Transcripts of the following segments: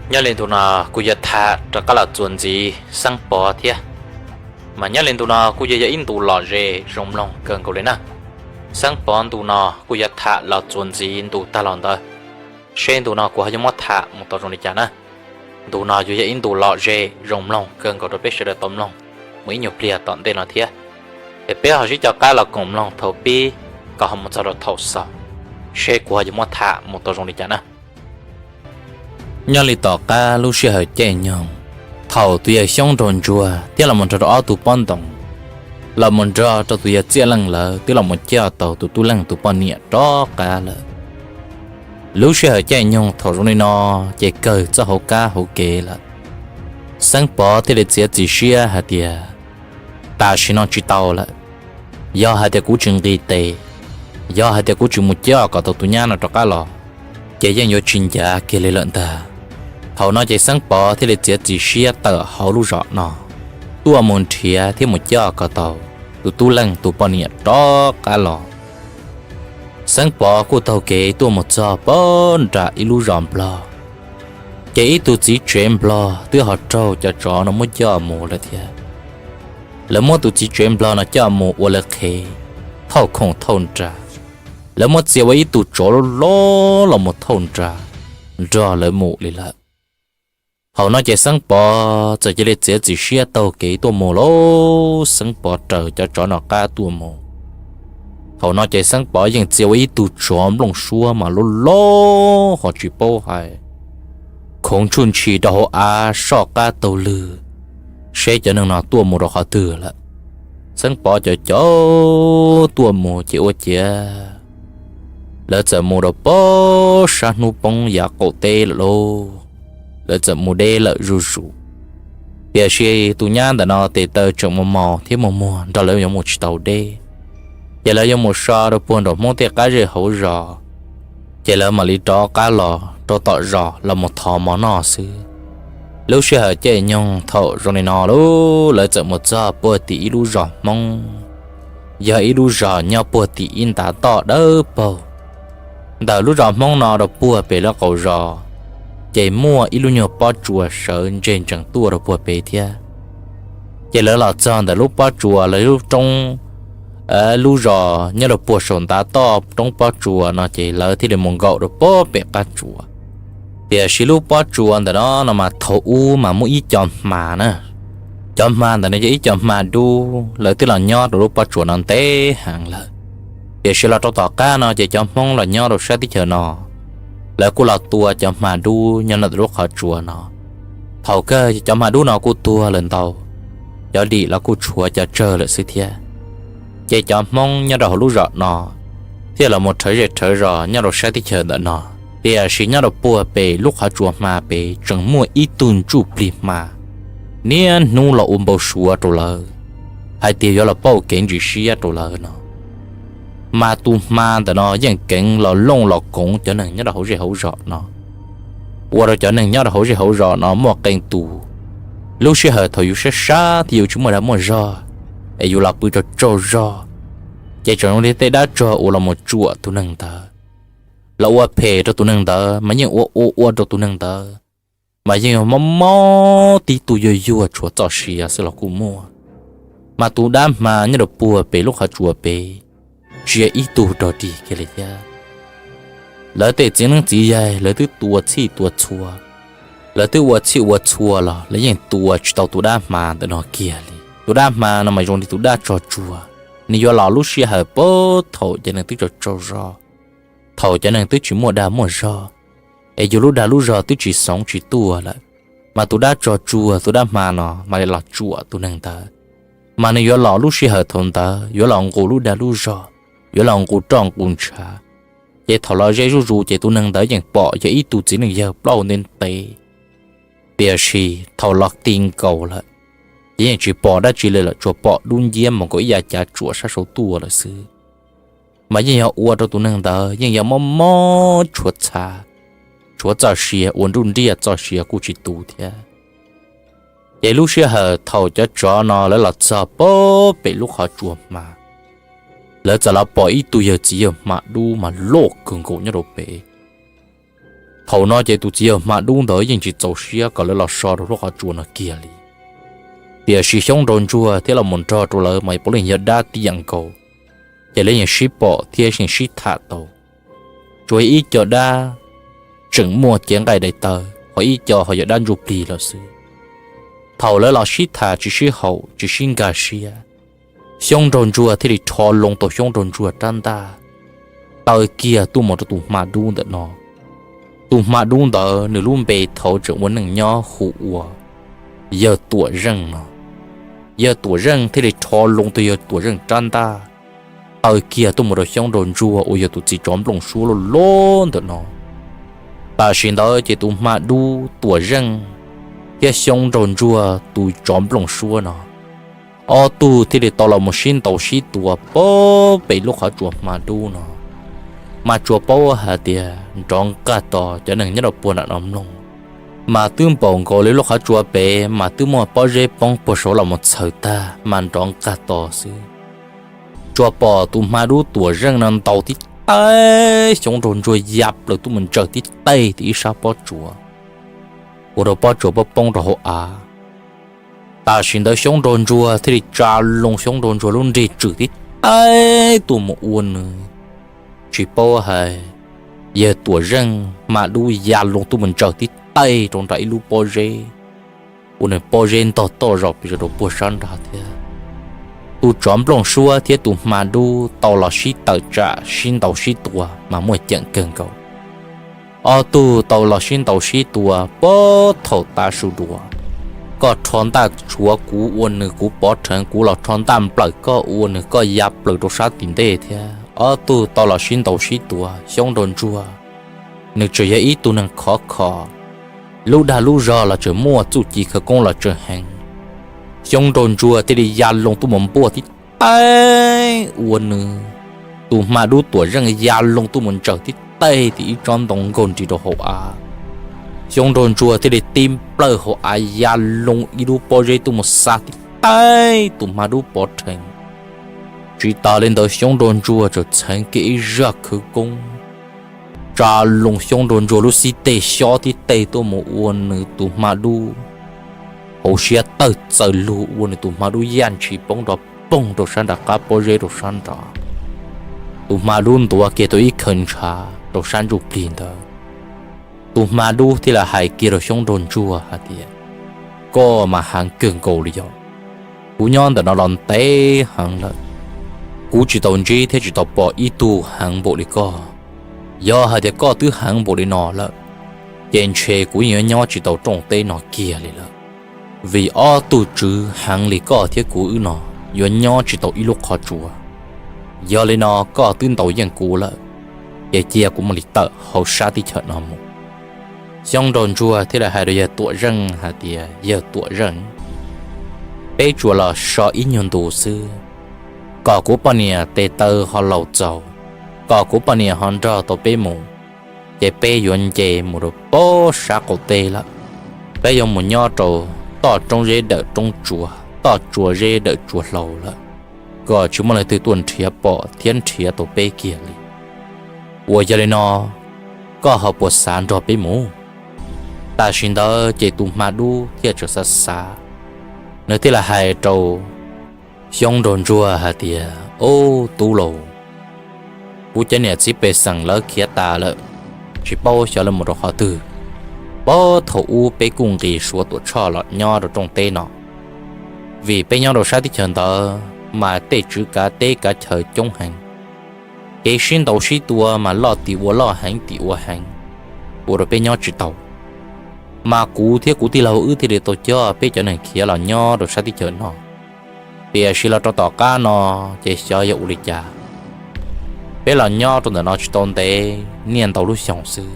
Nyob li ntu no kuj yog tham rov qab los txuas ntxiv Xeeb Pov thiab. Mas nyob li ntu no kuj yog yog ib ntu lom zem zoo mloog kawg nkaus li na. Xeeb Pov ntu no kuj yog tham los txuas ntxiv ntu tag los ntawd, seb ntu no kuv ho yuav muab tham mus tau zoo li cas na. Ntu no yuav yog ib ntu lom zem zoo mloog kawg nkaus rau peb sawv daws tau mloog mus ib nyuag pliag tom ntej no thiab. Es peb ho sib coj qab los koom mloog thaum pib kom ho mus txog rau thaum xaus, seb kuv ho yuav muab tham mus tau zoo li cas na. Nyob li tom qab lub sij hawm caij nyoog, thaum tus yawg Xyoob nraug ntsuag thiab los mus nrog rau ob tug pob ntoos, los mus nrog rau tus yawg Txiaj Leej lawv twb los mus coj tau tus tub Leej tus poj niam rov qab lawm. Lub sij hawm caij nyoog thaum zoo li no, ces kawg txoj hauv kab hauv kev lawm. Xeeb Pov thiaj li txiav txim siab hais tias, tam sim no tsis tau lawm. Yog hais tias kuv tsis nqis tes, yog hais tias kuv tsis mus coj kom tau tus nyab no rov qab los, ces yeej yuav tsis ncav kiag li lawm ntag. Thaum no ces Xeeb Pov thiaj li txiav txim siab tawm hauv lub zos no, tuaj mus nrhiav thiab mus coj kom tau tus tub Leej tus poj niam rov qab los. Xeeb Pov kuj taug kev tuaj mus txog pem nram ib lub zos Nplog, ces ib tug txiv tsev Nplog twb ho raug cov tsov no muab coj mus lawm thiab. Lawv muab tus txiv tsev Nplog no coj mus ua lawv qhev, thauj khoom thauj nra. Lawv muab txia ua ib tug tsov loj loj los mus thauj nra nrog lawv mus li lawm. Thaum no ces Xeeb Pov txawm cia li txiav txim siab taug kev tuaj mus lauj. Xeeb Pov raws cov tsov no qab tuaj mus. Thaum no ces Xeeb Pov yeej txia ua ib tug tsov nplooj suab mas loj loj ho tsis paub hais, khoov tshuj ntshis rau hauv av soj qab taug lw, seb cov neeg no tuaj mus rau qhov twg lawm. Xeeb Pov cov cov tuaj mus ces ua ciav lawv txawm mus rau pem sab hnub poob yav qaum teb lawm lauj. Lawv txawm mus deb lawm zuj zus. Tiam sis tus nyab ntawm no tes taw tseem mos mos thiab muag muag nrog lawv yuav mus tsis tau deb, ces lawv yuav mus so rau puag nraum Hmoob tej qab zej hauv zos, ces lawv mam li rov qab los rau tom zos los mus thov mov noj xwb. Lub sij hawm caij nyoog thaum zoo li no lauj, lawv txawm mus txog puag tim ib lub zos Hmoob, yog ib lub zos nyob puag tim ib ntav toj dawb paug. Ntawm lub zos Hmoob no rau puag pem lawv qaum zos, ces muaj ib lub nyuag pob tsuas sawv ntseg ntsees tuaj rau puag pem thiab. Ces lawv los txog ntawm lub pob tsuas, lawv lub roob, lub zos nyob rau puag saum ntav toj roob pob tsuas no ces lawv thiaj li mus nkaum rau puag pem qab tsuas. Tiam sis lub pob tsuas ntawm no no mas thaum ub mas muaj ib co hma na. Cov hma ntawm no yog ib co hma dub, lawv twb los nyob rau lub pob tsuas no ntev heev lawm. Tiam sis los rau tom qab no ces cov Hmoob los nyob rau sab teb chaws no, lawv kuj los tua cov hma dub nyob ntawm lub qhov tsua no. Thaum kawg cov hma dub no kuj tuag lawm ntau, cov dim los kuj tshuav cov tsawg lawm xwb thiab. Ces cov Hmoob nyob rau hauv lub zos no thiaj los mus rhawv zej rhawv zos nyob rau sab teb chaws ntawm no. Tiam sis nyob rau puag pem lub qhov tsua hma pem tseem muaj ib tug ntsuj plig hma niaj hnub los ua npau suav rau lawv hais tias yuav los pauj kev ntsis siab rau lawv no. Mas tus hma ntawm no yeej keev los looj los koov cov neeg nyob rau hauv zej hauv zos no, ua rau cov neeg nyob rau hauv zej hauv zos no muaj qee tus, lub sij hawm thaum yus sab sab thiab yus tsis muaj dag muaj zog, es yus los pw tsaug tsaug zog, ces tseem zoo li tej dab tsog uas los mus tsuam tus neeg ntawd, los ua phem rau tus neeg ntawd mas yeej ua ua ua rau tus neeg ntawd mas yeej yog mob mob tib tug yuag yuag tshuav txoj sia xwb los kuj muaj. Mas tus dab hma nyob rau puag pem lub qhov tsua pem tsis yog ib tug rog dig kiag li thiab. Lawv tej txiv neeb txiv yaig lawv twb tua txhij tua txhua, lawv twb ua txhij ua txhua los lawv yeej tua tsis tau tus dab hma ntawm no kiag li. Tus dab hma no mas zoo li tus dab tsog tsuag, nws yuav los lub sij hawm puag thaum cov neeg twb tsaug tsaug zog, thaum cov neeg twb tsis muaj dag muaj zog, es yus lub dag lub zog twb tsis xoov tsis tuaj lawm, mas tus dab tsog tsuag tus dab hma no mam li los tsuam tus neeg ntawd. Mas nws yuav los lub sij hawm thaum ntawd yuav los nqus lub dag lub zog, yuav los nqus roj nqus ntshav. Ces thaum los ze zuj zus ces tus neeg ntawd yeej pom yog ib tug txiv neej yawg plaub hau ntev ntev. Tiam sis thaum los ti nkaus lawm, ces yeej tsis pom dab tsi li lawm, tsuas pom dub nciab mus nkaus ib yav cav tsuam sab saud tuaj lawm xwb. Mas yeej yog ua rau tus neeg ntawd yeej yog mob mob tshuav txha, tshuav txoj sia, ua nruj nriaj txoj sia kuj tsis tu thiab. Ces lub sij hawm thaum cov tsov no lawv los txog puag pem lub qhov tsua hma, lawv txawm los pom ib tug yawg txiv yawg hma dub mas loj kawg nkaus nyob rau pem. Thaum no ces tus txiv yawg hma dub ntawd yeej tsis txaus siab kom lawv los so rau lub qhov tsua no kiag li. Tiam sis xyoob nraug ntsuag thiab los mus nrog rau lawv mas puav leej yog dab tiam nkaus, ces lawv yeej sib pom thiab yeej sib tham tau. Tsuas yog ib co dab tseem muaj cev nqaij daim tawv, ho ib co ho yog dab ntsuj plig lawm xwb. Thaum lawv los sib tham tsis sib haum tsis sib nkag siab, xyoob nraug ntsuag thiaj li rho loo tau xyoob nraug ntsuag rab ntaj taw kiag tuaj mus rau tus hma dub ntawm no. Tus hma dub ntawd nws lub npe thaum tseem ua neej nyob hu ua yawg Tuam Zeej no. Yawg Tuam Zeej thiaj li rho loo tau yawg Tuam Zeej rab ntaj taw kiag tuaj mus rau xyoob nraug ntsuag uas yog tus txiv tsov nplooj suab loj loj ntawm no. Tam sim ntawd ces tus hma dub Tuam Zeej thiab xyoob nraug ntsuag tus tsov nplooj suab no, ob tug thiaj li tau los mus sib ntaus sib tua pem lub qhov tsua hma dub no. Mas tsuas paub hais tias nrov nqaj tos, cov neeg nyob rau puag nram no mloog mas twb npaum nkaus li lub qhov tsua pem mas twb muaj pob zeb poob puag saud los mus txhaws tag mas nrov nqaj tos xwb. Tsuas pom tus hma dub Tuam Zeej no ntaus tib teg, xyoob nraug ntsuag ya plaws tuaj mus ntsaws tib teg tim ib sab pob tsuas, ua rau pob tsuas poob poob rau hauv av. Tam sim ntawd xyoob nraug ntsuag thiaj li tsa loo xyoob nraug ntsuag lub nrig tswm tib teg tuaj mus ua nws, tsis paub hais yawg Tuam Zeej hma dub ya loo tuaj mus ntsaws tib teg rau nram ib lub pob zeb, ua nws pob zeb ntog toj zog pes rau puag sab nrad thiab. Tus tsov nplooj suab thiab tus hma dub tau los sib tawm tsam sib ntaus sib tua mas muaj ceem kawg nkaus. Ob tug tau los sib ntaus sib tua puag thaum tav su dua, koj rho ntaj tshuav kuv ua nws, kuv pov rheev, kuv los rho ntaj nplawm koj ua nws, koj ya plaws rau sab tim ntej thiab. Ob tug tau los sib ntaus sib tua, xyoob nraug ntsuag nws tseem yog ib tug neeg khov kho, lub dag lub zog los tseem muaj, txuj ci khawv koob los tseem heev. Xyoob nraug ntsuag thiaj li ya loo tuaj mus npuaj tib teg ua nws, tus hma dub Tuam Zeej ya loo tuaj mus ntsaws tib teg tim ib tsob ntoo nkaug nrig rau hauv av. Xyoob nraug ntsuag thiaj li tib nplawm hauv av ya loo ib lub pob zeb tuaj mus xa tib teg tus hma dub pov rheev. Tsis tas li ntawd xyoob nraug ntsuag tseem txheev kiag ib zaj khawv koob tsa loo xyoob nraug ntsuag lub xib teg xyob tib teg tuaj mus ua nws tus hma dub hauv siab tawg txaws lug, ua nws tus hma dub yaj ntshis poob nrov poog rau sab nram qab pob zeb rau sab nrad. Tus hma dub ntuav kiag tau ib khaws ntshav rau sab ntsuj plig ntawd. Tus hma dub thiaj li hais kiag rau xyoob nraug ntsuag hais tias, koj mas heev kawg nkaus li yog, kuv nyob ntawm no los ntev heev lawm, kuv tsis tau ntsib thiab tsis tau pom ib tug heev npaum li koj. Yog hais tias koj twb heev npaum li no lawm, ces ntshe kuv yeej yuav nyob tsis tau rooj teb no kiag li lawm, vim ob tug tswv heev li koj thiab kuv wb no yuav nyob tsis tau ib lub qhov tsua. Yog li no koj twb ntaus yeej kuv lawm, ces cia kuv mam li tawm hauv sab teb chaws no mus. Xyoob nraug ntsuag thiaj li hais rau yawg Tuam Zeej hais tias, yawg Tuam Zeej, peb tsuas los so ib nyuag ntu xwb, kom kuv poj niam tes taw ho laus txaus, kom kuv poj niam ho nrog tau peb mus, ces peb yuav nce mus rau pem sab qaum teb lawm. Peb yuav mus nyob rau toj roob zeb dawm roob tsuas, toj tsua zeb dawm tsua hlau lawm, kom tsis muaj leej twg tuaj nrhiav pom thiab nrhiav tau peb kiag li. Uas yog li no, koj ho puas xav nrog peb mus? Tam sim ntawd ces tus hma dub thiaj tseem xav xav, nws thiaj li hais rau xyoob nraug ntsuag hais tias, ub tub laus, kuv cov niam txiv pej xeem lawv khiav tas lawm, tsis paub xyov lawv mus rau qhov twg. Puag thaum ub peb kuj nqis Suav Tuam Tshoj los nyob rau rooj teb no, vim peb nyob rau sab teb chaws ntawd mas tej tswv kav teb kav chaw coob heev, kev sib ntaus sib tua mas loj tim ua loj heev tim ua heev, ua rau peb nyob tsis tau. Mas kuv thiab kuv tij laug wb thiaj li tau coj peb cov neeg khiav los nyob rau sab teb chaws no. Tiam sis los rau tom qab no ces xyov yog ua li cas, peb los nyob rau ntawm no tsis tau ntev niaj ntau lub xyoo xwb,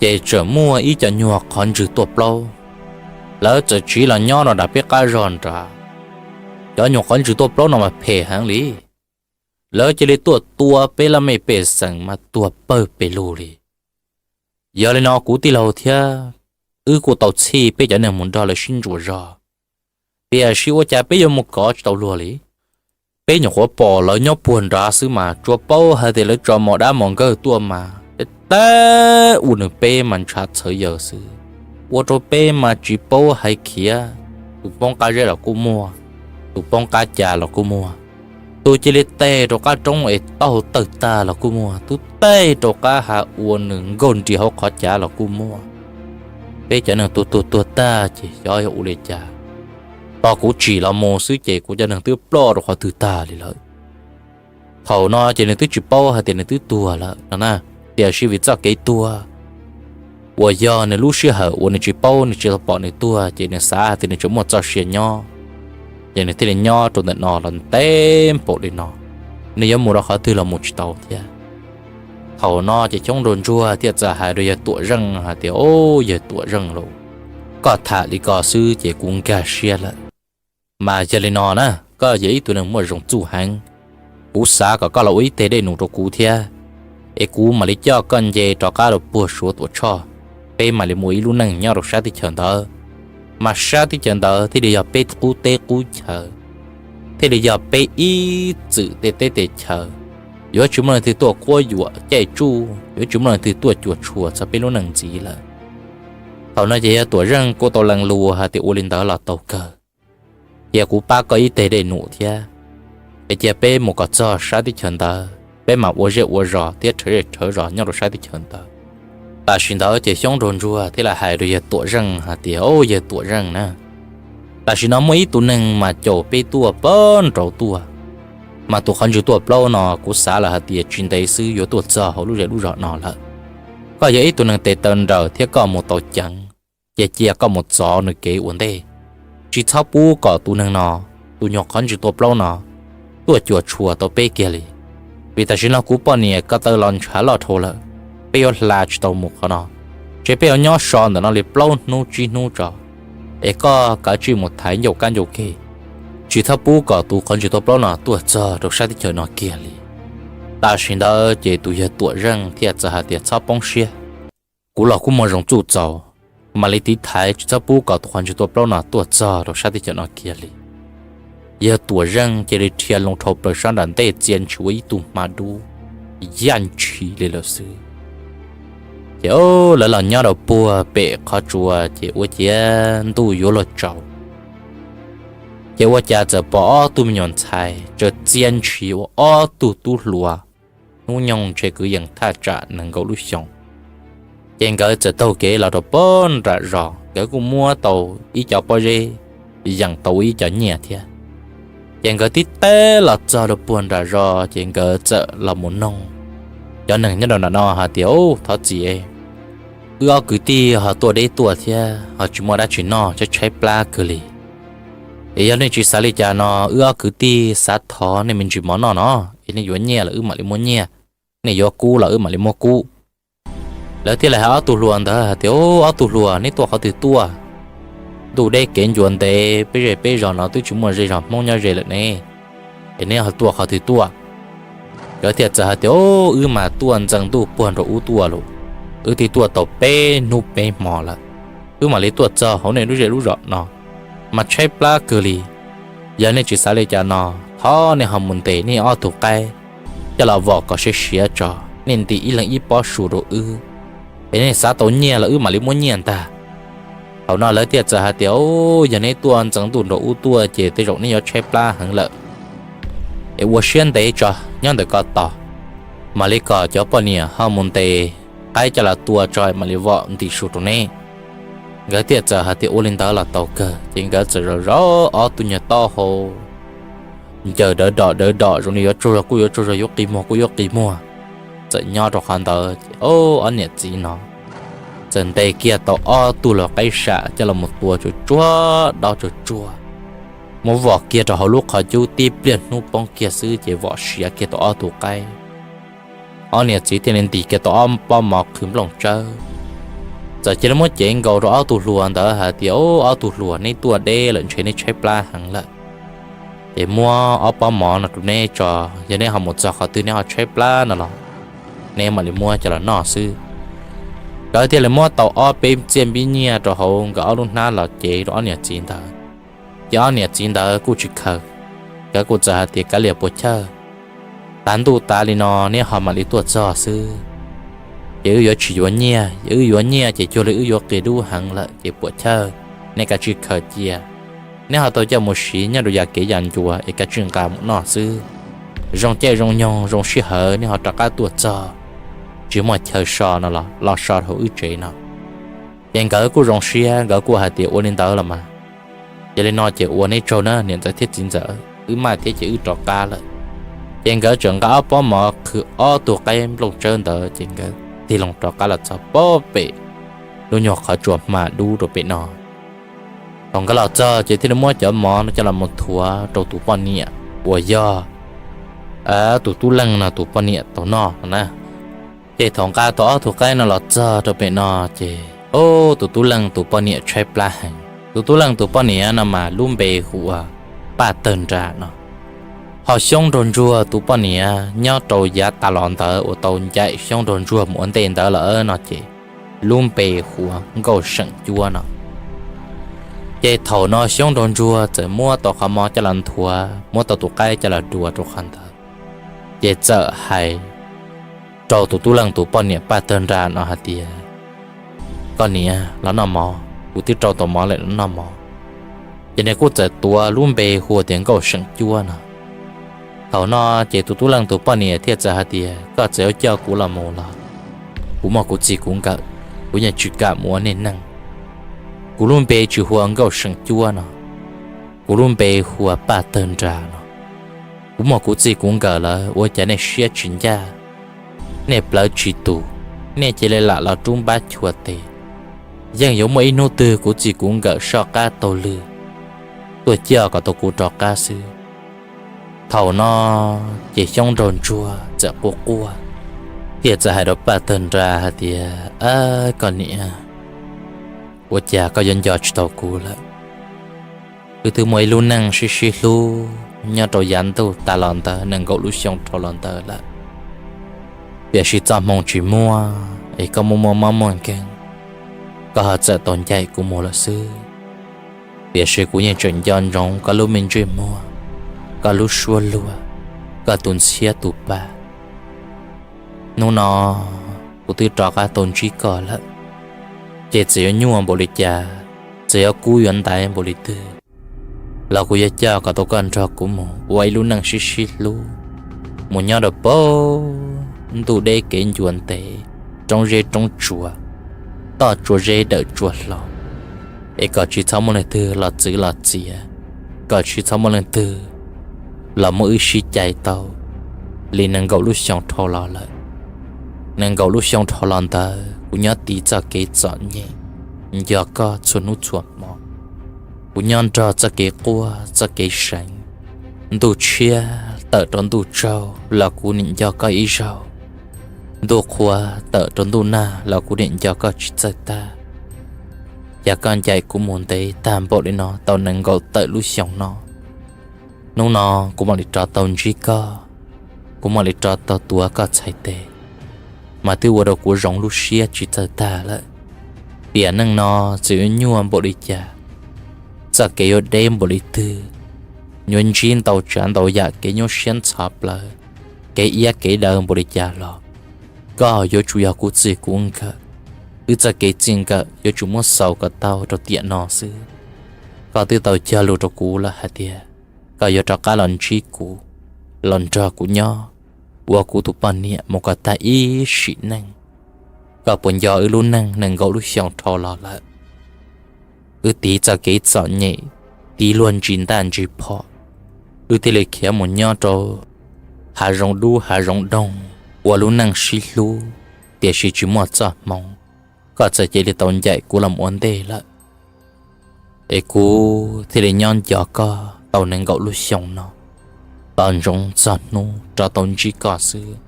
ces tseem muaj ib co nyuag qhov ntswg tuaj plaub, lawv txawm tsiv los nyob rau nram peb qab zog nrad. Cov nyuag qhov ntswg tuaj plaub no mas phem heev li, lawv cia li tuaj tua peb laj mej pej xeem mas tuag pawg pes lug li. Yog li no kuv tij laug thiab wb kuj tau txhij peb cov neeg mus nrog lawv sib ntsuas zog, tiam sis ua cas peb yuav mus kov tsis tau luag li. Peb nyuam qhuav pom lawv nyob puag nrad xwb mas tsuas paub hais tias lawv tso mos dab mos nkawj tuaj mas Tab ua nws peb mas ntshav txhawv yaws xwb, ua rau peb mas tsis paub hais khiav. Tus poob qab zeb los kuj muaj, tus poob qab cas los kuj muaj, tus cia li teg rau qab roob es taub hau tawg tag los kuj muaj, tus teg rau qab hav ua nws nkaug nris hauv qhov cav los kuj muaj. Peb cov neeg tuag tuag tuag tag ces xyov yog ua li cas, tos kuv tsim los mus xwb ces kuv cov neeg twb ploj rau qhov twg tag li lawm. Thaum no ces nws twb tsis paub hais tias nws twb tuag lawm no na, tiam sis vim txoj kev tuag uas yog nws lub sij hawm uas nws tsis paub, nws tsis tau pom nws tuag ces nws xav hais tias nws tseem muaj txoj sia nyob, ces nws thiaj li nyob rau ntawm no los ntev npaum li no, nws yuav mus rau qhov twg los mus tsis tau thiab. Thaum no ces Xyoob Nraug Ntsuag thiaj txawm hais rau yawg Tuam Zeej hais tias, Au, yawg Tuam Zeej lauj, koj tham li ko xwb ces kuv nkag siab lawm. Mas yog li no na, koj yog ib tug neeg muaj zoo txuj heev, kuv xav kom koj los ua ib teg dej num rau kuv thiab, es kuv mam li coj koj nce rov qab rau puag Suav Tuam Tshoj, peb mam li mus ib lub neej nyob rau sab teb chaws ntawd. Mas sab teb chaws ntawd thiaj li yog peb qub teb qub chaw, thiaj li yog peb ib txwm tej teb tej chaw. Yuav tsis muaj leej twg tuaj quab yuam caij tsuj, yuav tsis muaj leej twg tuaj cuam tshuam txog peb lub neej ntxiv lawm. Thaum no ces yawg Tuam Zeej kuj tau lees lus hais tias, Ua li ntawd los tau kawg, cia kuv pab koj ib teg dej num thiab, es cia peb mus kom txog sab teb chaws ntawd, peb mam ua zej ua zos thiab rhawv zej rhawv zos nyob rau sab teb chaws ntawd. Tam sim ntawd ces Xyoob Nraug Ntsuag thiaj li hais rau yawg Tuam Zeej hais tias, Au, yawg Tuam Zeej na, tam sim no muaj ib tug neeg mas caum peb tuaj pag nraud tuaj, mas tus qhov ntswg tuaj plaub no kuv xav lawm hais tias tsis ntev xwb yuav tuaj txog hauv lub zej lub zos no lawm. Koj yog ib tug neeg tes taw nrawm thiab koj mus tau ceev, ces cia koj mus txov nws kev ua ntej, tsis txhob pub kom tus neeg no, tus nyuag qhov ntswg tuaj plaub no, tuaj cuam tshuam tau peb kiag li. Vim tam sim no kuv poj niam ko taw los ntshav loj dhau lawm, peb yuav hla tsis tau mus qhov no, ces peb yuav nyob so ntawm no li plaub hnub tsib hnub tso, es koj kav tsij mus thaiv ncauj kab ncauj ke, tsis txhob pub kom tus qhov ntswg tuaj plaub no tuaj txog rau sab teb chaws no kiag li. Tam sim ntawd ces tus yawg Tuam Zeej thiaj txawm hais tias, Txhob poob siab, kuv los kuj muaj zoo txuj txaus, mam li tiv thaiv tsis txhob pub kom tus qhov ntswg tuaj plaub no tuaj txog rau sab teb chaws no kiag li. Yawg Tuam Zeej cia li dhia loo dhau plaws sab nram ntej txia ntshis ua ib tug hma dub yaj ntshis li lawm xwb. Ces lawv los nyob rau puag pem qhov tsua ces ua ciav ntuj yuav luag tsaus, ces ua cas txawm pom ob tug me nyuam ntxhais tsaws txia ntshis ua ob tug tub hluas hnub nyoog ntshe kwv yees thaj tsam nees nkaum lub xyoo. Ces nkawd txawm taug kev los rau puag nram zos, nkawd kuj muab tau ib co pob zeb yees tau ua ib co nyiaj thiab. Ces nkawd tib teb los txog rau puag nram zos ces nkawd txawm los mus noog cov neeg nyob rau nram no hais tias, Au, thov txim, wb ob kwv tij ho tuaj deb tuaj thiab ho tsis muaj dab tsi noj, tshaib tshaib plab kawg li. Es yog nej tsis xav li cas no, wb ob kwv tij xav thov nej me ntsis mov noj no, es nej yuav nyiaj los wb mam li muab nyiaj, nej yuav kub los wb mam li muab kub. Lawv thiaj li hais ob tug hluas ntawd hais tias, Au, ob tug hluas, neb tuaj qhov twg tuaj? Ntuj deb kev ncua ntev, peb zej peb zos no twb tsis muaj zej zos Hmoob nyob ze lawm ne, es neb ho tuaj qhov twg tuaj? Nkawd thiaj txawm hais tias, Au, wb mas tuaj ntxeev ntuj puag nraum ub tuaj los, wb twb tuaj tau peb hnub peb hmo lawm, wb mam li tuaj txog hauv nej lub zej lub zos no, mas tshaib plab kawg li. Yog nej tsis xav li cas no, thov nej ho mus ntes nej ob tug qaib coj los vom kom siav siav tso, nej ntim ib leeg ib pob su rau wb, es nej xav tau nyiaj los wb mam li muab nyiaj ntag. Thaum no lawv thiaj txawm hais tias, Au, yog neb tuaj ntxeev ntuj nraum ub tuaj ces tej zaum neb yuav tshaib plab heev lawm, es ua siab ntev tso, nyob ntawm ko tos, mam li kom cov poj niam ho mus ntes qaib coj los tua tso mam li vom ntim su rau neb. Nkawd thiaj txawm hais tias, Ua li ntawd los tau kawg. Ces nkawd txawm zaum zov ob tug nyuag taub hau ncaws dawv dom dawv dom zoo li yuav tsaug zog kuj yuav tsaug zog, yuav qi muag kuj yuav qi muag, txawm nyob rau qhov ntawd ces ob niam txiv no txawm ntes kiag tau ob tug hluas qaib sam coj los mus tua tsuag tsuag, dob tsuag tsuag, muab vom kiag rau hauv lub qhov cub, tib pliag hnub poob kiag xwb ces vom siav kiag tau ob tug qaib. Ob niam txiv thiaj li ntim kiag tau ob pob mov qhwv nplooj tsawb, txawm cia li muab cev nkaus rau ob tug hluas ntawd hais tias, Au, ob tug hluas, neb tuaj deb lawm ntshe neb tshaib plab heev lawm, ces muab ob pob mov no rau neb tso, yog neb ho mus txog qhov twg neb ho tshaib plab no los neb mam li muab coj los noj xwb. Nkawd thiaj li muab tau ob peb txiaj npib nyiaj rau hauv nkawd ob lub hnab los cev rau ob niam txiv ntawd. Ces ob niam txiv ntawd kuj tsis khaws, nkawd kuj txawm hais tias, Kav liam puas chawj, tav ntuj tav li no neb ho mam li tuaj txog xwb. ces wb yuav tsis yuav nyiaj, wb yuav nyiaj ces cuag li wb yuav qia dub heev lawm ces puam chawj, nej kav tsij khaws cia. Neb ho tau coj mus siv nyob rau yam kev yam ncua es kav tsij nqa mus noj xwb. Zoo caij zoo nyoog zoo sij hawm nej ho rov qab tuaj txog, tsis muaj chaw so no los los so hauv wb tsev no. Ces nkawd kuj zoo siab, nkawd kuj hais tias ua li ntawd los mas, yog li no ces ua neb tsaug na niam ntxawm thiab txiv ntxawm, wb maj thiab ces wb rov qab lawm. Ces nkawd txawm nqa ob pob mov qhwv ob tug qaib nplooj tsawb ntawd ces nkawd tig loo rov qab los txog pob pem lub nyuag qhov tsua hma dub rau pem no. Thaum nkawd los txog ces thiaj li muab cov mov no coj los mus thuav rau tus poj niam uas yog tus tub leej no tus poj niam tau noj no na. Ces thaum nqa tau ob tug qaib no los txog rau pem no ces, o, tus tub leej tus poj niam tshaib plab heev. Tus tub leej tus poj niam no mas lub npe hu ua Paj Tawg Nra no. Ho Xyoob Nraug Ntsuag tus poj niam nyob rau yav tas los ntawd uas tau ncaim Xyoob Nraug Ntsuag mus ua ntej ntawd lawm no ces lub npe hu ua Nkauj Seem Cuab no. Ces thaum no Xyoob Nraug Ntsuag txawm muab tau qhov mov coj los nthuav, muab tau tus qaib coj los dua rau qhov ntawd, ces txawm hais rau tus tub leej tus poj niam Paj Tawg Nra no hais tias, koj niam los noj mov, kuv twb rau tau mov lawm los noj mov. Ces nws kuj txawm tuav lub npe hu tias Nkauj Seem Cuab no. Thaum no ces tus tub leej tus poj niam thiaj txawm hais tias, koj txawm yuav coj kuv los mus los kuv muaj kuv txij kuv nkawm, kuv yeej tsis kam mus ua nej neej. Kuv lub npe tsis hu ua Nkauj Seem Cuab no, kuv lub npe hu ua Paj Tawg Nra no. Kuv muaj kuv txij kuv nkawm lawm ua cas nej siab tsis ncaj, nej plawv tsis tus, nej cia li lam los rub npab chua tes. Yeej yuav muaj ib hnub twg kuv txij kuv nkawm soj qab taug lw tuaj coj kom tau kuv rov qab xwb. Thaum no ces Xyoob Nraug Ntsuag txawm quaj quaj, thiaj txawm hais rau Paj Tawg Nra hais tias, ab, koj niam, ua cas koj yuav nco tsis tau kuv lawm? Wb twb muaj ib lub neej sib sib hlub nyob rau yav ntuj tas los ntawd nees nkaum lub xyoo dhau los ntawd lawm, tiam sis txoj hmoo tsis muaj es koj muaj muaj mob muaj nkeeg, koj ho txawm tau ncaim kuv mus lawm xwb. Tiam sis kuv yeej tseem nco ntsoov koj lub me ntsej muag, koj lub suab luag, koj tus ntxhiab tus pa. Hnub no kuv twb rov qab tau ntsib koj lawm, ces txawm yuav nyuaj npaum li cas, txawm yuav kub yuav ntaiv npaum li twg los kuv yuav coj kom tau koj nrog kuv mus ua ib lub neej sib sib hlub, mus nyob rau pem ntuj deb kev ncua ntev, roob zeb roob tsua, toj tsua zeb dawm tsua hlau, es kom tsis txhob muaj leej twg los txwv los txiav, kom tsis txhob muaj leej twg los muab wb sib cais tau li nees nkaum lub xyoo dhau los lawm. Nees nkaum lub xyoo dhau los ntawd kuv nyob tiv txoj kev txom nyem, nco koj txhua hnub txhua hmo. Kuv nyob nrog txoj kev quaj txoj kev seev. Ntuj tshiab tawm rau ntuj tsaug los kuv niam nco koj ib zaug. Ntuj qhua tawm rau ntuj nag los kuv niam nco koj tsis txawj tag. Cas koj ncaim kuv mus ntev tag npaum li no tau nees nkaum tawm lub xyoo no. Hnub no kuv mam li rov tau ntsib koj, kuv mam li rov tau tuav koj txhais tes, mas twb ua rau kuv zoo lub siab tsis txawj tag lawm. Tiam neej no txawm yuav nyuaj npaum li cas, txoj kev yuav deb npaum li twg, yuav ntsib ntau tsav ntau yam kev nyuaj siab ntxhov plawv, kev iab kev daw npaum li cas los, koj yuav tsum yog kuv txij kuv nkawm. Wb txoj kev txij nkawm yuav tsum muab xaus kom tau rau tiam no xwb. Koj twb tau cog lus rau kuv lawm hais tias koj yuav rov qab los ntsib kuv, los nrog kuv nyob, ua kuv tus poj niam mus kom tag ib sim neej. Koj puas nco wb lub neej nees nkaum lub xyoo dhau los lawm? Wb tiv txoj kev txom nyem, tiv luag ntsis ntaj ntsis phom, wb thiaj li khiav mus nyob rau hav zoov dub hav zoov doog, ua lub neej sib hlub, tiam sis tsis muaj txoj hmoov, koj txawm cia li tau ncaim kuv los ua ntej lawm. Es kuv thiaj li nyob nco koj tau nees nkaum lub xyoo no, tos ntsoov txog hnub rov tau ntsib koj xwb,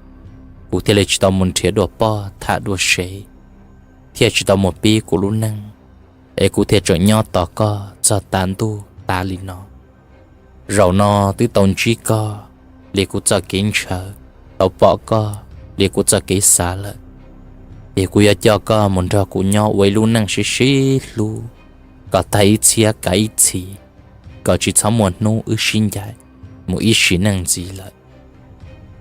kuv thiaj li tsis tau mus nrhiav dua poj tham dua sev, thiaj tsis tau mus pib kuv lub neej, es kuv thiaj tseem nyob tos koj txog tav ntuj tav li no. Zaum no twb tau ntsib koj, li kuv txoj kev ntshaw, tau pom koj, li kuv txoj kev xav lawm, ces kuv yuav coj koj mus nrog kuv nyob ua ib lub neej sib sib hlub, kom tag ib txhiab kav ib txhis, kom tsis txhob muaj hnub wb sib ncaim mus ib sim neej ntxiv lawm.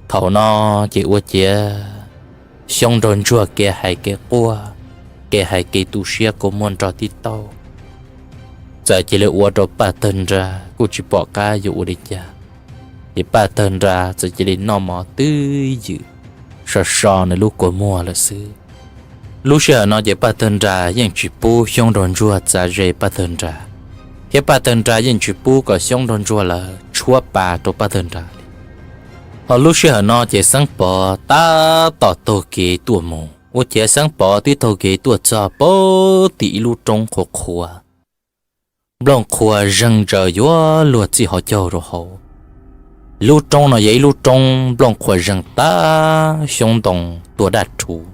Thaum no ces ua ciav Xyoob nraug ntsuag kev hais kev quaj, kev hais kev tu siab kua muag nrog tib taug, txawm cia li ua rau Paj Tawg Nra kuj tsis pom qab yuav ua li cas. Ces Paj Tawg Nra txawm cia li noj mov twb ywm, so so nws lub kua muag lawm xwb. Lub sij hawm no ces Paj Tawg Nra yeej tsis pub Xyoob nraug ntsuag txav ze Paj Tawg Nra, thiab Paj Tawg Nra yeej tsis pub kom Xyoob nraug ntsuag lawv tshuab pa rau Paj Tawg Nra li. Ho lub sij hawm no ces Xeeb Pov tab tom taug kev tuaj mus. Ua ciav Xeeb Pov twb taug kev tuaj txog pem tim ib lub roob qhuav qhuav, nplooj qhuav zeeg ntsaws yuav luag txij hauv caug rau hauv. Lub roob no yog ib lub roob nplooj qhuav zeeg tab xyoob ntoo tuag daj rhuv.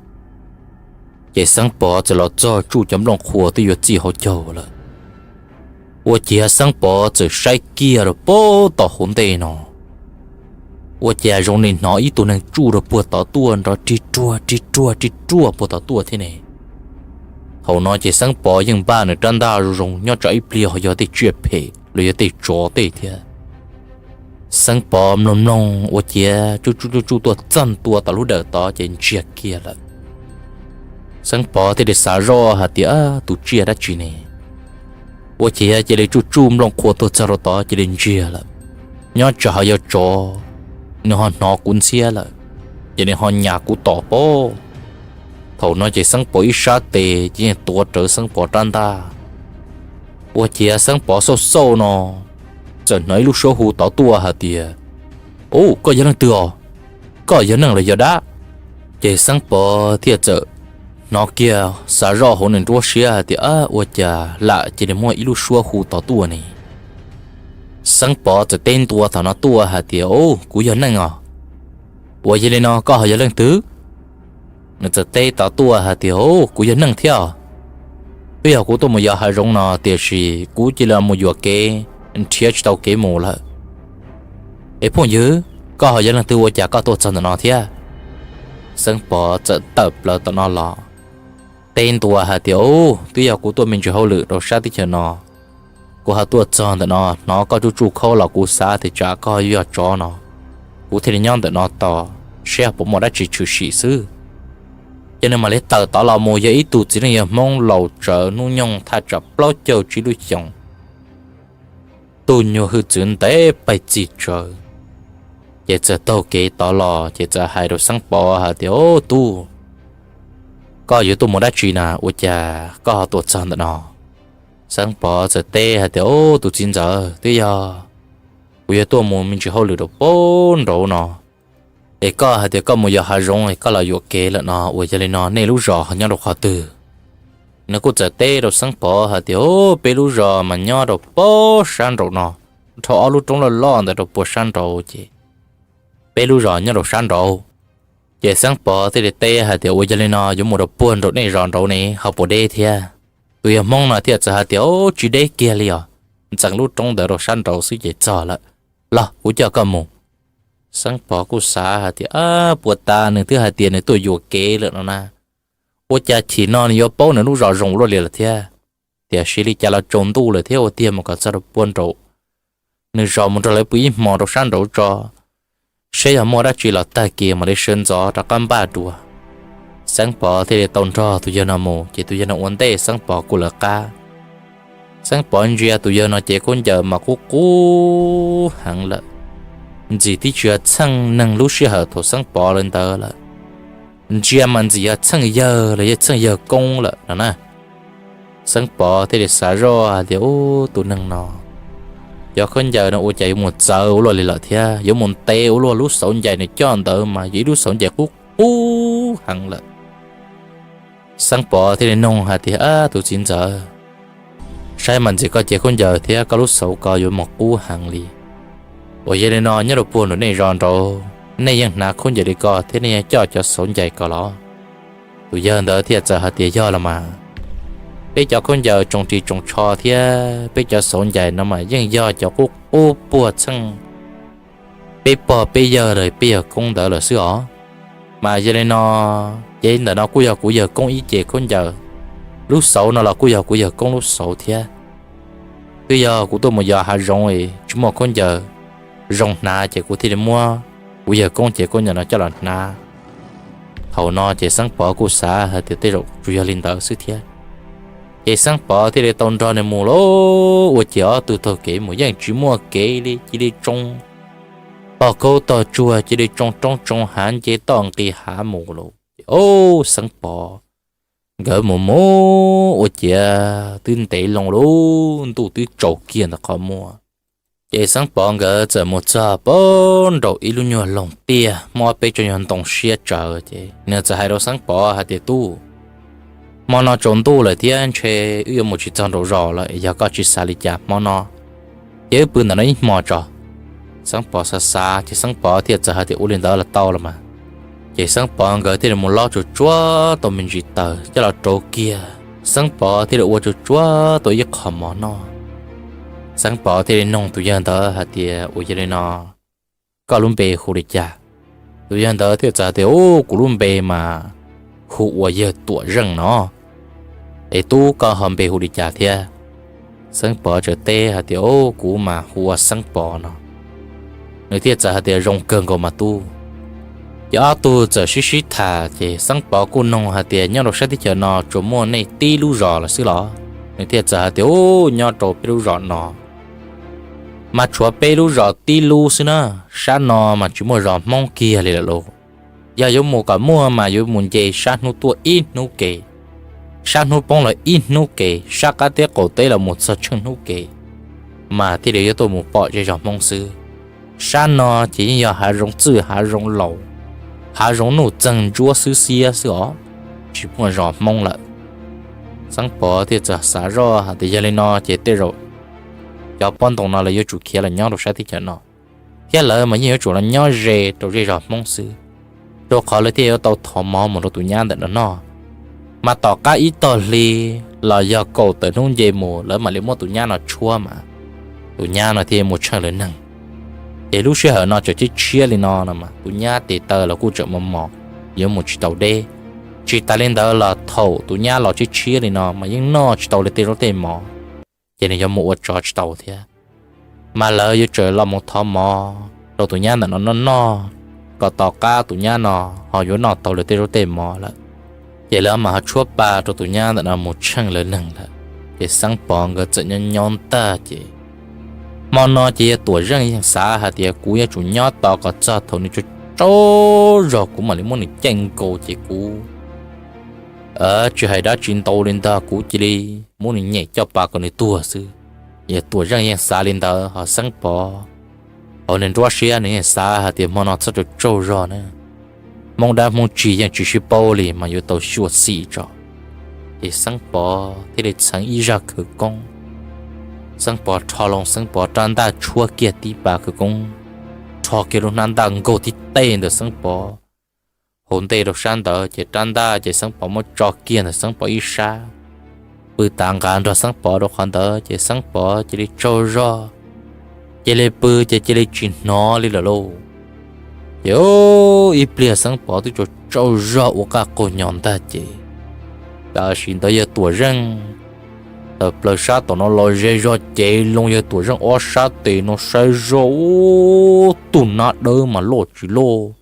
Ces Xeeb Pov txawm los txog tsuj cov nplooj qhuav twb yuav txij hauv caug lawm. Ua ciav Xeeb Pov txawm saib kiag rau pem tom hauv ntej no, ua cas zoo li hnov ib tug neeg tsuj rau puag tod tuaj nrov rig ruag rig ruag rig ruag puag tod tuaj thiab ne. Thaum no ces Xeeb Pov yeej npaj nws rab ntaj zoo zoo nyob tsam ib pliag ho yog tej tsiaj phem los yog tej tsov tej thiab. Xeeb Pov mloog mloog ua ciav tsuj tsuj tsuj tsuj tuaj txog ntua tom lub dawm tod ces ntsiag kiag lawm. Xeeb Pov thiaj li xav zoj hais tias, tus tsiaj dab tsi ne? Ua ciav cia li tsuj tsuj nplooj qhuav tuaj txog rau tod cia li ntsiag lawm. Nyob tsam ho yog tsov, nws ho hnov kuv ntxhiab lawm, ces nws ho nyas kuv tom pob. Thaum no ces Xeeb Pov ib sab tes ces yeej tuav rawv Xeeb Pov rab ntaj. Ua ciav Xeeb Pov xauj xauj no, txawm hnov ib lub suab hu tod tuaj hais tias, Ub, koj yog leej twg os? Koj yog neeg los yog dab? Ces Xeeb Pov thiaj txawm hnov kiag xav zoj hauv nws nruab siab hais tias, ua cas lam cia li muaj ib lub suab hu tod tuaj ne? Xeeb Pov txawm teb ntua thaum no tuaj hais tias, Ub, kuv yog neeg os. Ua yog li no koj ho yog leej twg? Nws txawm teb tod tuaj hais tias, Ub, kuv yog neeg thiab os. Twb yog kuv tuaj mus yos hav zoov no tiam sis kuv cia li mus yuam kev, nrhiav tsis tau kev mus lawm. Es phooj ywg, koj ho yog leej twg ua cas koj tuaj txog ntawm no thiab? Xeeb Pov txawm tawm plaws tom no los teb ntua hais tias, Ub, twb yog kuv tuaj me ntsis hauj lwm rau sab teb chaws no. Kuv ho tuaj txog ntawm no hnov koj tsuj tsuj khaub los kuv xav tias tsam koj yog tsov no, kuv thiaj li nyob ntawm no tos seb puas muaj dab tsi tshwm sim xwb. Ces nws mam li tawm tod los mus yog ib tug txiv neej yawg Hmoob laus tsawv hnub nyoog thaj tsam plaub caug tsib lub xyoos, tus nyuag hwj txwv ntev pes txig tsawv. Ces txawm taug kev tod los ces txawm hais rau Xeeb Pov hais tias, Ub, tub, koj yuav tuaj mus dab tsi na ua cas koj ho tuaj txog ntawm no? Xeeb Pov txawm teb hais tias, Ub, tus txiv ntxawm, twb yog kuv yuav tuaj mus me ntsis hauj lwm rau pem nraud no, es koj hais tias koj mus yos hav zoov es koj los yuam kev lawm no, ua yog li no nej lub zos ho nyob rau qhov twg? Nws kuj txawm teb rau Xeeb Pov hais tias, Ub, peb lub zos mas nyob rau pem sab nraud no, dhau ob lub roob loj loj ntawd rau puag sab nraud ces peb lub zos nyob rau sab nraud. Ces Xeeb Pov thiaj li teb hais tias, Ua yog li no yuav mus rau puag nraum nej zos nraud ne ho puas deb thiab? Tus yawg Hmoob no thiaj txawm hais tias, Ub, tsis deb kiag li os, ntxeev lub roob ntawd rau sab nraud xwb ces txog lawm. Los kuv coj koj mus. Xeeb Pov kuj xav hais tias, Ab, puas tas nws twb hais tias nws tuaj yuam kev lawm no na, ua cas chim no nws yuav paub nws lub zos zoo luaj li lawm thiab? Tiam sis li cas los tsaus ntuj lawm thiab, ua tiag mus kom txog rau puag nraum nws zos mus nrog lawv pw ib hmos rau sab nraud tso, saib yog muaj dab tsi los tag kis mam li sawv ntxov rov qab npaj dua. Xeeb Pov thiaj li tau nrog tus yawg no mus, ces tus yawg no ua ntej Xeeb Pov kuj lawv qab. Xeeb Pov ntsia tus yawg no cev khaub ncaws mas qub qub heev lawm, ntxim tib tsis yog txheej neeg lub sij hawm thaum Xeeb Pov lawv ntawd lawm. Ntsia mas ntxim yog txheej yawg los yog txheej yawg koob lawm no na. Xeeb Pov thiaj li xav zoj hais tias, Ub, tus neeg no, cov khaub ncaws no ua cas yuav mus txawv ua luaj li lawm thiab, yuav mus ntev ua luaj, lub xauv ncais nws coj ntawd mas yog ib lub xauv ncais qub qub heev lawm. Xeeb Pov thiaj li nug hais tias, Ab, tus txiv ntxawm, saib mas ntxim koj cev khaub ncaws thiab koj lub xauv ko yuav mus qub heev li. Uas yog li no nyob rau puag nraum nej zos nraud, nej yeej hnav khaub ncaws li ko thiab nej yeej coj cov xauv ncais ko los? Tus yawg ntawd thiaj txawm hais tias, Yog los mas, peb cov khaub ncaws tsoos ris tsoos tsho thiab peb cov xauv ncais no mas yeej yog cov qub qub puag txheej peb pog peb yawg los peb yawg koob ntawd lawm xwb os. Mas yog li no, ces ntawm no kuj yog kuv yawg koob ib ce khaub ncaws, lub xauv no los kuj yog kuv yawg koob lub xauv thiab. Twb yog kuv tuaj mus yos hav zoov es tsis muaj khaub ncaws zoo hnav ces kuv thiaj li muab kuv yawg koob cev khaub ncaws no coj los hnav. Thaum no ces Xeeb Pov kuj xav hais tias tej zaum tsuas yog li ntawd xwb thiab. Ces Xeeb Pov thiaj li tau nrog nws mus lauj. Ua ciav ob tug taug kev mus yeej tsis muaj kev li, cia li tsoo tog khaub tog tsuag, cia li tsoo roob tsoo hav nce toj nqis hav mus lauj. Ces ob Xeeb Pov nkawd mus mus ua ciav twb ntev loo lauj, ntuj twb tsaus kiag ntawm qhov muag. Ces Xeeb Pov nkawd txawm mus txog pem nraum ib lub nyuag loog tiaj muaj ob peb tsob nyuag ntoo siab tsawv. Ces nws txawm hais rau Xeeb Pov hais tias, Tub, hmo no tsaus ntuj lawm thiab ntshe wb yuav mus tsis txog nraum zos lawm, yog koj tsis xav li cas hmo no ces wb pw ntawm no ib hmos tso. Xeeb Pov xav xav ces Xeeb Pov thiaj txawm hais tias, Ua li ntawd los tau los mas. Ces Xeeb Pov nkawd thiaj li mus lob tsuag tsuag tau me ntsis taws coj los rauv kiag, Xeeb Pov thiaj li ua tsuag tsuag tau ib qho mov noj. Xeeb Pov thiaj li noog tus yawg ntawd hais tias, Ua, yog li no koj lub npe hu li cas? Tus yawg ntawd thiaj txawm hais tias, Ub, kuv lub npe mas hu ua yawg Tuam Zeej no. Es tub, koj ho npe hu li cas thiab? Xeeb Pov txawm teb hais tias, Ub, kuv mas hu ua Xeeb Pov no. Nws thiaj txawm hais tias, Zoo kawg nkaus mas tub. Ces ob tug txawm sib sib tham ces Xeeb Pov kuj noog hais tias, Nyob rau sab teb chaws no tsuas muaj nej tib lub zos lawm xwb los? Nws thiaj txawm hais tias, Ub, nyob rau peb lub zos no mas tshuav peb lub zos tib lub xwb na, sab no mas tsis muaj zos Hmoob kiag li lawm lauj. Yog yuav mus kom muaj mas yuav mus nce sab hnub tuaj ib hnub ke, sab hnub poob los ib hnub ke, sab qab teb qaum teb los mus txog tsheej hnub ke, mas thiaj li yuav tuaj mus pom zej zos Hmoob xwb. Sab no ces yeej yog hav zoov txwj hav zoov laus, hav zoov nuj txeeg ntsuab xwb xiab xwb os, tsis muaj zos Hmoob lawm. Xeeb Pov thiaj txawm xav zoj hais tias, Yog li no ces tej zaum cov pob ntoo no lawv yuav tsum khiav los nyob rau sab teb chaws no, thiab lawv mas yeej yuav tsum los nyob ze rau zej zos Hmoob xwb, rau qhov lawv thiaj yuav tau thov mov mus rau tus nyab ntawm no noj. Mas tom qab ib tog hli los yog kaum tawm hnub nce mus lawv mam li muab tus nyab no tshuab mas tus nyab no thiaj mus tsheej lawv neeg. Ces lub sij hawm no tseem tshiab tshiab li no no mas tus nyab tes taw los kuj tseem mos mos, yuav mus tsis tau deb. Tsis tas li ntawd los thaum tus nyab los tshiab tshiab li no mas yeej noj tsis tau li tej zaub tej mov, ces nws yuav mus ua tsov tsis tau thiab. Mas lawv yuav tsum los mus thov mov rau tus nyab ntawm no noj noj, kom tom qab tus nyab no ho yuav noj tau lawv tej zaub tej mov lawm, ces lawv mam ho tshuab pa rau tus nyab ntawm no mus tsheej lawv neeg lawm. Ces Xeeb Pov nkawd txawm nyob nyob ntag ces hmo no ces yawg Tuam Zeej yeej xav hais tias, Kuv yuav tsum nyob tos kom txog thaum nws tsaug tsaug zog kuv mam li muab nws caij nkaus ces kuv tsis hais dab tsi ntau li ntag, kuv cia li muab nws nyem coj pa kom nws tuag xwb. Yawg Tuam Zeej yeej xav li ntawd, ho Xeeb Pov hauv nws nruab siab nws yeej xav hais tias, Hmo no txhob tsaug tsaug zog na, Hmoob dab Hmoob tsig yeej tsis sib paub li mas yuav tau xyuam xim tso. Ces Xeeb Pov thiaj li txheev ib zaj khawv koob. Xeeb Pov rho loo, Xeeb Pov rab ntaj tshuab kiag tib pas khawv koob, rho kiag lub hnab ntaj nkaug tib teg ntawm Xeeb Pov hauv ntej rau sab ntawd, ces rab ntaj ces Xeeb Pov muab tso kiag ntawm Xeeb Pov ib sab, pw tav nqa nrog Xeeb Pov rau qhov ntawd, ces Xeeb Pov cia li tsaug zog, cia li pw ces cia li tsis hnov li lawm lauj. Ces ib pliag Xeeb Pov twb tsaug tsaug zog ua qaj qaug nyo ntag ces, tam sim ntawd yawg Tuam Zeej tawm plaws sab tom no los ze zog cev loo yawg Tuam Zeej ob sab tes no saib zoj, ub, tus nab dawb mas loj tsis loj,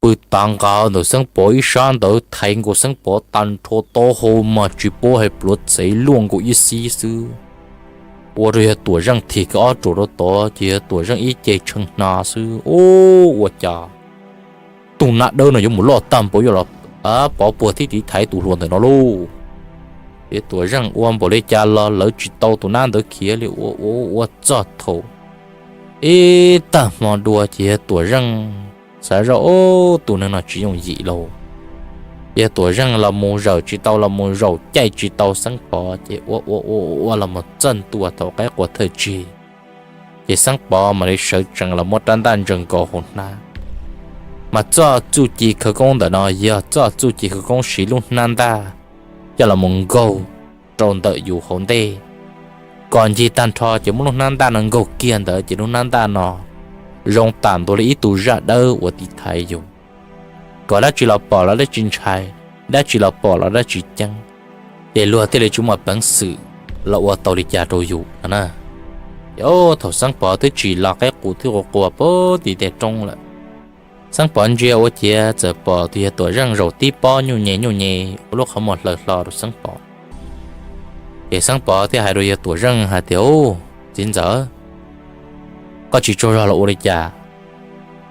pw tav nqa ntawm Xeeb Pov ib sab ntawd, thaiv nkaus Xeeb Pov tag nrho taub hau mas tsis paub hais pluav txev luaj nkaus ib xib xwb. Ua rau yawg Tuam Zeej thim kiag ob ruam rau tod ces yawg Tuam Zeej ib ce tshee hna xwb, ub, ua cas tus nab dawb no yuav mus loj tag npaum yuav los pov puag thib tiv thaiv tus hluas ntawm no lauj. Yawg Tuam Zeej ua npaum li cas los lawv tsis tau tus nab ntawd khiav li, ua ua ua txog thaum ib tag hmo dua ces yawg Tuam Zeej xav zoj, ub, tus neeg no tsis yooj yim lauj. Yawg Tuam Zeej los mus zawm tsis tau, los mus zaum caij tsis tau Xeeb Pov ces ua ua ua ua los mus txog ntua thaum qaib qua thawj tsig, ces Xeeb Pov mam li sawv tsees los muab rab ntaj ntsaws nkaus hauv hnab. Mas txoj txuj ci khawv koob ntawm no yog txoj txuj ci khawv koob siv lub hnab ntaj coj los mus nkaug rau ntawm yus hauv ntej, kom ncig tag nrho ces muab lub hnab ntaj no nkaug kiag ntawd ces lub hnab ntaj no zoo tam ntua li ib tug zaj dawb uas tiv thaiv yus, kom dab tsi los pom los dab tsi ntshai, dab tsi los pom los dab tsi ceeb, ces luag thiaj li tsis muaj peev xwm los ua tau li cas rau yus no na. Ces thaum Xeeb Pov twb tsim los qaib qus twb qua qua puag tim tej roob lawm, Xeeb Pov ntsia ua ciav txawm pom tus yawg Tuam Zeej zaum tib pob nyuj nyem nyuj nyem ua lub qhov muag hlaws hlo rau Xeeb Pov. Ces Xeeb Pov thiaj hais rau yawg Tuam Zeej hais tias, Ub, txiv ntxawm, koj tsis tsaug zog los ua li cas?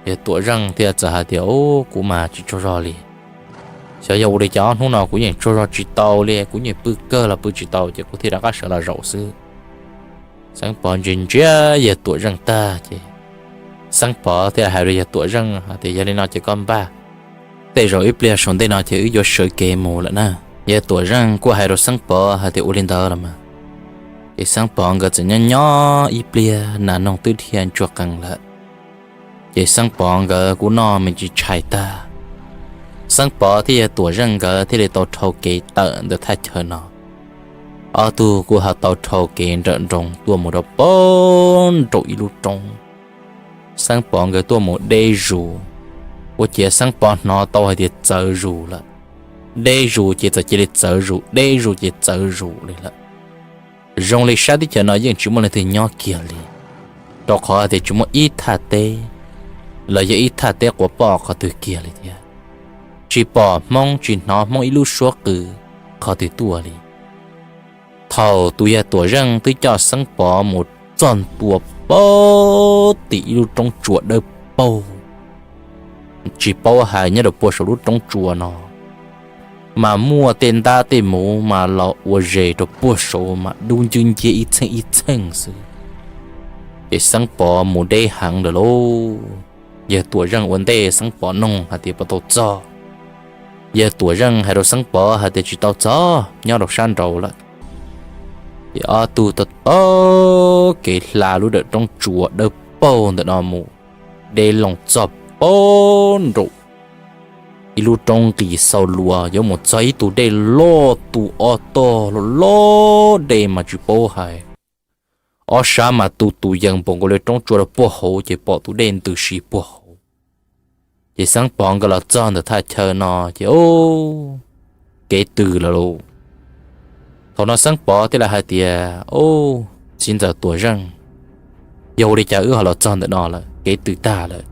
Yawg Tuam Zeej thiaj txawm hais tias, Ub, kuv mas tsis tsaug zog li. Xyov yog ua li cas ob hnub no kuv yeej tsaug zog tsis tau li, kuv yeej pw kawg los pw tsis tau ces kuv thiaj rov qab sawv los zaum xwb. Xeeb Pov ntsia ntsia yawg Tuam Zeej tag ces Xeeb Pov thiaj hais rau yawg Tuam Zeej hais tias, Yog li no ces koj npaj, tej zaum ib pliag saum ntej no ces wb yuav sawv kev mus lawm na. Yawg Tuam Zeej kuj hais rau Xeeb Pov hais tias, Ua li ntawd los mas. Ces Xeeb Pov nkawd txawm nyob nyob ib pliag nas noog twb dhia ntsuag qees lawm. Ces Xeeb Pov nkawd kuj noj me ntsis tshais tag, Xeeb Pov thiab yawg Tuam Zeej nkawd thiaj li tau dhau kev tawm ntawm thaj chaw no. Ob tug kuj ho tau dhau kev nrawm nroos tuaj mus rau pem nraum ib lub roob. Xeeb Pov nkawd tuaj mus deb zus, ua ciav Xeeb Pov hnov tau hais tias txawv zus lawm. Deb zus ces txawm cia li txawv zus, deb zus ces txawv zus li lawm. Zoo li sab teb chaws no yeej tsis muaj leej twg nyob kiag li, rau qhov hais tias tsis muaj ib thaj teb los yog ib thaj teb quas poj qhov twg kiag li thiab. Tsis pom Hmoob, tsis hnov Hmoob ib lub suab qw qhov twg tuaj li. Thaum tus yawg Tuam Zeej twb coj Xeeb Pov mus txog ntua pem tim ib lub roob tsuas dawb paug, tsis paub hais nyob rau puag saum lub roob tsuas no mas muaj tej ntab tej muv mas los ua zes rau puag saud mas dub ncwb nciab ib txheej ib txheej xwb. Ces Xeeb Pov mus deb heev lawm lauj. Yawg Tuam Zeej ua ntej Xeeb Pov nug hais tias puas tau txog. Yawg Tuam Zeej hais rau Xeeb Pov hais tias tsis tau txog, nyob rau sab nraud lawm. Ces ob tug taug kev hla lub dawm roob tsuas dawb paug ntawm no mus, deb loo txog pem nraum ib lub roob nqis xaus luas yuav mus txog ib tug dej loj tu ob tog loj loj, dej mas tsis paub hais, ob sab mas tu tus yees npaum nkaus li roob tsuas rau puag hauv ces pom tus dej ntws si puag hauv. Ces Xeeb Pov nkawd los txog ntawm thaj chaw no ces, ub, kev tws lawm lauj. Thaum no Xeeb Pov thiaj li hais tias, Ub, txiv ntxawm Tuam Zeej, yog ua li cas wb ho los txog ntawm no lawm, kev tws tag lawm?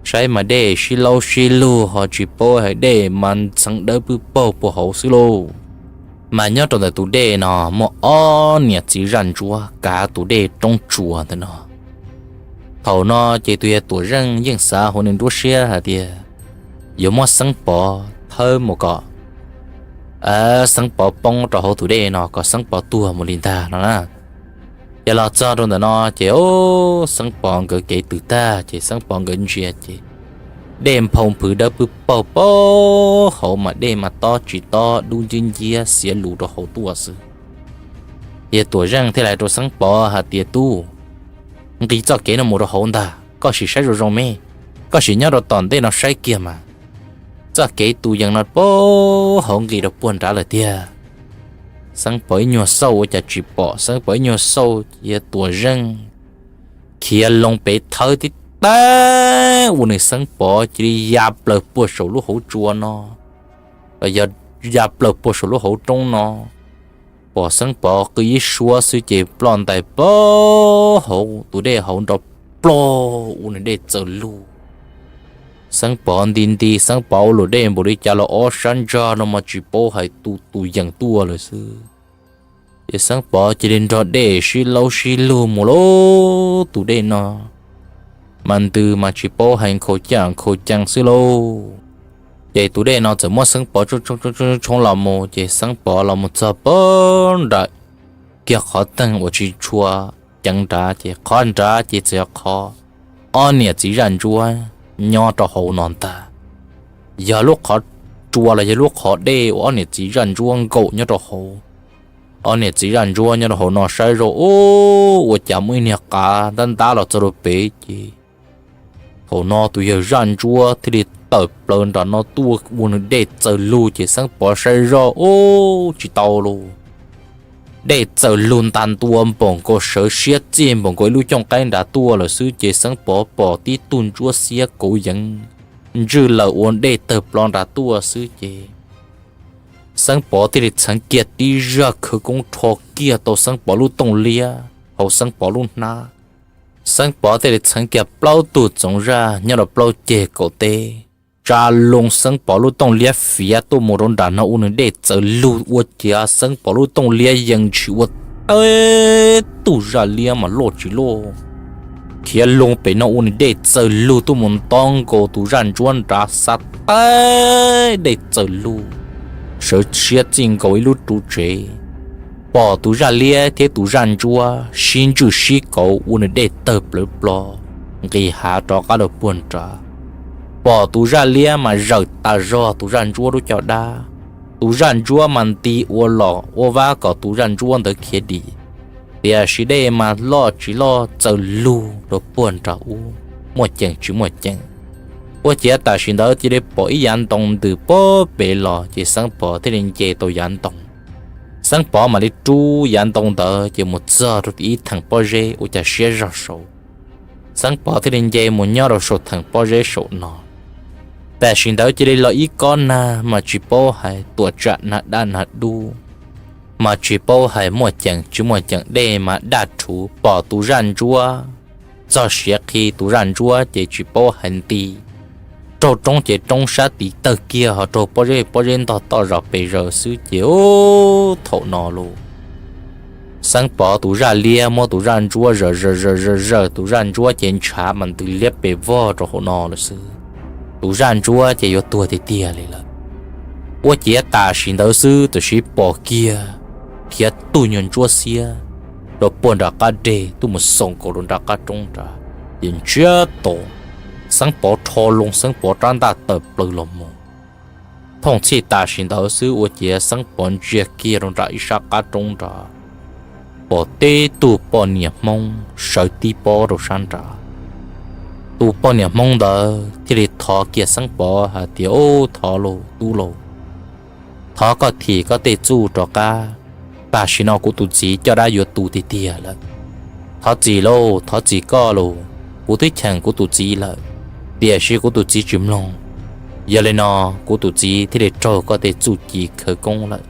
Saib mas dej sib laub sib lug ho tsis paub hais, dej mas ntxheev dawb pwb paug puag hauv xwb lauj. Mas nyob rau ntawm tus dej no muaj ob niam txiv zaj ntsuab kav tus dej roob tsuas ntawm no. Thaum no ces tus yawg Tuam Zeej yeej xav hauv nws nruab siab hais tias yuav muab Xeeb Pov thawb mus kom Xeeb Pov poob rau hauv tus dej no kom Xeeb Pov tuag mus li ntag no na. Ces los txog rau ntawm no ces, ub, Xeeb Pov nkawd kev tws tag ces Xeeb Pov nkawd ntsia ces dej nphau nphwv dawb pwb paug puag hauv mas dej mas tob tsis tob dub nciab nciab xiav lus rau hauv tuaj xwb. Yawg Tuam Zeej thiaj li hais rau Xeeb Pov hais tias, Tub, nqis txoj kev no mus rau hauv ntag, koj sim saib zoo zoo me, koj sim nyob rau tom ntej no saib kiag mas. Txoj kev tus yees no puag hauv nqis rau puag nrad lawm tiag. Xeeb Pov ib nyuag xauj ua cas tsis pom, Xeeb Pov ib nyuag xauj, Yawg Tuam Zeej khiav loo pem thawb tib tag ua nws Xeeb Pov cia li ya plaws puag saum lub hauv tsua no, los yog ya plaws puag saum lub hauv roob no. Pom Xeeb Pov qw ib suab xwb ces ploj ntais puag hauv tus dej hauv nrov plog ua nws dej txawm lug. Xeeb Pov nti nti, Xeeb Pov ua luam dej npaum li cas los ob sab ntsag no mas tsis paub hais, tu tus yees tuaj lawm xwb. Ces Xeeb Pov cia li nrog dej sib laub sib lug mus lauj. Tus dej no mas ntws mas tsis paub hais nkhaus caj nkhaus cee xwb lauj. Ces tus dej no txawm muab Xeeb Pov tshoob los mus, ces Xeeb Pov los mus txog puag nram kiag qhov teeg uas tsis tshua ceev nrad, ces qhov nrad ces txawm yog qhov ob niam txiv zaj ntsuab nyob rau hauv no ntag. Yog lub qhov tsua los yog lub qhov dej uas ob niam txiv zaj ntsuab nkaum nyob rau hauv. Ob niam txiv zaj ntsuab nyob rau hauv no saib zoj, ub, ua cas muaj ib niag qav ntab ntab los txog rau pem ces thaum no tus yawg zaj ntsuab thiaj li tawm plaws nram no tuaj ua nws dej txawm lug, ces Xeeb Pov saib zoj, ub, tsis tau lauj. Dej txawm lug ntas ntua npaum nkaus sawv siab txij npaum nkaus ib lub cooj qaib nrad tuaj lawm xwb, ces Xeeb Pov pom tib tug ntsuab xiab kauv yeev ntswj lawm ua dej tawg plho nrad tuaj xwb ces Xeeb Pov thiaj li txheev kiag tib zaj khawv koob rho kiag tau Xeeb Pov lub tooj liab hauv Xeeb Pov lub hnab, Xeeb Pov thiaj li txheev kiag plaub tug txoov zaj nyob rau plaub ceg kaum teb, tsa loo Xeeb Pov lub tooj liab fiav tuaj mus rau nram no ua nws dej txawm lug ua ciav Xeeb Pov lub tooj liab yees ntshis ua teb tug zaj liab mas loj tsis loj, khiav loo pem no ua nws dej txawm lug tuaj mus nto nkaus tus zaj ntsuab nrad xav teb dej txawm lug, sawv siab txij nkaus ib lub ru tsev. Pom tus zaj liab thiab tus zaj ntsuab sib ntswj sib kauv ua nws dej tawg plawv plo nqis hav rov qab rau puag nrad. Pom tus zaj liab mas zawm tas zog tus zaj ntsuab lub caj dab, tus zaj ntsuab mas nti ua los ua vab kom tus zaj ntsuab ntawd khiav dim. Tiam sis dej mas loj tsis loj txawm lug rau puag nrad ub, muaj ceem tsis muaj ceem. Ua ciav tam sim ntawd cia li pom ib yav ntoo ntws puag pem los ces Xeeb Pov thiaj li nce tau yav ntoo. Xeeb Pov mam li rub yav ntoo ntawd ces mus txog rau tim ib theem pob zeb ua cas siab zog saud. Xeeb Pov thiaj li nce mus nyob rau saum theem pob zeb saum no. Tam sim ntawd cia li los ib kob nag mas tsis paub hais tuam tsam nag daj nag dub, mas tsis paub hais muaj ceem tsis muaj ceem dej mas daj rhuv pom tus zaj ntsuab txog siav qhi tus zaj ntsuab ces tsis paub hais nti raug roob ces roob sab tid tawg kiag ho raug pob zeb pob zeb ntog toj zos pes zaws xwb ces ub thaum no lauj, Xeeb Pov tus zaj liab muab tus zaj ntsuab zawm zawm zawm zawm zawm tus zaj ntsuab ces ntshav mas ntws liab pes vog rau hauv no lawm xwb. Tus zaj ntsuab ces yuav tuag tiag tiag li lawm. Ua ciav tam sim ntawd xwb tam sim pom kiag khiav tug nyuag ntsuab xiab rau puag nram qab deg tuaj mus xaus nkaus rau nram qab roob nrad, ces ntsiag to Xeeb Pov rho loo Xeeb Pov rab ntaj tawm plaws los mus. Thooj txhij tam sim ntawd xwb ua ciav Xeeb Pov ntsia kiag rau nram ib sab qab roob nrad, pom tib tug poj niam Hmoob sawv tib pob rau sab nrad. Tus poj niam Hmoob ntawd thiaj li thov kiag Xeeb Pov hais tias, Ub, thov lauj, tub lauj, thov koj thim koj tej txuj rov qab. Tam sim no kuv tus txiv caj dab yuav tu tiag tiag lawm. Thov txim lauj, thov txim koj lauj. Kuv twb cheem kuv tus txiv lawm, tiam sis kuv tus txiv tsis mloog. Yog li no, kuv tus txiv thiaj li raug koj tej txuj ci khawv koob lawm.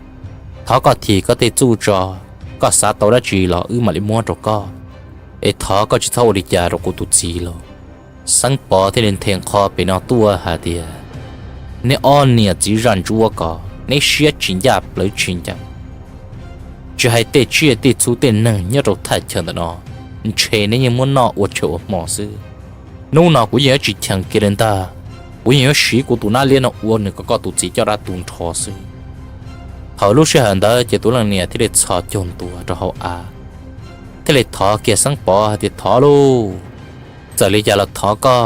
Thov koj thim koj tej txuj tso, koj xav tau dab tsi los wb mam li muab rau koj, es thov koj tsis txhob ua li cas rau kuv tus txiv lauj. Xeeb Pov thiaj li nthe nqho pem no tuaj hais tias, Neb ob niam txiv zaj ntsuab ko, neb siab tsis ncaj plawv tsis ncees. Tsis hais tej tsiaj tej txhu tej neeg nyob rau thaj chaw ntawm no, ntshe neb yeej muab noj ua tshais ua hmo xwb. Hnub no kuv yeej yuav tsis cheem kiag li ntag, kuv yeej yuav siv kuv tus nab liab no ua nws kom koj tus txiv caj dab tu nrho xwb. Thaum lub sij hawm ntawd ces tus leej niam thiaj li txhos caug ntua rau hauv av, thiaj li thov kiag Xeeb Pov hais tias, Thov lauj, txawm li cas los thov koj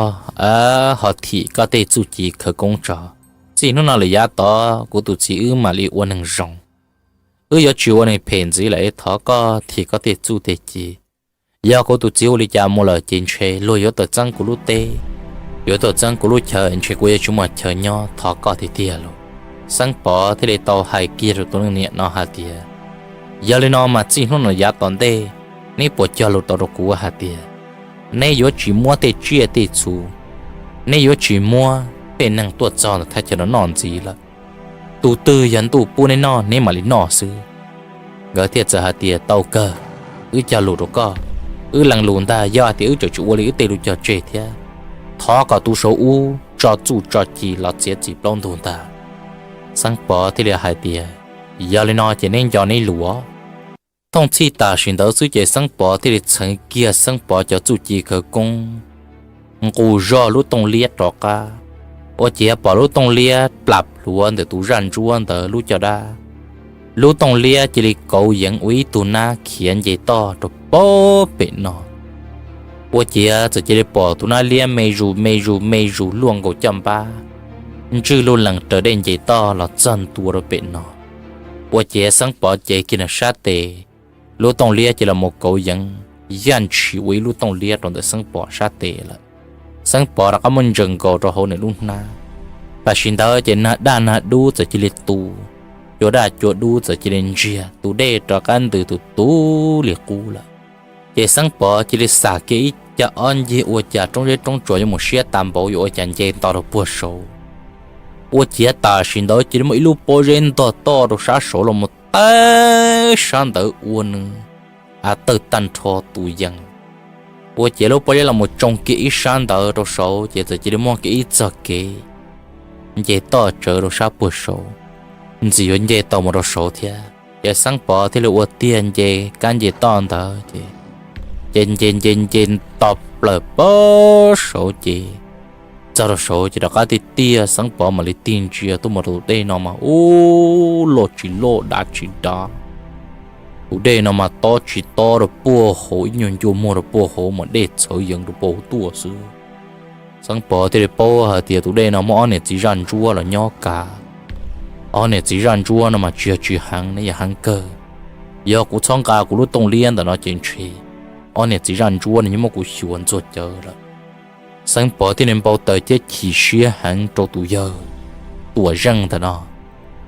ho thim koj tej txuj ci khawv koob tso. Txij hnub no lawm yav tod kuv tus txiv wb mam li ua neeg zoo. Wb yuav tsis ua neeg phem ntxiv lawm, thov koj thim koj tej txuj tej ci. Yog kuv tus txiv ua li cas mus lawm ces ntshe luag yuav tawm txeeb kuv lub teb, yuav tawm txeeb kuv lub chaw, ntshe kuv yuav tsis muaj chaw nyob, thov koj tiag tiag lauj. Xeeb Pov thiaj li tau hais kiag rau tus leej niam no hais tias, Yog li no mas txij hnub no yav tom ntej, neb puas cog lus tau rau kuv hais tias neb yuav tsis muab tej tsiaj tej txhu, neb yuav tsis muab tej neeg tuaj txog ntawm thaj chaw no noj ntxiv lawm? Tus twg yog ntuj pub neb noj neb mam li noj xwb. Nkawd thiaj txawm hais tias, Tau kawg, wb cog lus rau koj. Wb lees lus ntag, yog hais tias wb tseem tsis ua li wb tej lus cog tseg thiab, thov kom tus saum ub tso txuj tso ci los txiav txim plaub ntug ntag. Xeeb Pov thiaj li hais tias, Yog li no ces neb nco neb lus. Thooj txhij tam sim ntawd xwb ces Xeeb Pov thiaj li txheev kiag Xeeb Pov cov txuj ci khawv koob nqus zog lub tooj liab rov qab, ua ciav pom lub tooj liab plam plhuav ntawm tus zaj ntsuab ntawd lub caj dab. Lub tooj liab cia li kauv yeev ua ib tug nab khiav nce toj rau puag pem no. Ua ciav txawm cia li pom tus nab liab me zus me zus me zus luaj nkaus caj npab, ntswj luj lees raws dej nce toj los txog ntua rau pem no. Ua ciav Xeeb Pov cev kiag nws sab tes, lub tooj liab cia li mus kauv yeev yaj ntshis ua ib lub tooj liab rau ntawm Xeeb Pov sab tes lawm. Xeeb Pov rov qab muab ntsaws nkaus rau hauv nws lub hnab. Tam sim ntawd ces nag daj nag dub txawm cia li tu, cua daj cua dub txawm cia li ntsiag, tus dej rov qab ntws tus tu li qub lawm. Ces Xeeb Pov cia li xam kiag ib cag ob ncig ua cas roob zeb roob tsuas yuav mus siab tas npaum yuav ua cas nce nto rau puag saud. Ua ciav tam sim ntawd cia li muaj ib lub pob zeb ntog toj rau sab saud los mus tawg sab ntawd ua nws av tawg tag nrho tus yees. Ua ciav lub pob zeb los mus tsoo kiag ib sab ntawd rau saud ces txawm cia li muaj kiag ib txoj kev nce toj tsawv rau sab puag saud, ntxim yuav nce tau mus rau saud thiab. Ces Xeeb Pov thiaj li ua tiag nce kab nce toj ntawd ces, ces nce nce nce to plaws puag saud ces txog rau saud ces rov qab tiag tiag Xeeb Pov mam li tig ntsia tuaj mus rau tus dej no mas ub, loj tsis loj dav tsis dav. Tus dej no mas tob tsis tob rau puag hauv, ib nyuag ncua muag rau puag hauv mas dej txhawv yees rau puag hauv tuaj xwb. Xeeb Pov thiaj li paub hais tias tus dej no muaj ob niam txiv zaj ntsuab los nyob kav. Ob niam txiv zaj ntsuab no mas tsis yog tsis heev ne, yog heev kawg. Yog kuv txhob nqa kuv lub tooj liab ntawm no ces ntshe ob niam txiv zaj ntsuab no yeej muab kuv xyuas ntxuag cawv lawm. Xeeb Pov thiaj li npau taws thiab chim siab heev rau tus yawg Tuam Zeej ntawm no.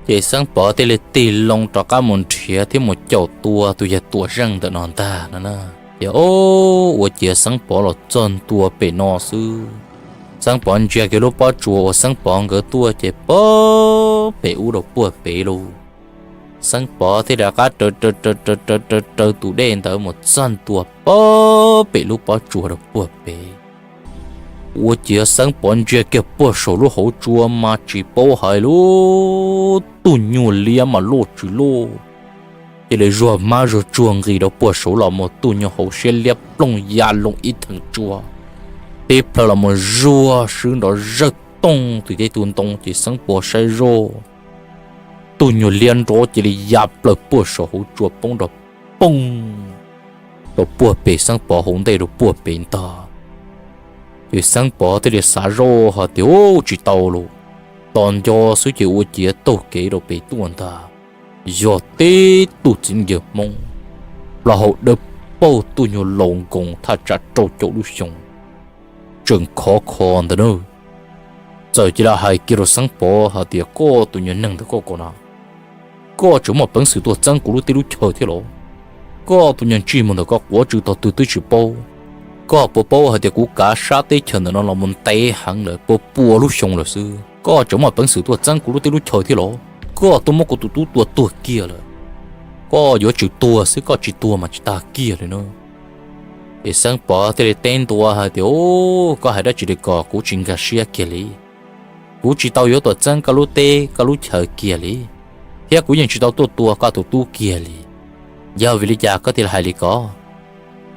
Ces Xeeb Pov thiaj li tig loo rov qab mus nrhiav thiab mus caum tua tus yawg Tuam Zeej ntawm no ntag no na. Ces o, ua ciav Xeeb Pov los txog ntua pem no xwb, Xeeb Pov ntsia kiag lub pob tsuas uas Xeeb Pov nkawd tuaj ces pag pem ub rau puag pem lawm. Xeeb Pov thiaj rov qab raws raws raws raws raws tus dej ntawd mus txog ntua pag pem lub pob tsuas rau puag pem. Ua ciav Xeeb Pov ntsia kiag puag saum lub hauv tsua mas tsis paub hais lub tug nyuag liab mas loj tsis loj, cia li zuag hmab zuag tsuag nqis rau puag saud los mus, tug nyuag hauv siab liab ploog ya loo ib theem tsua, tib plhaw los mus zuag swb nrov zawj tooj tim tej tug ntoo ces Xeeb Pov saib zoj, tug nyuag liab nrov cia li ya plaws puag saum hauv tsua poob rau poob rau puag pem Xeeb Pov hauv ntej rau puag pem ntag. Ces Xeeb Pov thiaj li xav zoj hais tias, Ub, tsis tau lawm. Tos nco xwb ces ua ciav taug kev rau pem tuaj ntag. Yog tib tug txiv yawg Hmoob, plaub hau dawb paug, tug nyuag laus nkoos thaj tsam rau caum lub xyoo, tseem khov kho ntawd na. Txawm cia li hais kiag rau Xeeb Pov hais tias, Koj tus nyuag neeg ntawm koj ko na, koj tseem muaj peev xwm tuaj txeeb kuv lub teb lub chaw thiab los? Koj tus nyuag ntsej muag ntawm koj quav tsw tog twg twb tsis paub. Koj puas paub hais tias kuv kav sab teb chaws ntawm no los mus ntev heev lawm, puas pua lub xyoo lawm xwb, koj tseem muaj peev xwm tuaj txeeb kuv lub teb lub chaw thiab los? Koj tuaj muab kuv tus tub tua tuag kiag lawm. Koj yuav tsum tuag xwb, koj tsis tuag mas tsis tag kiag li na. Ces Xeeb Pov thiaj li teb ntua hais tias, Koj hais dab tsi li ko, kuv tsis nkag siab kiag li. Kuv tsis tau yuav tuaj txeeb koj lub teb koj lub chaw kiag li, thiab kuv yeej tsis tau tuaj tua koj tus tub kiag li. Yog vim li cas koj thiaj li hais li ko?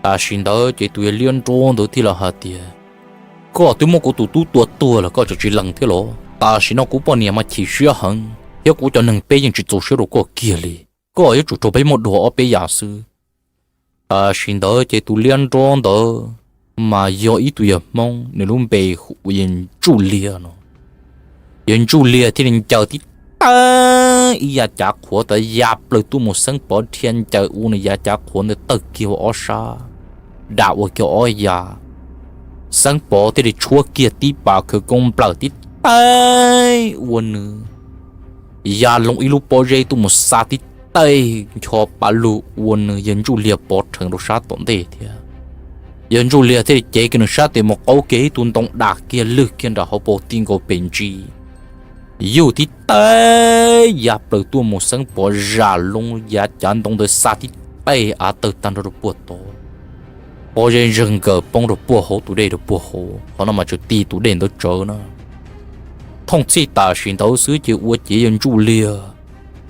Tam sim ntawd ces tus yawg liab nrov ntawd thiaj li hais tias, Koj twb muab kuv tus tub tua tuag lawm koj tseem tsis lees thiab los? Tam sim no kuv poj niam mas chim siab heev thiab kuv cov neeg peb yeej tsis txaus siab rau koj kiag li. Koj yuav tsum raug peb muab dua ob peb yam xwb. Tam sim ntawd ces tus liab nrov ntawd mas yog ib tug yawg Hmoob, nws lub npe hu ua yawg Ntsuj Liag no. Yawg Ntsuj Liag thiaj li ncaws tib teg ib yav cav qhuav ntawd ya plaws tuaj mus, Xeeb Pov dhia ncaws ua nws yav cav qhuav ntawd tawg kiag ua ob sab, dam ua kiag ob yav. Xeeb Pov thiaj li tshuab kiag tib pas khawv koob nplawm tib teg ua nws ya loo ib lub pob zeb tuaj mus xa tib teg ncho pa lug ua nws yawg Ntsuj Liag pov rhees rau sab tom ntej thiab. Yawg Ntsuj Liag thiaj li cev kiag nws sab tes mus qaub kiag ib tug ntoo dam kiag lwg kiag nram hauv paus ti nkaus pes ntsis, yuj tib teg ya plaws tuaj mus, Xeeb Pov zam loo yav cav ntoo ntawd xa tib teg av tawg tag nrho rau puag tod. Pob zeb ntseg nkaws poob rau puag hauv tus dej rau puag hauv, qhov no mas tsuas ti tus dej ntawd tsawv na. Thooj txhij tam sim ntawd xwb ces ua ciav yawg Ntsuj Liag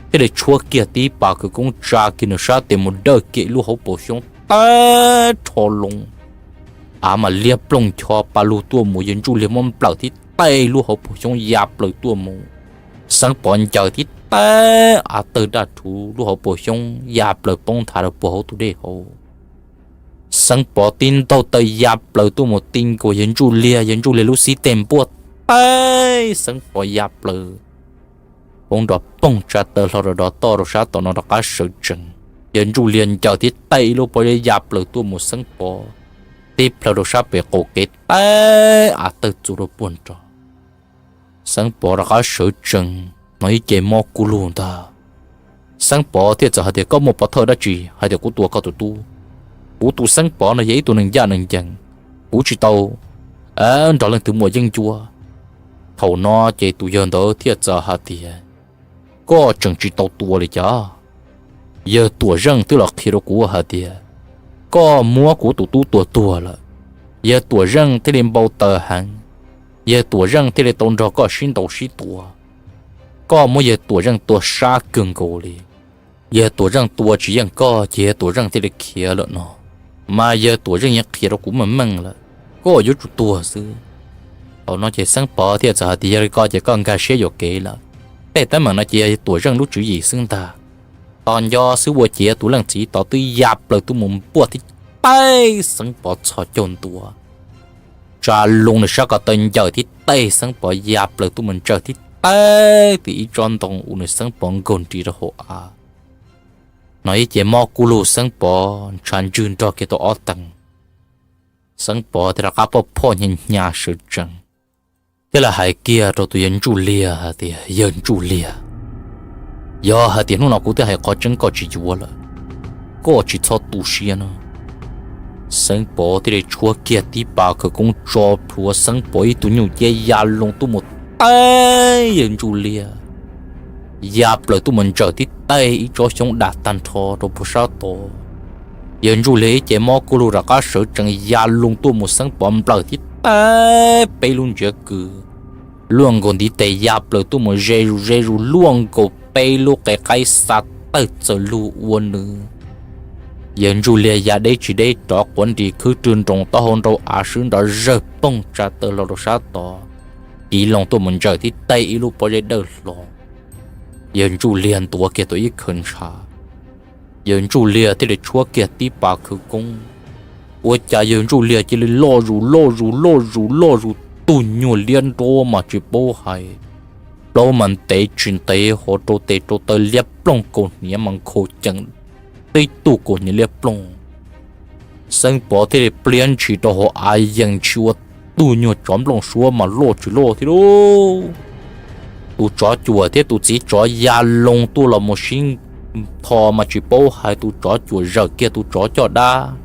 thiaj li tshuab kiag tib pas khawv koob tsa kiag nws sab tes mus dawj kiag lub hauv paus xyoob tag nrho loo, av mas liab ploog ncho pa lug tuaj mus, yawg Ntsuj Liag muab nplawm tib teg lub hauv paus xyoob ya plaws tuaj mus. Xeeb Pov ncaws tib teg av tawg daj rhuv, lub hauv paus xyoob ya plaws poob nthav rau puag hauv tus dej hauv. Xeeb Pov tib ntaug taw ya plaws tuaj mus ti nkaus yawg Ntsuj Liag, yawg Ntsuj Liag lub xib teg npuaj teb, Xeeb Pov ya plaws poob nrov poog tsa taw hlo rau dov toj rau sab tom no rov qab sawv tsees. Yawg Ntsuj Liag ncaws tib teg ib lub pob zeb ya plaws tuaj mus, Xeeb Pov tib plhaw rau sab pem qaum kev teb av tawg txuas rau puag nrad. Xeeb Pov rov qab sawv tsees, hnov ib ce mob kub lug ntag. Xeeb Pov thiaj txawm hais tias, Koj muaj pov thawj dab tsi hais tias kuv tua koj tus tub? Kuv tus Xeeb Pov no yog ib tug neeg ncaj neeg ncees, kuv tsis tau nrog leej twg muaj yeeb ncuab. Thaum no ces tus yawg ntawd thiaj txawm hais tias, Koj tseem tsis tau tua li cas? Yawg Tuam Zeej twb los qhia rau kuv hais tias koj muab kuv tus tub tua tuag lawm, Yawg Tuam Zeej thiaj li npau taws heev. Yawg Tuam Zeej thiaj li tau nrog koj sib ntaus sib tua. Koj muab yawg Tuam Zeej tua sab kawg nkaus li. Yawg Tuam Zeej tua tsis yeej koj ces yawg Tuam Zeej thiaj li khiav lawm no, mas yawg Tuam Zeej yeej qhia rau kuv meej meej lawm, koj yuav tsum tuag xwb. Thaum no ces Xeeb Pov thiaj txawm hais tias, Yog li ko ces koj nkag siab yuam kev lawm. Tej teeb meem no ces yog Tuam Zeej lub tswv yim xwb ntag. Tos nco xwb ua ciav tus leej txiv tod twb ya plaws tuaj mus npuaj tib teg Xeeb Pov txhos caug ntua, tsa loo nws sab ko taw ncaws tib teg Xeeb Pov ya plaws tuaj mus ntsaws tib teg tim ib tsob ntoo uas nws Xeeb Pov nkaug nrig rau hauv av. No ib ce mob kub lug Xeeb Pov ntshav ntswg nrog kiag tau ob teev. Xeeb Pov thiaj rov qab poj phoj hnyav hnyav sawv tsees, thiab lawv hais kiag rau tus yawg Ntsuj Liag hais tias, Yawg Ntsuj Liag, yog hais tias hnub no kuv twb hais qhov tseeb koj tsis yuav lawm, koj tsis txhob tu siab no. Xeeb Pov thiaj li tshuab kiag tib pas khawv koob tso plhuav Xeeb Pov ib tug nyuj ciab ya loo tuaj mus teb yawg Ntsuj Liag, ya plaws tuaj mus ntsaws tib teg ib tsob xyoob dam tag nrho rau puag sab tod. Yawg Ntsuj Liag ib ce mob kub lug rov qab sawv tsees ya loo tuaj mus Xeeb Pov nplawm tib teg peb lub ntsiav kws, luaj nkaus ntiv tes ya plaws tuaj mus ze zus ze zus luaj nkaus peb lub qe qaib xa tawg txawm lug ua nws. Yawg Ntsuj Liag ya deb tsis deb rov quav nris khwb rwg nroos taub hau nrau av swb nrov zawg poog tsa taw hlo rau sab tod, kiv loo tuaj mus ntsaws tib teg ib lub pob zeb dawb hlo. Yawg Ntsuj Liag ntuav kiag tau ib khaws ntshav, yawg Ntsuj Liag thiaj li tshuab kiag tib pas khawv koob. Ua cas yawg Ntsuj Liag cia li loj zus loj zus loj zus loj zus tug nyuag liab nrov mas tsis paub hais, plaub mas ntev tsis ntev ho rau tes rau taw liab ploog kaus hniav mas nkhaus cees tib tug kaus hniav liab ploog. Xeeb Pov thiaj li pliab ntshis rau hauv av yees ntshis ua tug nyuag tsov nplooj suab mas loj tsis loj thiab lauj. Tus tsov cuam thiab tus txiv tsov ya loo tuaj los mus sib tho mas tsis paub hais tus tsov cuam zawm kiag tus tsov coj dab.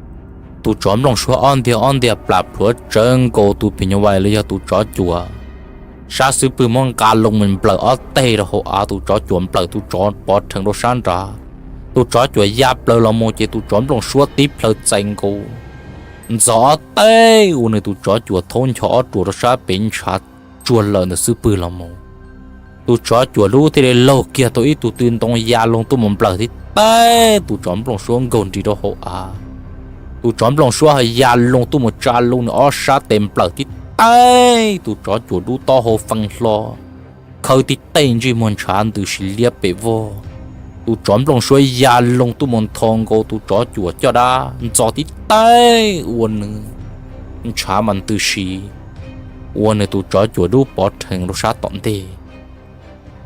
Tus tsov nplooj suab ob ntiag ob ntiag plam plhuav tsawv nkaus tus phim nyuj vais los yog tus tsov cuam sab xub pwg muab nqa loo mus nplawm ob teg rau hauv av, tus tsov cuam nplawm tus tsov pov rhees rau sab nrad. Tus tsov cuam ya plaws los mus ces tus tsov nplooj suab tib plhaw txais nkaus ntxos ob teg ua nws tus tsov cuam thaub ncho ob ruam rau sab pem ntshav tsuag lawm ntawm xub pwg los mus. Tus tsov cuam lub thiaj li laug kiag tau ib tug tw ntoo ya loo tuaj mus nplawm tib teg tus tsov nplooj suab nkaug nris rau hauv av. Tus tsov nplooj suab ho ya loo tuaj mus tsa loo nws ob sab tes nplawm tib teg tus tsov cuam lub taub hau fee hlo, khawb tib teg ntsej muag ntshav ntws si liab pem vog. Tus tsov nplooj suab ya loo tuaj mus ntho nkaus tus tsov cuam caj dab ntxos tib teg ua nws ntshav mas ntws si ua nws tus tsov cuam dub pov rhees rau sab tom ntej.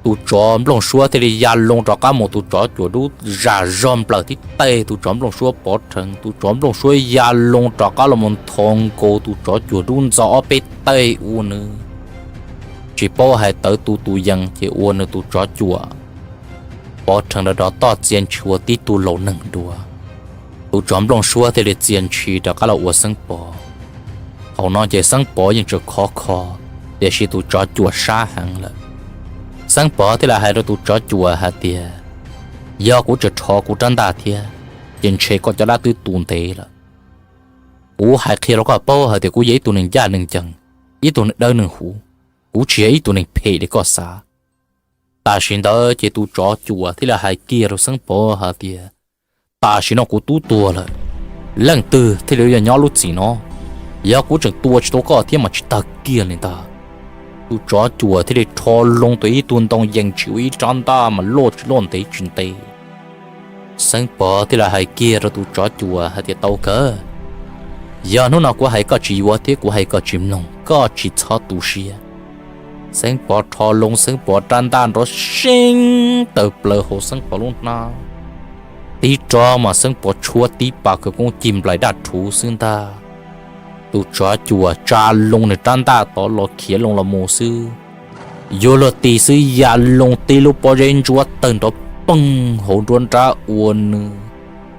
Tus tsov nplooj suab thiaj li ya loo rov qab mus tus tsov cuam dub zam zog nplawm tib teg tus tsov nplooj suab pov rhees. Tus tsov nplooj suab ya loo rov qab los mus ntho nkaus tus tsov cuam dub ntxos ob peb teg ua nws tsis paub hais tawv tus tus yees ces ua nws tus tsov cuam pov rhees rov rov toj txia ntshis ua tib tug laus neeg dua. Tus tsov nplooj suab thiaj li txia ntshis rov qab los ua Xeeb Pov. Thaum no ces Xeeb Pov yeej tseem khov kho, tiam sis tus tsov cuam sab heev lawm. Xeeb Pov thiaj li hais rau tus tsov cuam hais tias, yog kuv tseem rho kuv rab ntaj thiab, ces ntshe koj caj dab twb tu ntev lawm. Kuv hais qhia rau koj paub hais tias kuv yog ib tug neeg ncaj neeg ncees, ib tug neeg dawb neeg huv, kuv tsis yog ib tug neeg phem li koj xav. Tam sim ntawd ces tus tsov cuam thiaj li hais kiag rau Xeeb Pov hais tias, tam sim no kuv twb tuag lawm, leej twg thiaj li yuav nyob lub txim no? Yog kuv tseem tua tsis tau koj thiab mas tsis tag kiag li ntag. Tus tsov cuam thiaj li rho loo tau ib tug ntoo yees tsis ua ib rab ntaj mas loj tsis loj ntev tsis ntev. Xeeb Pov thiaj li hais kiag rau tus tsov cuam hais tias, tau kawg, yog hnub no kuv hais koj tsis yuav thiab kuv hais koj tsis mloog, koj tsis txhob tu siab. Xeeb Pov rho loo Xeeb Pov rab ntaj nrov seeb tawm plaws hauv Xeeb Pov lub hnab. Tib rov mas Xeeb Pov tshuab tib pas khawv koob cig nplaim daj rhuv xwb ntag. Tus tsov cuam tsa loo nws rab ntaj tod los khiav loo los mus xwb, yuav luag ti xwb ya loo tib lub pob zeb ntsuab tawg nrov poog hauv nruab nrab ua nws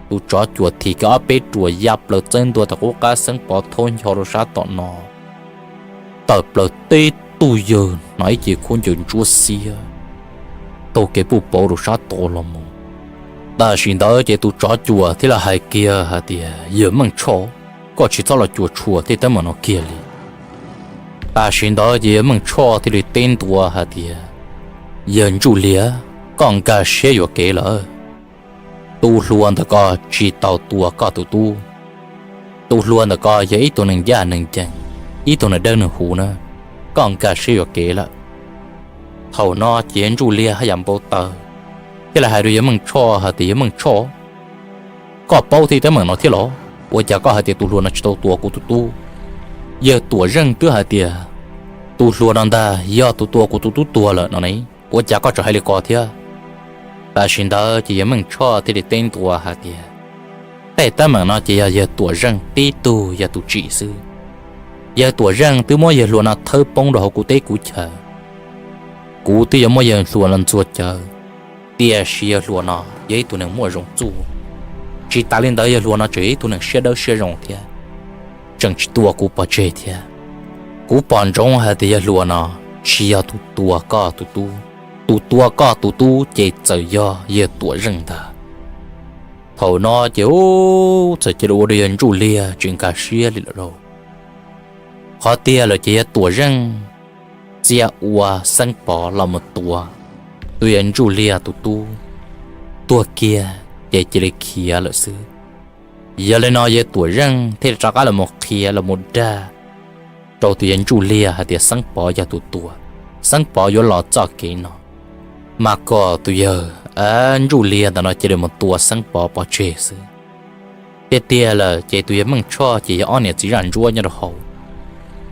tus tsov cuam thim kiag ob peb ruam ya plaws txawb ntua tom qub qab Xeeb Pov thaub ncho rau sab tom no. Tawm plaws tib tug yawg hnav ib ce khaub ncaws ntsuab xiab taug kev puj pauv rau sab tod los mus. Tam sim ntawd ces tus tsov cuam thiaj li hais kiag hais tias, yawg Meej Tshoj, koj tsis txhob los cuam tshuam tej teeb meem no kiag li. Tam sim ntawd ces yawg Meej Tshoj thiaj li teb ntua hais tias, Yawg Ntsuj Liag, koj nkag siab yuam kev lawm. Tus hluas ntawm ko tsis tau tua koj tus tub. Tus hluas ntawm ko yog ib tug neeg ncaj neeg ncees, ib tug neeg dawb neeg huv na, koj nkag siab yuam kev lawm. Thaum no ces yawg Ntsuj Liag haj yam npau taws, thiaj li hais rau yawg Meej Tshoj hais tias, Yawg Meej Tshoj, koj paub tej teeb meem no thiab los? Ua cas koj hais tias tus hluas no tsis tau tua kuv tus tub? Yawg Tuam Zeej twb hais tias tus hluas no ntag yog tus tua kuv tus tub tuag lawm no ne, ua cas koj tseem hais li ko thiab? Tam sim ntawd ces yawg Meej Tshoj thiaj li teb ntua hais tias, Tej teeb meem no ces yog yawg Tuam Zeej tib tug yog tus tsim xwb. Yawg Tuam Zeej twb muab yawg hluas no thawb poob rau hauv kuv teb kuv chaw. Kuv twb yuav muab yawg hluas no ntxuag cawv, tiam sis yawg hluas no yog ib tug neeg muaj zoo txuj. Tsis tas li ntawd yawg hluas no tseem yog ib tug neeg siab dawb siab zoo thiab, tseem tsis tua kuv pov tseg thiab. Kuv pom ntsoov hais tias yawg hluas no tsis yog tus tua koj tus tub. Tus tua koj tus tub ces txawm yog yawg Tuam Zeej ntag. Thaum no ces ub, txawm cia li ua rau yawg Ntsuj Liag tsis nkag siab li lawm lauj. Qhov tiag lawm ces yawg Tuam Zeej txia ua Xeeb Pov los mus tua tus yawg Ntsuj Liag tus tub tuag kiag ces cia li khiav lawm xwb. Yog li no yawg Tuam Zeej thiaj li rov qab los mus qhia los mus dag rau tus yawg Ntsuj Liag hais tias Xeeb Pov yog tus tua. Xeeb Pov yuav los txoj kev no, mas kom tus yawg Ntsuj Liag ntawm no cia li mus tua Xeeb Pov pov tseg xwb. Tiag tiag lawm ces tus yawg Meej Tshoj ces yog ob niam txiv zaj ntsuab nyob rau hauv,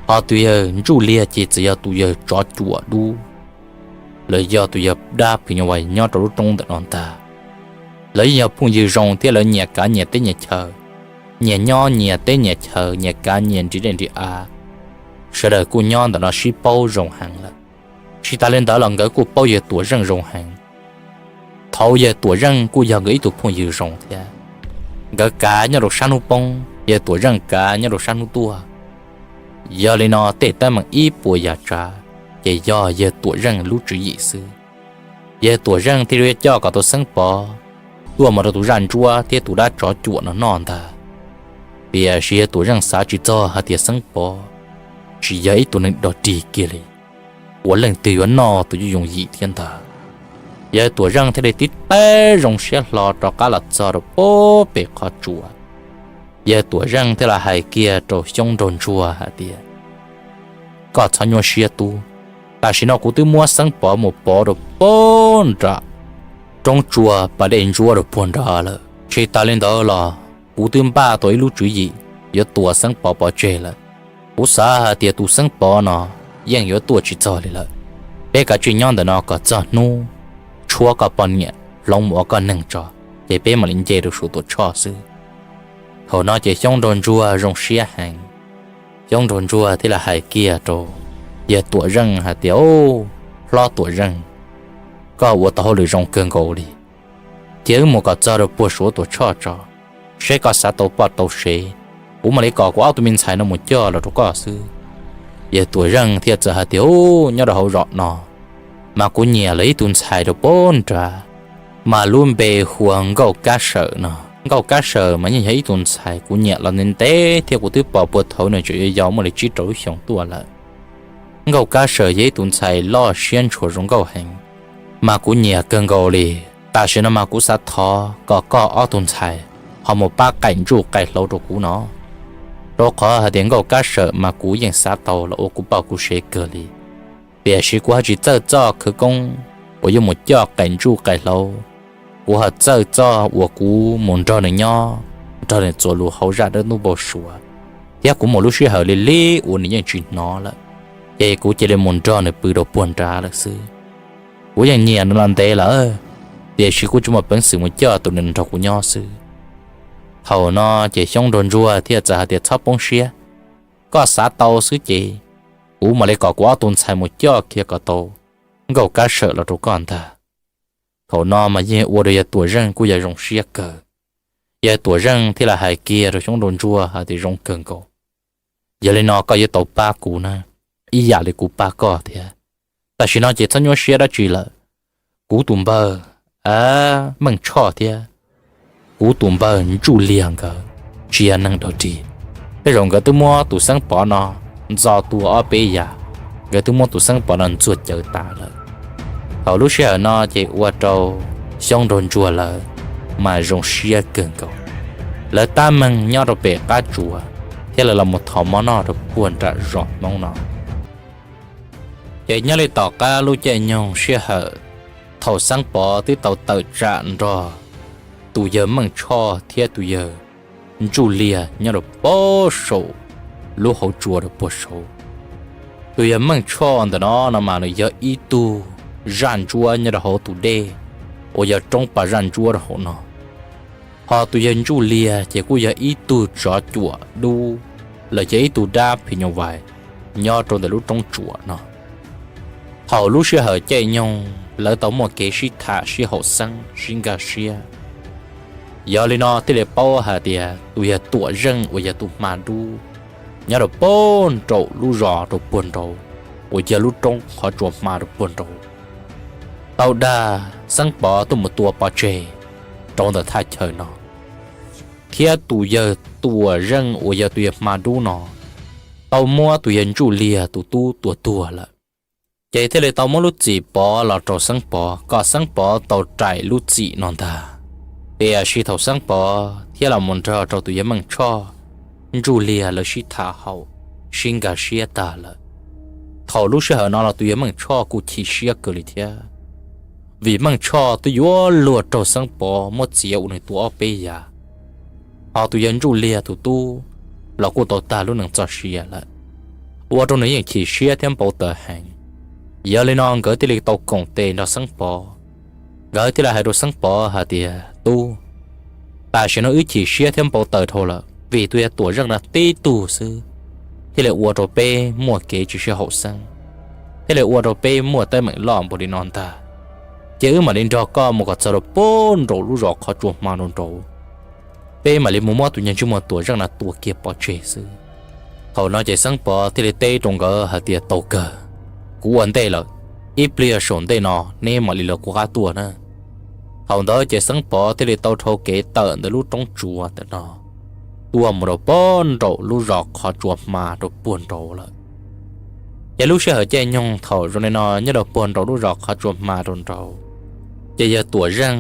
ho tus yawg Ntsuj Liag ces txawm yog tus yawg tsov cuam dub, lawv yog tus yawg dab phim nyuj vais nyob rau lub roob ntawm no ntag. Lawv yeej yog phooj ywg zoo thiab lawv nyias kav nyias teb nyias chaw, nyias nyob nyias teb nyias chaw, nyias kav nyias nrim dej nrim av. Sawv daws kuj nyob ntawm no sib paub zoo heev lawm. Tsis tas li ntawd los nkawd kuj paub yawg Tuam Zeej zoo heev. Thaum yawg Tuam Zeej kuj yog nkawd ib tug phooj ywg zoo thiab. Nkawd kav nyob rau sab hnub poob, yawg Tuam Zeej kav nyob rau sab hnub tuaj. Yog li no tej teeb meem ib puas yam tsav ces yog yawg Tuam Zeej lub tswv yim xwb. Yawg Tuam Zeej thiaj li coj kom tau Xeeb Pov tuaj mus rau tus zaj ntsuab thiab tus dab tsov cuam no noj ntag. Tiam sis yawg Tuam Zeej xav tsis txog hais tias Xeeb Pov tsis yog ib tug neeg dog dig kiag li, ua leej twg yuav noj tus yuj yooj yim thiab ntag. Yawg Tuam Zeej thiaj li tib teb zoo siab hlo rov qab los txog rau pem qhov tsua. Yawg Tuam Zeej thiaj li hais kiag rau Xyoob Nraug Ntsuag hais tias, Koj txhob nyuaj siab tub, tam sim no kuv twb muab Xeeb Pov mus pov rau puag nram roob tsua pas dej ntsuab rau puag nrad lawm. Tsis tas li ntawd los kuv twb npaj tau ib lub tswv yim yuav tua Xeeb Pov pov tseg lawm. Kuv xav hais tias tus Xeeb Pov no yeej yuav tuaj tsis txog li lawm. Peb kav tsij nyob ntawm no kom txog hnub tshuab koj poj niam hloov mus ua koj neeg tso, ces peb mam li nce rau saum Tuam Tshoj xwb. Thaum no ces Xyoob Nraug Ntsuag zoo siab heev. Xyoob Nraug Ntsuag thiaj li hais kiag rau yawg Tuam Zeej hais tias, Hlob Tuam Zeej, koj ua tau hauj lwm zoo kawg nkaus li. Cia wb mus kom txog rau puag saum Tuam Tshoj tso, seb koj xav tau poj tau sev, kuv mam li kom kuv ob tug me ntxhais no mus coj los rau koj xwb. Yawg Tuam Zeej thiaj txawm hais tias, Ub, nyob rau hauv zos no mas kuv nyiam lawv ib tug ntxhais rau puag nrad, mas lub npe hu ua Nkauj Kab Sawm no. Nkauj Kab Sawm mas yeej yog ib tug ntxhais kuv nyiam los ntev ntev thiab kuv twb pom puag thaum nws tseem yau yau muaj li tsib rau lub xyoos tuaj lawm. Nkauj Kab Sawm yog ib tug ntxhais loj siab ntshua zoo nkauj heev, mas kuv nyiam kawg nkaus li. Tam sim no mas kuv xav thov kom koj ob tug ntxhais ho mus pab qaim ntsuj qaim hlauv rau kuv no, rau qhov hais tias Nkauj Kab Sawm mas kuv yeej xav tau los ua kuv poj kuv sev kawg li. Tiam sis kuv ho tsis txawj txoj khawv koob uas yuav mus coj qaim ntsuj qaim hlauv. Kuv ho txawj txoj uas kuv mus nrog nws nyob, nrog nws txuas lus hauv zaj dawb ntub npau suav, thiab kuv mus lub sij hawm li li uas nws yeej tsis hnov lawm, ces kuv cia li mus nrog nws pw rau puag nrad lawm xwb. Kuv yeej nyiam nws los ntev lawm, tiam sis kuv tsuas muaj peev xwm mus coj tus nws nrog kuv nyob xwb. Thaum no ces Xyoob Nraug Ntsuag thiaj txawm hais tias, Txhob poob siab, koj xav tau xwb ces kuv mam li kom kuv ob tug ntxhais mus coj kiag kom tau Nkauj Kab Sawm los rau koj ntag. Thaum no mas yeej ua rau yawg Tuam Zeej kuj yog zoo siab kawg. Yawg Tuam Zeej thiaj li hais kiag rau Xyoob Nraug Ntsuag hais tias, Zoo kawg nkaus, yog li no koj yuav tau pab kuv na, ib yam li kuv pab koj thiab. Tam sim no ces txhob nyuaj siab dab tsi lawm. Kuv tus npawg Meej Tshoj thiab kuv tus npawg Ntsuj Liag nkawd tsis yog neeg dog dig, Tej zaum nkawd twb muab tus xeeb pov no ntxo tua ob peb yam, nkawd twb muab tus xeeb pov no ntxuag cawv tas lawm. Thaum lub sij hawm no ces ua rau Xyoob Nraug Ntsuag lawv mas zoo siab kawg nkaus. Lawv tab meeg nyob rau pem qab tsuas thiab lawv los mus thov mov noj rau puag nram zos Hmoob no. Ces nyob li tom qab lub caij nyoog sij hawm, thaum xeeb pov twb tau tawm tsam nrog tus yawg Meej Tshoj thiab tus yawg Ntsuj Liag nyob rau puag saum lub hauv tsua rau puag saud. Tus yawg Meej Tshoj ntawm no no mas nws yog ib tug zaj ntsuab nyob rau hauv tus dej uas yog roob pas zaj ntsuab rau hauv no. Ho tus yawg Ntsuj Liag ces kuj yog ib tug tsov cuam dub los yog ib tug dab phim nyuj vais nyob rau ntawm lub roob tsuas no. Thaum lub sij hawm caij nyoog lawv tau muaj kev sib tham sib haum xeeb sib nkag siab, yog li no thiaj li paub hais tias tus yawg Tuam Zeej uas yog tus hma dub nyob rau puag nraum lub zos rau puag nraud uas yog lub roob qhov tsua hma rau puag nraud tau dag xeeb pov tuaj mus tua pov tseg rau ntawm thaj chaw no, thiab tus yawg Tuam Zeej uas yog tus yawg hma dub no tau muab tus yawg Ntsuj Liag tus tub tua tuag lawm. Ces thiaj li tau muab lub txim pov los rau xeeb pov kom xeeb pov tau raim lub txim no ntag. Tiam sis thaum xeeb pov thiab los mus nrog rau tus yawg Meej Tshoj, Ntsuj Liag lawv sib tham haum sib nkag siab tag lawm, thaum lub sij hawm no los tus yawg Meej Tshoj kuj chim siab kawg li thiab. Vim Meej Tshoj twb yuav luag raug xeeb pov muab txiav ua nws tua ob peb yam, ho tus yawg Ntsuj Liag tus tub los kuj tau tag lub neej txoj sia lawm, ua rau nws yeej chim siab thiab npau taws heev. Yog li no nkawd thiaj li tau koom tes nrog xeeb pov. Nkawd thiaj li hais rau xeeb pov hais tias, Tub, tam sim no wb chim siab thiab npau taws dhau lawm vim tus yawg Tuam Zeej no tib tug xwb thiaj li ua rau peb muaj kev tsis sib haum xeeb, thiaj li ua rau peb muaj teeb meem loj npaum li no ntag. Ces wb mam li nrog koj mus kom txog rau puag nraum lub zos qhov tsua hma nraud, peb mam li mus muab tus niag ntsej muag Tuam Zeej no tua kiag pov tseg xwb. Thaum no ces xeeb pov thiaj li teb rau nkawd hais tias, Tau kawg, kuv ua ntej lawm, ib pliag saum ntej no neb mam li los kuv qab tuaj na. Thaum ntawd ces xeeb pov thiaj li tau dhau kev tawm ntawm lub roob tsuas ntawm no tuaj mus rau puag nraum lub zos qhov tsua hma rau puag nraud lawm. Ces lub sij hawm caij nyoog thaum zoo li no nyob rau puag nraum lub zos qhov tsua hma rau nraud, ces yawg Tuam Zeej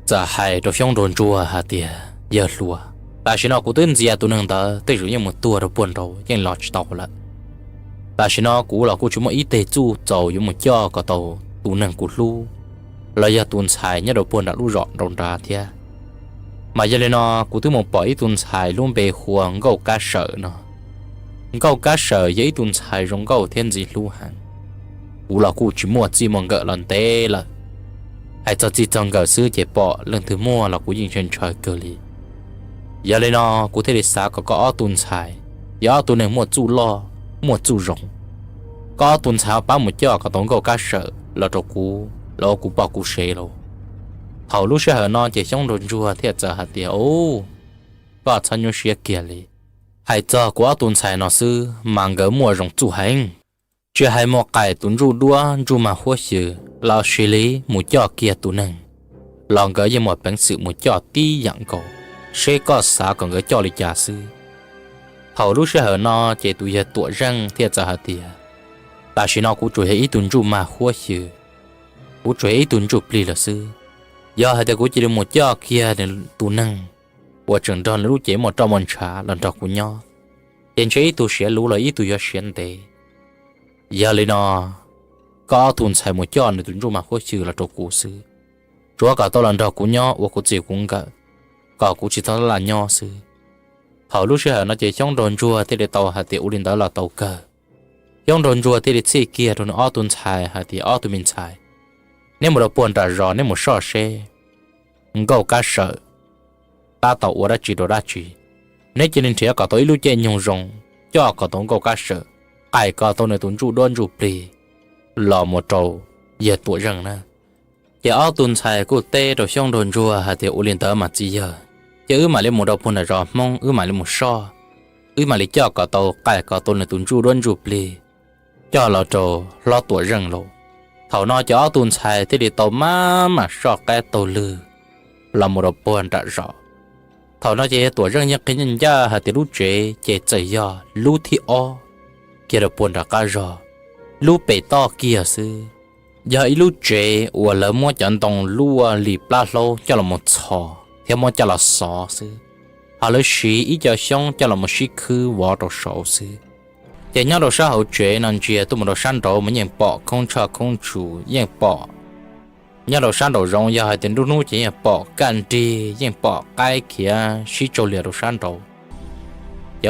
txawm hais rau Xyoob Nraug Ntsuag hais tias, Yawg hluas, tam sim no kuv twb ntxias tus neeg ntawd tej zaum yeej mus tuag rau puag nraud yeej los tsis tau lawm. Tam sim no kuv los kuj tsis muaj ib teg txuj txaus yuav mus coj kom tau tus neeg kuv hlub los yog tus ntxhais nyob rau puag nram lub zos nraud nrad thiab. Mas yog li no kuv twb mus pom ib tug ntxhais lub npe hu ua Nkauj Kab Sawm no. Nkauj Kab Sawm yog ib tug ntxhais zoo nkauj thiab ntxim hlub heev. Kuv los kuj tsis muaj txij muaj nkawm los ntev lawm. Hais txog txij txog nkawm xwb ces pom leej twg muaj los kuv yeej ntshaw ntshaw kawg li. Yog li no kuv thiaj li xav kom koj ob tug ntxhais yog ob tug neeg muaj txuj loj muaj txuj zoo, koj ob tug ntxhais ho pab mus coj kom tau Nkauj Kab Sawm los rau kuv los ua kuv poj kuv sev lauj. Thaum lub sij hawm no ces Xyoob Nraug Ntsuag thiaj txawm hais tias, Ub, koj txhob nyuaj siab kiag li. Hais txog kuv ob tug ntxhais no xwb mas nkawd muaj zoo txuj heev. Tsis hais mus qaim tus ntsuj duab ntsuj mag huab xyw los sis li mus coj kiag tus neeg los nkawd yeej muaj peev xwm mus coj tib yam nkaus, seb koj xav kom nkawd coj li cas xwb. Thaum lub sij hawm no ces tus yawg Tuam Zeej thiaj txawm hais tias, Tam sim no kuv tsuas yog ib tug ntsuj mag huab xyw, kuv tsuas yog ib tug ntsuj plig lawm xwb. Yog hais tias kuv cia li mus coj kiag tus neeg uas tseem nrog nws lub cev muaj roj muaj ntshav los nrog kuv nyob, ces ntshe ib tug siav luv los ib tug yuav siav ntev. Yog li no, koj ob tug ntxhais mus coj nws tus ntsuj mag huab xyw los rau kuv xwb, tsuav kom tau los nrog kuv nyob ua kuv txij kuv nkawm, kom kuv tsis txhob laj nyob xwb. Thaum lub sij hawm no ces Xyoob Nraug Ntsuag thiaj li tau hais tias, Ua li ntawd los tau kawg. Xyoob Nraug Ntsuag thiaj li txhij kiag rau nws ob tug ntxhais hais tias, Ob tug me ntxhais, neb mus rau puag nram zos neb mus soj seb Nkauj Kab Sawm tab tom ua dab tsi rau dab tsi. Neb cia li nrhiav kom tau ib lub caij nyoog zoo, coj kom tau Nkauj Kab Sawm, qaim kom tau nws tus ntsuj duab ntsuj plig los mus rau yawg Tuam Zeej na. Ces ob tug ntxhais kuj teb rau Xyoob Nraug Ntsuag hais tias, Ua li ntawd mas txiv yawg, ces wb mam li mus rau puag nram zos Hmoob, wb mam li mus soj, wb mam li coj kom tau, qaim kom tau nws tus ntsuj duab ntsuj plig coj los rau hlob Tuam Zeej lauj. Thaum no ces ob tug ntxhais thiaj li tau maj mam soj qaib taug lw los mus rau puag nram zos. Thaum no ces Tuam Zeej yeej qhia ncaj ncaj hais tias lub tsev ces txawm yog lub thib ob kiag rau puag nram qab zog, lub pem toj kiag xwb. Yog ib lub tsev uas lawv muab cov ntoo luaj li plab hlaub coj los mus txhos thiab muab coj los xov xwb, ho lawv siv ib co xyoob coj los mus sib khwb vov rau saud xwb. Ces nyob rau sab hauv tsev no ntsia tuaj mus rau sab nraud mas yeej pom khoob tshaj khoob tsu, yeej pom nyob rau sab nraum zoov yog hais tias nruab hnub ces yeej pom kaj nrig, yeej pom qaib khiav sib tsaug lias rau sab nraud. Ces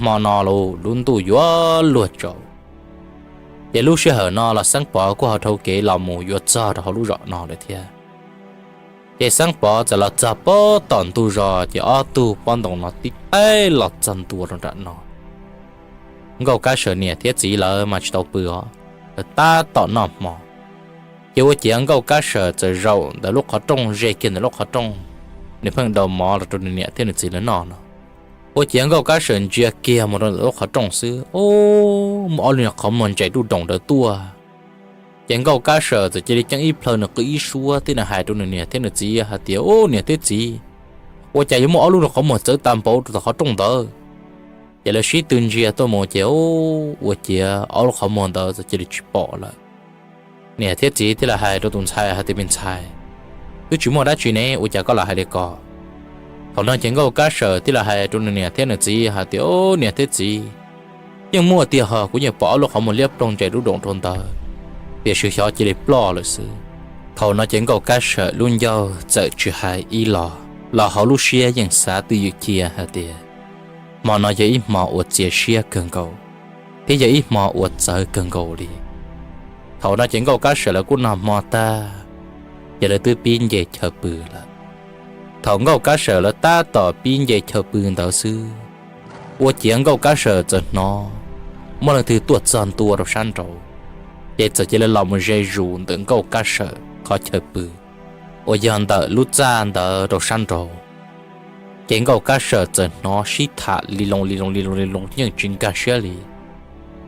hmo no lub ntuj yuav luag tsaus, ces lub sij hawm no los Xeeb Pov kuj ho dhau kev los mus yuav txog rau hauv lub zos no lawm thiab. Ces Xeeb Pov txawm los txog pem tom ntug zos ces ob tug pob ntoo no tib taig los txog ntua rau nram no. Nkauj Kab Sawm niam thiab txiv lawv mas tsis tau pw os, lawv tab tom noj hmo. Ces ua ciav Nkauj Kab Sawm txawm zaum ntawm lub qhov rooj, ze kiag ntawm lub qhov rooj, nws pheej daus mov los rau nws niam thiab nws txiv lawv noj no. Ua ciav Nkauj Kab Sawm ntsia kiag mus rau ntawm lub qhov rooj xwb, ub, muaj ob lub niag qhov muag ntsais duj doom ntawd tuaj. Ces Nkauj Kab Sawm txawm cia li ceeb ib plhaw nws qw ib suab thiab nws hais rau nws niam thiab nws txiv hais tias, Ub, niam thiab txiv, ua cas yuav muaj ob lub niag qhov muag txawv tag npaum rau tom qhov rooj ntawd? Ces lawv sib tw ntsia tuaj mus ces, ub, ua ciav ob lub qhov muag ntawd txawm cia li tsis pom lawm. Niam thiab txiv thiaj li hais rau tus ntxhais hais tias, Me ntxhais, twb tsis muaj dab tsi ne, ua cas koj lam hais li ko? Thaum no ces Nkauj Kab Sawm thiaj li hais rau nws niam thiab nws txiv hais tias, Ub, niam thiab txiv, yeej muaj tiag hos, kuv yeej pom ob lub qhov muag liab ploog ntsais duj doom rau ntawd, tiam sis xyov cia li ploj lawm xwb. Thaum no ces Nkauj Kab Sawm lub ncauj txawm tsis hais ib los, los hauv lub siab yeej xav twj ywm cia hais tias, hmo no yog ib hmo uas txias siab kawg nkaus, thiab yog ib hmo uas txawv kawg nkaus li. Thaum no ces Nkauj Kab Sawm lawv kuj noj hmo tag, ces lawv twb pib nce chaw pw lawm. Thaum Nkauj Kab Sawm lawv tab tom pib nce chaw pw ntawd xwb, ua ciav Nkauj Kab Sawm txawm hnov muaj leej twg tuaj txog ntua rau sab nraud, ces txawm cia li los mus ze zus ntawm Nkauj Kab Sawm qhov chaw pw uas yog ntawm lub txaj ntawd rau sab nraud. Ces Nkauj Kab Sawm txawm hnov sib tham li loo li loo li loo li loo yeej tsis nkag siab li.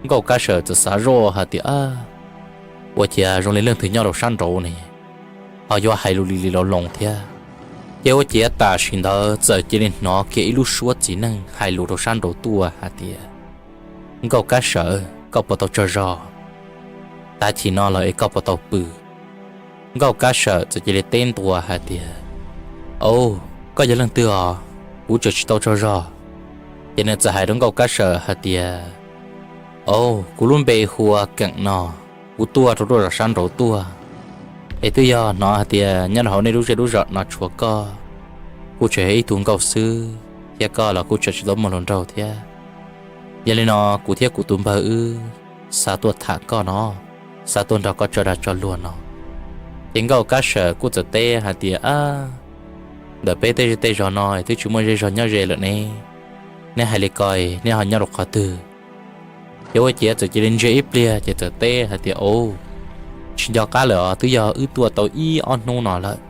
Nkauj Kab Sawm txawm xav zoj hais tias, Ua ciav zoo li leej twg nyob rau sab nraud ne, ho yuav hais lus li li loo loo thiab. Ces ua ciav tam sim ntawd txawm cia li hnov kiag ib lub suab txiv neej hais lus rau sab nraud tuaj hais tias, Nkauj Kab Sawm, koj puas tau tsaug zog? Tav chim no los es koj puas tau pw? Nkauj Kab Sawm txawm cia li teb ntua hais tias, Au, koj yog leej twg os? Kuv tseem tsis tau tsaug zog. Ces nws txawm hais rau Nkauj Kab Sawm hais tias, Au, kuv lub npe hu ua Keem no, kuv tuaj rau lub zos sab nraud tuaj, es twb yog hnov hais tias nyob rau hauv nej lub zej lub zos no tshuav koj, kuv tseem yog ib tug nkauj xwb thiab koj los kuj tseem tsis tau muaj hluas nraug thiab. Yog li no kuv thiab kuv tus npawg wb xav tuaj tham koj no, xav tuaj nrog koj tso dag tso luag no. Ces Nkauj Kab Sawm kuj txawm teb hais tias, Ab, ntawm peb tej zej tej zos no twb tsis muaj zej zog nyob ze lawm ne, neb hais li ko neb ho nyob rau qhov twg? Ces ua ciav txawm cia li ntsia ib pliag ces txawm teb hais tias, Au, tsis nco qab lawm os, twb yog wb tuaj tau ib ob hnub no lawm.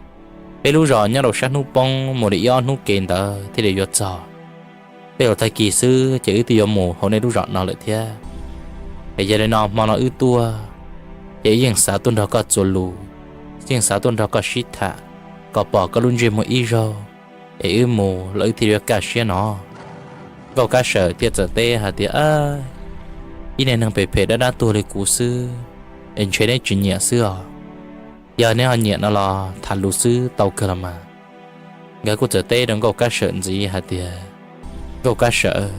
Peb lub zos nyob rau sab hnub poob mus li ib ob hnub kev ntawd thiaj li yuav txog. Tej zaum tag kis xwb ces wb twb yuav mus hauv nej lub zos no lawm thiab. Es yog li no hmo no wb tuaj, ces wb yeej xav tuaj nrog koj txuas lus, yeej xav tuaj nrog koj sib tham, kom pom koj lub ntsej muag ib zaug, es wb mus los wb thiaj li yuav kaj siab no. Nkauj Kab Sawm thiaj txawm teb hais tias, Ab, ib niag neeg phem phem dab dab tuag li kuv xwb, es ntshe neb tsis nyiam xwb os. Yog neb ho nyiam no los tham lus xwb tau kawg los mas. Nkawd kuj txawm teb rau Nkauj Kab Sawm ntxiv hais tias, Nkauj Kab Sawm,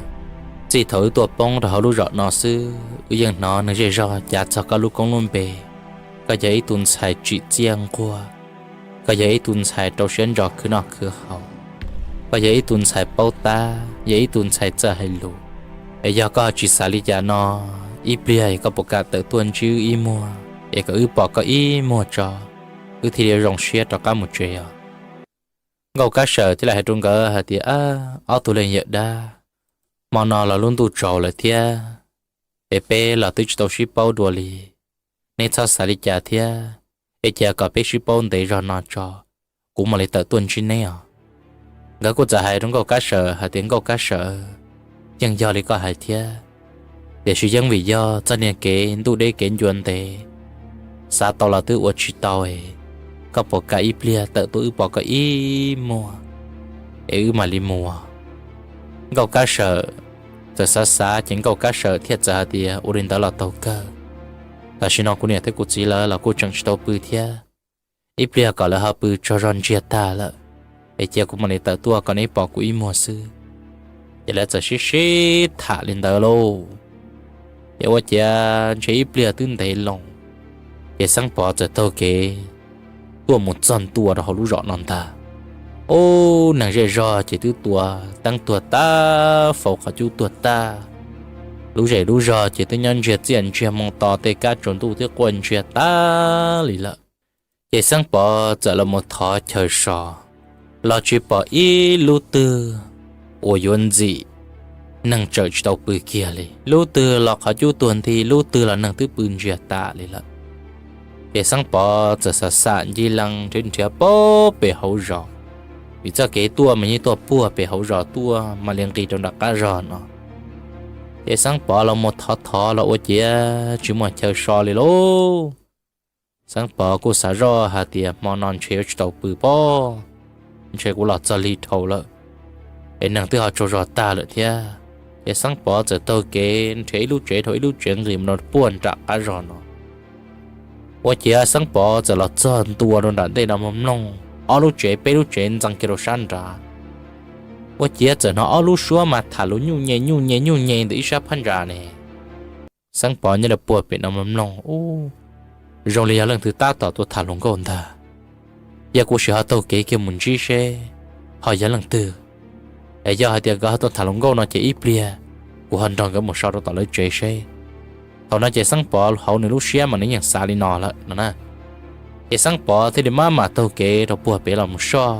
txij thaum wb tuaj poob rau hauv lub zos no xwb wb yeej hnov neeg zej zog cav txog koj lub koob lub npe. Koj yog ib tug ntxhais tsim txiaj nquag, koj yog ib tug ntxhais rau siab ntso khwv noj khwv haus, koj yog ib tug ntxhais paub tab, yog ib tug ntxhais txawj hais lus. Es yog koj tsis xav li cas no, ib pliag es koj puas kam tawm tuaj ntsib wb ib muag, es kom wb pom koj ib muag tso, wb thiaj li zoo siab rov qab mus tsev os. Nkauj Kab Sawm thiaj li hais rau nkawd hais tias, Ab, ob tug leej yawm dab, hmo no los lub ntuj tsaus lawm thiab, es peb los twb tsis tau sib paub dua li. Neb txhob xav li cas thiab, es cia kom peb sib paub ntev zog no tso, kuv mam li tawm tuaj ntsib neb os. Nkawd kuj txawm hais rau Nkauj Kab Sawm hais tias, Nkauj Kab Sawm, yeej yog li koj hais thiab, tiam sis yeej vim yog txoj niag kev ntuj deb kev ncua ntev, xav tau los twb ua tsis tau es, koj puas kam ib pliag tawm tuaj wb pom koj ib muag? es wb mam li mus. Nkauj Kab Sawm txawm xav xav ces Nkauj Kab Sawm thiaj txawm hais tias, Ua li ntawd los tau kawg. Tam sim no kuv niam thiab kuv txiv lawv los kuj tseem tsis tau pw thiab. Ib pliag kom lawv ho pw tsaug zog ntsiag tag lawm, es cia kuv mam li tawm tuaj kom neb pom kuv ib muag xwb. Ces lawv txawm sib sib tham li ntawd lauj. Ces ua ciav ntshe ib pliag twb ntev loo, ces Xeeb Pov txawm taug kev tuaj mus txog ntua rau hauv lub zos no ntag. Ub, neeg zej zog ces twb tua teeb tuag tag, faus qhov cub tuag tag. Lub zej lub zog ces twb nyob ntsiag txiaj ntsiag moo to, tej kab tsaus ntuj twb quaj ntsiag tag li lawm. Ces Xeeb Pov txawm los mus thov chaw so, los tsis pom ib lub twg uas yuav ntxim neeg tsawm tsis tau pw kiag li. Lub twg los qhov cub tuag nti, lub twg los neeg twb pw ntsiag tas li lawm. Ces Xeeb Pov txawm xav xav ncig lees nrhiav nrhiav puag pem hauv zos, vim txoj kev tuaj mas yeej tuaj puag pem hauv zos tuaj mam li nqis rau nram qab zos no. Ces Xeeb Pov los mus thov thov los ua ciav tsis muaj chaw so li lauj. Xeeb Pov kuj xav zoj hais tias hmo no ntshe yuav tsis tau pw pob, ntshe kuv los txog lig dhau lawm, es neeg twb ho tsaug zog tag lawm thiab. Ces Xeeb Pov txawm taug kev nrhiav ib lub tsev dhau ib lub tsev nqis mus rau puag nram qab zos no. Ua ciav Xeeb Pov txawm los txog ntua rau nram ntej no mloog mloog, ob lub tsev peb lub tsev ntxeev kiag rau sab nrad. Ua ciav txawm hnov ob lub suab mas tham lus nyuj nyem nyuj nyem nyuj nyem ntawm ib sab phab ntsa ne. Xeeb Pov nyob rau puag pem no mloog mloog, ub, zoo li yog leej twg tab tom tuaj tham hluas nkauj ntag. Yog kuv sim ho taug kev kiag mus ntsib seb ho yog leej twg, es yog hais tias nkawd ho tuaj tham hluas nkauj no ces ib pliag kuv ho nrog nkawd mus so rau tom lawv tsev seb. Thaum no ces Xeeb Pov hauv nws lub siab mas nws yeej xav li no lawm no na. Ces Xeeb Pov thiaj li maj mam taug kev rau puag pem los mus soj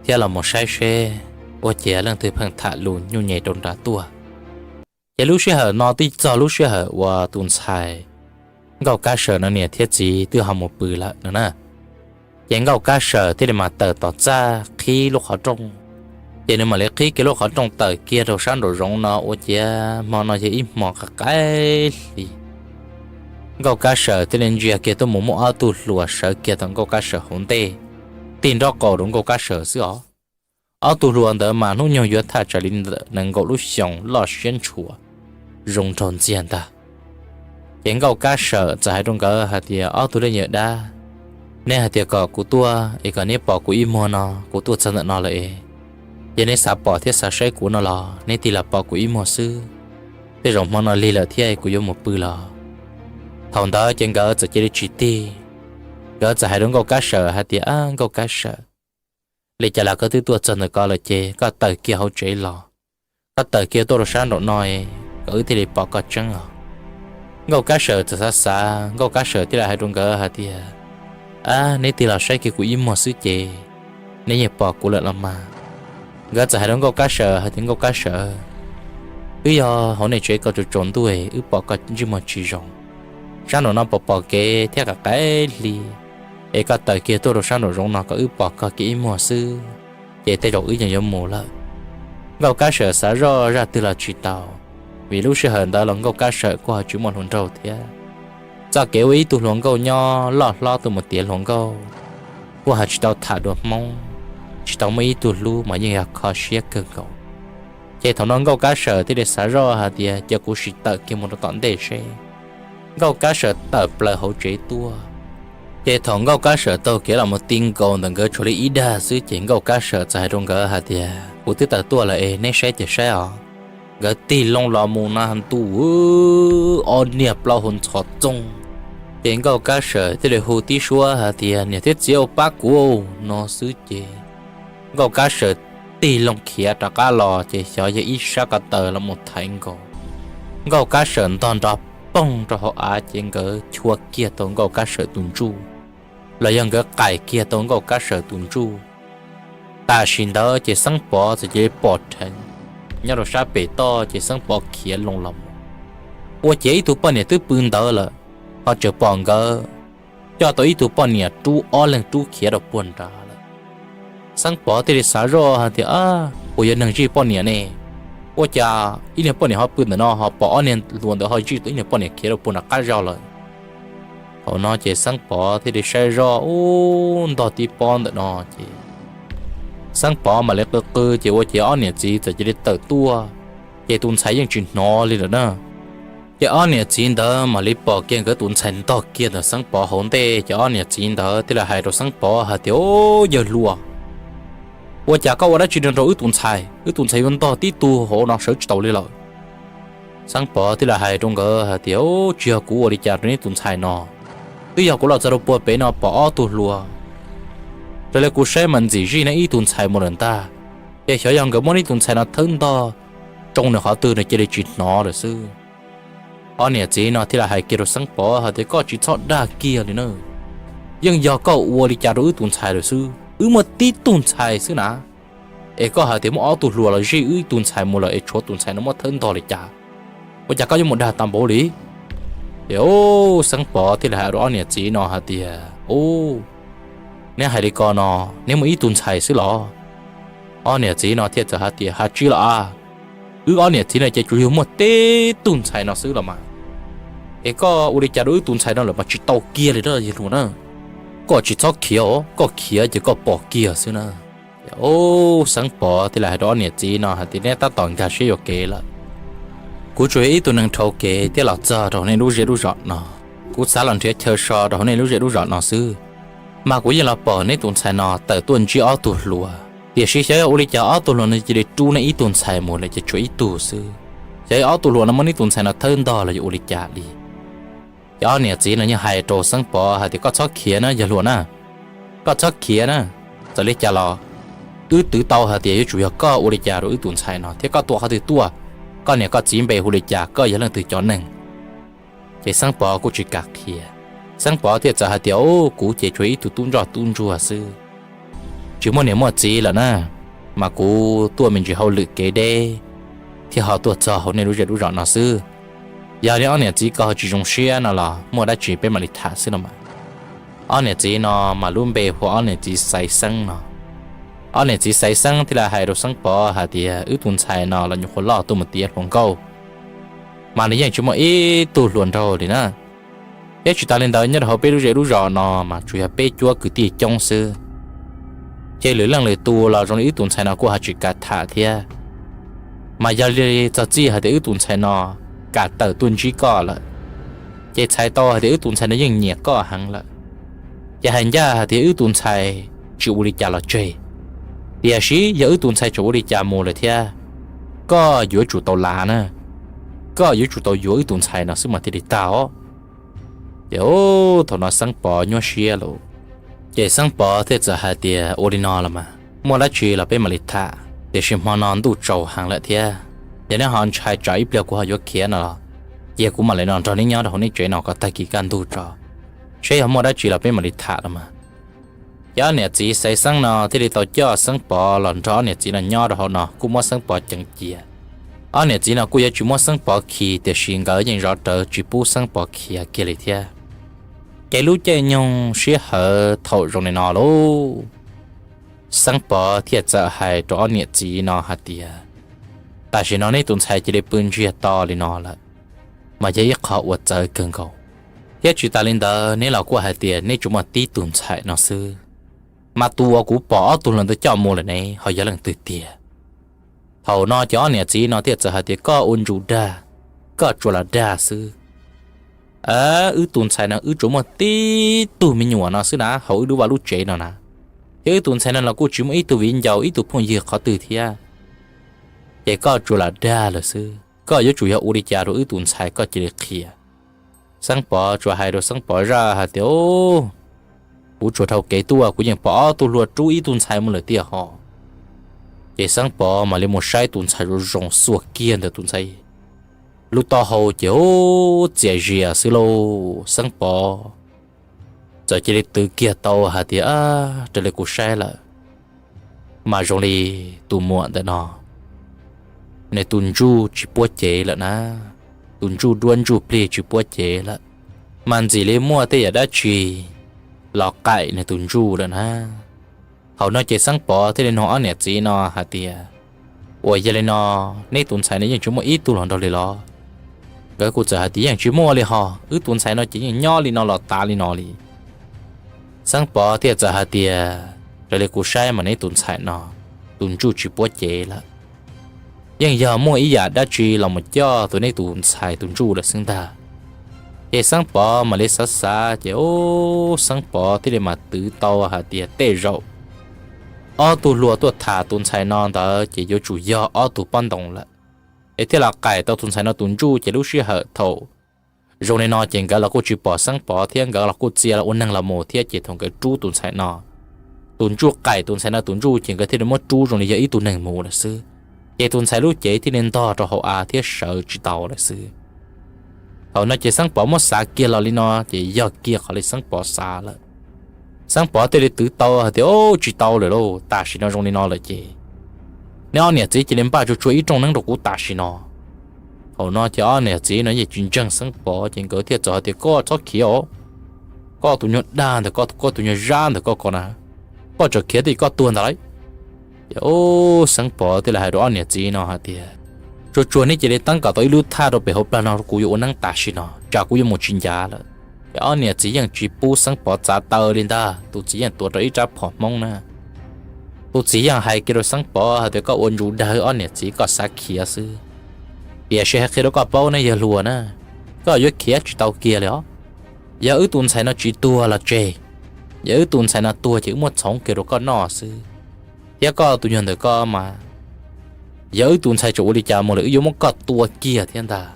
thiab los mus saib seb ua ciav leej twg pheej tham lus nyuj nyem rau nrad tuaj. Ces lub sij hawm no twb txog lub sij hawm uas tus ntxhais Nkauj Kab Sawm no niam thiab txiv twb ho mus pw lawm no na. Ces Nkauj Kab Sawm thiaj li mas tawm tom txaj qhib lub qhov rooj. Ces nws mam li qhib kiag lub qhov rooj tawm kiag rau sab nraum zoov no ua ciav hmo no yog ib hmo qaim qaim hli. Nkauj Kab Sawm thiaj li ntsia kiag tuaj mus muaj ob tug hluas sawv kiag tom Nkauj Kab Sawm hauv ntej, tig nrob qaum rau Nkauj Kab Sawm xwb os. Ob tug hluas ntawd mas hnub nyoog yuav thaj tsam li ntawm nees nkaum lub xyoos, loj siab ntshua, zoo nraug ntxiag ntag. Ces Nkauj Kab Sawm txawm hais rau nkawd hais tias, Ob tug leej yawm dab, neb hais tias kom kuv tuaj es kom neb pom kuv ib muag no, kuv tuaj txog ntawm no lawm es, yog neb xav pom thiab xav saib kuv no los neb tig los pom kuv ib muag xwb. Tej zaum hmo no lig lawm thiab kuv yuav mus pw los. Thaum ntawd ces nkawd txawm cia li tsis tig. Nkawd txawm hais rau Nkauj Kab Sawm hais tias, Ab, Nkauj Kab Sawm, li cas los koj twb tuaj txog ntawm ko lawm ces koj tawm kiag hauv tsev los, koj tawm kiag tuaj rau sab nraum no, kom wb thiaj li pom koj tseeb os. Nkauj Kab Sawm txawm xav xav, Nkauj Kab Sawm thiaj li hais rau nkawd hais tias, Ab, neb tig los saib kiag kuv ib muag xwb ces neb yeej pom kuv lawm los mas. Nkawd txawm hais rau Nkauj Kab Sawm hais tias, Nkauj Kab Sawm, twb yog hauv nej tsev ko tsaus tsaus ntuj, wb pom koj ntsej muag tsis zoo. Sab nraum no pom pom kev thiab qaim qaim hli, es koj tawm kiag tuaj rau sab nraum zoov no kom wb pom koj kiag ib muag xwb, ces tej zaum wb yeej yuav mus lawm. Nkauj Kab Sawm xav zoj zaj twg los tsis tau, vim lub sij hawm ntawd los Nkauj Kab Sawm kuj ho tsis muaj hluas nraug thiab. Txoj kev ua ib tug hluas nkauj nyob loj hlob tuaj mus tiav hluas nkauj, kuj ho tsis tau tham dua Hmoob, tsis tau muaj ib tug hlub mas yeej yog kho siab kawg nkaus. Ces thaum no Nkauj Kab Sawm thiaj li xav zoj hais tias, Cia kuv sim tawm kiag mus rau tom ntej seb. Nkauj Kab Sawm tawm plaws hauv tsev tuaj. Ces thaum Nkauj Kab Sawm taug kev los mus ti nkaus ntawm nkawd tshuav li ib dag xwb ces Nkauj Kab Sawm txawm hais rau nkawd hais tias, Kuv twb tawm tuaj lawm es neb saib ces saib os. Nkawd tig loo los mus na ntuj, ob niag plaub hau ntxhov txoog. Ces Nkauj Kab Sawm thiaj li hu tib suab hais tias, Niam thiab txiv, pab kuv no xwb ces Nkauj Kab Sawm tig loo khiav rov qab los ces xyov yog ib sab ko taw los mus thaiv nkaus. Nkauj Kab Sawm ntog nrov poog rau hauv av ces nkawd chua kiag tau Nkauj Kab Sawm tus ntsuj, los yog nkawd qaim kiag tau Nkauj Kab Sawm tus ntsuj. Tam sim ntawd ces Xeeb Pov txawm cia li pom dheev nyob rau sab pem toj ces Xeeb Pov khiav loo los mus, ua ciav ib tug poj niam twb pw ntawd lawm, ho tseem pom nkawd coj tau ib tug poj niam rub ob leeg rub khiav rau puag nrad lawm. Xeeb Pov thiaj li xav zoj hais tias, Puas yog neeg zij poj niam ne? Ua cas ib niag poj niam ho pw ntawm no ho pom ob niag hluas ntawd ho zij tau ib niag poj niam khiav rau puag nram qab zos lawm? Thaum no ces Xeeb Pov thiaj li saib zoj ub ntog tib pob ntawm no ces Xeeb Pov mam li qw qw ces ua ces ob niam txiv txawm cia li tawm tuaj, ces tus ntxhais yeej tsis hnov li lawm na. Ces ob niam txiv ntawd mam li pom kiag nkawd tus ntxhais ntog kiag ntawm Xeeb Pov hauv ntej, ces ob niam txiv ntawd thiaj li hais rau Xeeb Pov hais tias, Au, yawg hluas, ua cas koj ua dab tsi no rau wb tus ntxhais? Wb tus ntxhais yuav ntog tib tug hauv no sawv tsis taus li lawm. Xeeb Pov thiaj li hais rau nkawd hais tias, Au, tsis yog kuv ua li cas rau neb tus ntxhais no, twb yog kuv los txog rau puag pem no pom ob tug hluas. Raws li kuv saib mas ntxim zij neb ib tug ntxhais mus lawm ntag, ces xyov yog nkawd muab neb tus ntxhais no thawb ntog tsoo nws qhov twg nws cia li tsis hnov lawm xwb. Ob niam txiv no thiaj li hais kiag rau Xeeb Pov hais tias, Koj tsis txhob dag kiag li na, yeej yog koj ua li cas rau wb tus ntxhais lawm xwb, wb muaj tib tug ntxhais xwb na, es koj hais tias muaj ob tug hluas los zij wb tus ntxhais mus lawm es tshuav tus ntxhais no muab thawb ntog li cas? Ua cas koj yuav mus dag tag npaum li? Ces Xeeb Pov thiaj li hais rau ob niam txiv no hais tias, Au, neb hais li ko no, neb muaj ib tug ntxhais xwb los? Ob niam txiv no thiaj txawm hais tias, Has tsis los a, wb ob niam txiv no ces tsuas yog muaj tib tug ntxhais no xwb los mas, es koj ua li cas rau wb tus ntxhais no lawm mas tsis tau kiag li yawg hluas na. Koj tsis txhob khiav os, koj khiav ces koj pom kiag xwb na. Au, Xeeb Pov thiaj li hais rau ob niam txiv no hais tias, Neb tab tom nkag siab yuam kev lawm. Kuv tsuas yog ib tug neeg dhau kev thiab los txog rau hauv nej lub zej lub zos no. Kuv xav los nrhiav chaw so rau hauv nej lub zej lub zos no xwb, mas kuv yeej los pom neb tus ntxhais no tawm tuaj ntsib ob tug hluas, tiam sis xyov yog ua li cas ob tug hluas no cia li rub neb ib tug ntxhais mus lawm ces tshuav ib tug xwb. Xyov yog ob tug hluas no muab neb tus ntxhais no thawb ntog los yog ua li cas li. Ces ob niam txiv no yeej hais rau Xeeb Pov hais tias, Koj txhob khiav na yawg hluas na, koj txhob khiav na. Txawm li cas los wb twv tau hais tias yuav tsum yog koj ua li cas rau wb tus ntxhais no thiab koj tuaj qhov twg tuaj, koj niam koj txiv npe hu li cas, koj yog leej twg cov neeg. Ces Xeeb Pov kuj tsis kam qhia. Xeeb Pov thiaj txawm hais tias, Au, kuv ces tsuas ib tug tub ntsoj tub ntsuag xwb, tsis muaj niam muaj txiv lawm na, mas kuv tuaj me ntsis hauj lwm kev deb thiab ho tuaj txog hauv nej lub zej lub zos no xwb. Yog li ob niam txiv ko ho tsis zoo siab no los muaj dab tsi peb mam li tham xwb no mas. Ob niam txiv no mas lub npe hu ua ob niam txiv Xaiv Xeeb no. Ob niam txiv Xaiv Xeeb thiaj li hais rau Xeeb Pov hais tias, Wb tus ntxhais no los nyuam qhuav loj tuaj mus tiav hluas nkauj, mas nws yeej tsis muaj ib tug hluas nraug li na. Thiab tsis tas li ntawd nyob rau hauv peb lub zej lub zos no mas tsuas yog peb cuab kwv tij coob xwb, ces lwm leej lwm tus los zoo li wb tus ntxhais no kuj ho tsis kam tham thiab. Mas yog li txog txij hais tias wb tus ntxhais no kam tawm tuaj ntsib koj lawm, ces txhais tau hais tias wb tus ntxhais no yeej nyiam koj heev lawm. Ces hais ncaj hais tias wb tus ntxhais tsis ua li cas los tseg, tiam sis yog wb tus ntxhais tseem ua li cas mus lawm thiab, koj yuav tsum tau lav na, koj yuav tsum tau yuav wb tus ntxhais no xwb mas thiaj li tag os. Ces thaum no Xeeb Pov nyuaj siab lawm, ces Xeeb Pov thiaj txawm hais tias, Ua li no los mas muaj dab tsi los peb mam li tham, tiam sis hmo no ntuj tsaus heev lawm thiab, yog neb ho ntshai tsam ib pliag kuv ho yuav khiav no los, cia kuv mam li no nrog neb nyob rau hauv neb tsev no kom tag kis kaj ntug tso, seb yog muaj dab tsi los peb mam li tham los mas. Ces ob niam txiv Xaiv Xeeb no thiaj li tau coj Xeeb Pov los nrog ob niam txiv no nyob rau hauv no kuj muab Xeeb Pov ceev cia. Ob niam txiv no kuj yuav tsis muab Xeeb Pov khi, tiam sis nkawd yeej zov rawv tsis pub Xeeb Pov khiav kiag li thiab. Ces lub caij nyoog sij hawm thaum zoo li no lauj, Xeeb Pov thiaj txawm hais rau ob niam txiv no hais tias, Tam sim no neb tus ntxhais cia li pw ntsiag to li no lawm, mas yog ib qho uas txawv kawg nkaus. Thiab tsis tas li ntawd neb los kuj hais tias neb tsuas muaj tib tug ntxhais no xwb, mas tus uas kuv pom ob tug hluas ntawd coj mus lawm ne ho yog leej twg tiag? Thaum no ces ob niam txiv no thiaj txawm hais tias, Koj ua ntsus dag, koj tsuas lam dag xwb. Wb tus ntxhais no wb tsuas muaj tib tug me nyuam no xwb na hauv wb lub vaj lub tsev no na, thiab wb tus ntxhais no los kuj tsis muaj ib tug viv ncaus ib tug phooj ywg qhov twg thiab. Ces koj tsuas lam dag lawm xwb, koj yuav tsum yog ua li cas rau wb tus ntxhais koj cia li qhia. Xeeb Pov tsuas hais rau Xeeb Pov zaj hais tias, Kuv tsuas dhau kev tuaj kuv yeej pom ob tug hluas rub ib tug ntxhais mus lawm tiag ho. Ces Xeeb Pov mam li mus saib tus ntxhais zoo zoo xuas kiag ntawm tus ntxhais lub taub hau ces txias zias xwb lauj. Xeeb Pov txawm cia li twv kiag tau hais tias, Raws li kuv saib lawm mas zoo li tus muam ntawm no nws tus ntsuj tsis puab cev lawm na, tus ntsuj duab ntsuj plig tsis puab cev lawm, mas ntxim li muaj tej yam dab tsi los qaim nws tus ntsuj lawm na. Thaum no ces Xeeb Pov thiaj li nug ob niam txiv no hais tias, Uas yog li no, neb tus ntxhais no yeej tsis muaj ib tug hluas nraug li los? Nkawd kuj txawm hais tias, Yeej tsis muaj li ho, wb tus ntxhais no ces yeej nyob li no los tas li no li. Xeeb Pov thiaj txawm hais tias, Raws li kuv saib mas neb tus ntxhais no tus ntsuj tsis puab cev lawm. Yeej yog muaj ib yam dab tsi los mus coj tus nej tus ntxhais tus ntsuj lawm xwb ntag. Ces Xeeb Pov mam li xav xav ces ub, Xeeb Pov thiaj li mam twv tau hais tias tej zaum ob tug hluas tuaj tham tus ntxhais no ntawd ces yuav tsum yog ob tug poj ntoo lawm, es thiaj los qaim tau tus ntxhais no tus ntsuj. Ces lub sij hawm thaum zoo li no ces nkawd los kuj tsis pom Xeeb Pov thiab, nkawd los kuj txia los ua neeg los mus thiab. Ces thaum nkawd rub tus ntxhais no, tus ntsuj qaim tus ntxhais no tus ntsuj ces nkawd thiaj li muab rub zoo li yog ib tug neeg mus lawm xwb. Ces tus ntxhais lub cev thiaj li ntog rau hauv av thiab sawv tsis tau lawm xwb. Thaum no ces Xeeb Pov muab xav kiag los li no ces yog kiag qhov li Xeeb Pov xav lawm. Xeeb Pov thiaj li twv tau hais tias, Ub, tsis tau lawm lauj, tam sim no zoo li no lawm ces nej ob niam txiv cia li npaj tsuag tsuag ib rooj neeb rau kuv tam sim no. Thaum no ces ob niam txiv no yeej tsis ntseeg Xeeb Pov ces nkawd thiaj txawm hais tias, Koj txhob khiav os, koj tus nyuag dag ntawm koj, koj tus nyuag zab ntawm koj ko na, koj tseem khiav tij koj tuag ntag lauj. Ces ub, Xeeb Pov thiaj li hais rau ob niam txiv no hais tias, Tsuag tsuag nej cia li teeb kom tau ib lub thaj rau pem hauv plag no, kuv yuav ua neeb tam sim no, tsam kuv yuav mus tsis ncav lawm. Ces ob niam txiv yeej tsis pub Xeeb Pov txav taw li ntag, tus txiv yeej tuav rau ib rab phom Hmoob na. Tus txiv yeej hais kiag rau Xeeb Pov hais tias, Koj ua ntsuj dag, ob niam txiv koj xav khiav xwb. Tiam sis hais qhia rau koj paub ne yawg hluas na, koj yuav khiav tsis tau kiag li os. Yog wb tus ntxhais no tsis tuag los tseg, yog wb tus ntxhais no tuag ces wb muab txhoov kiag rau koj noj xwb. Thiab koj tus nyuag ntawm koj mas, yog wb tus ntxhais tseem ua li cas mus lawm wb yuav muab koj tua kiag thiab ntag.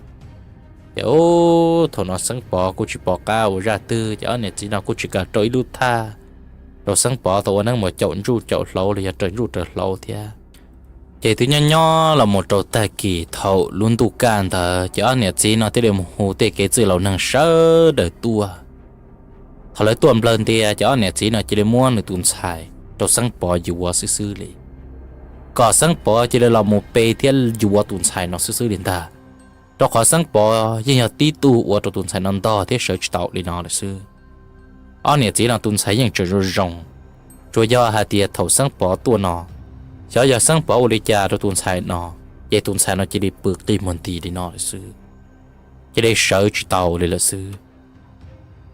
Ces ub, thaum no Xeeb Pov kuj tsis pom qab ua zaj twg, ces ob niam txiv no kuj tsis kam rau ib lub thaj rau Xeeb Pov tau ua neeb mus caum ntsuj caum hlauv los yog raws ntsuj raws hlauv thiab. Ces twb nyob nyob los mus rau tag kis thaum lub ntuj kaj ntawd ces ob niam txiv no thiaj li mus hu tej kev txwj laus neeg sawv daws tuaj. Thaum lawv tuaj nplawg ntias ces ob niam txiv no cia li muab nws tus ntxhais rau Xeeb Pov yuav xwb xwb li, kom Xeeb Pov cia li los mus pe thiab yuav tus ntxhais no xwb xwb li ntag. Rau qhov Xeeb Pov yeej yog tib tug ua rau tus ntxhais no ntog thiab sawv tsis tau li no lawm xwb. Ob niam txiv no tus ntxhais yeej tseem zoo zoo, tsuas yog hais tias thaum Xeeb Pov tuaj no, xyov yog Xeeb Pov ua li cas rau tus ntxhais no, ces tus ntxhais no cia li pw qi muag nti li no lawm xwb, cia li sawv tsis tau li lawm xwb.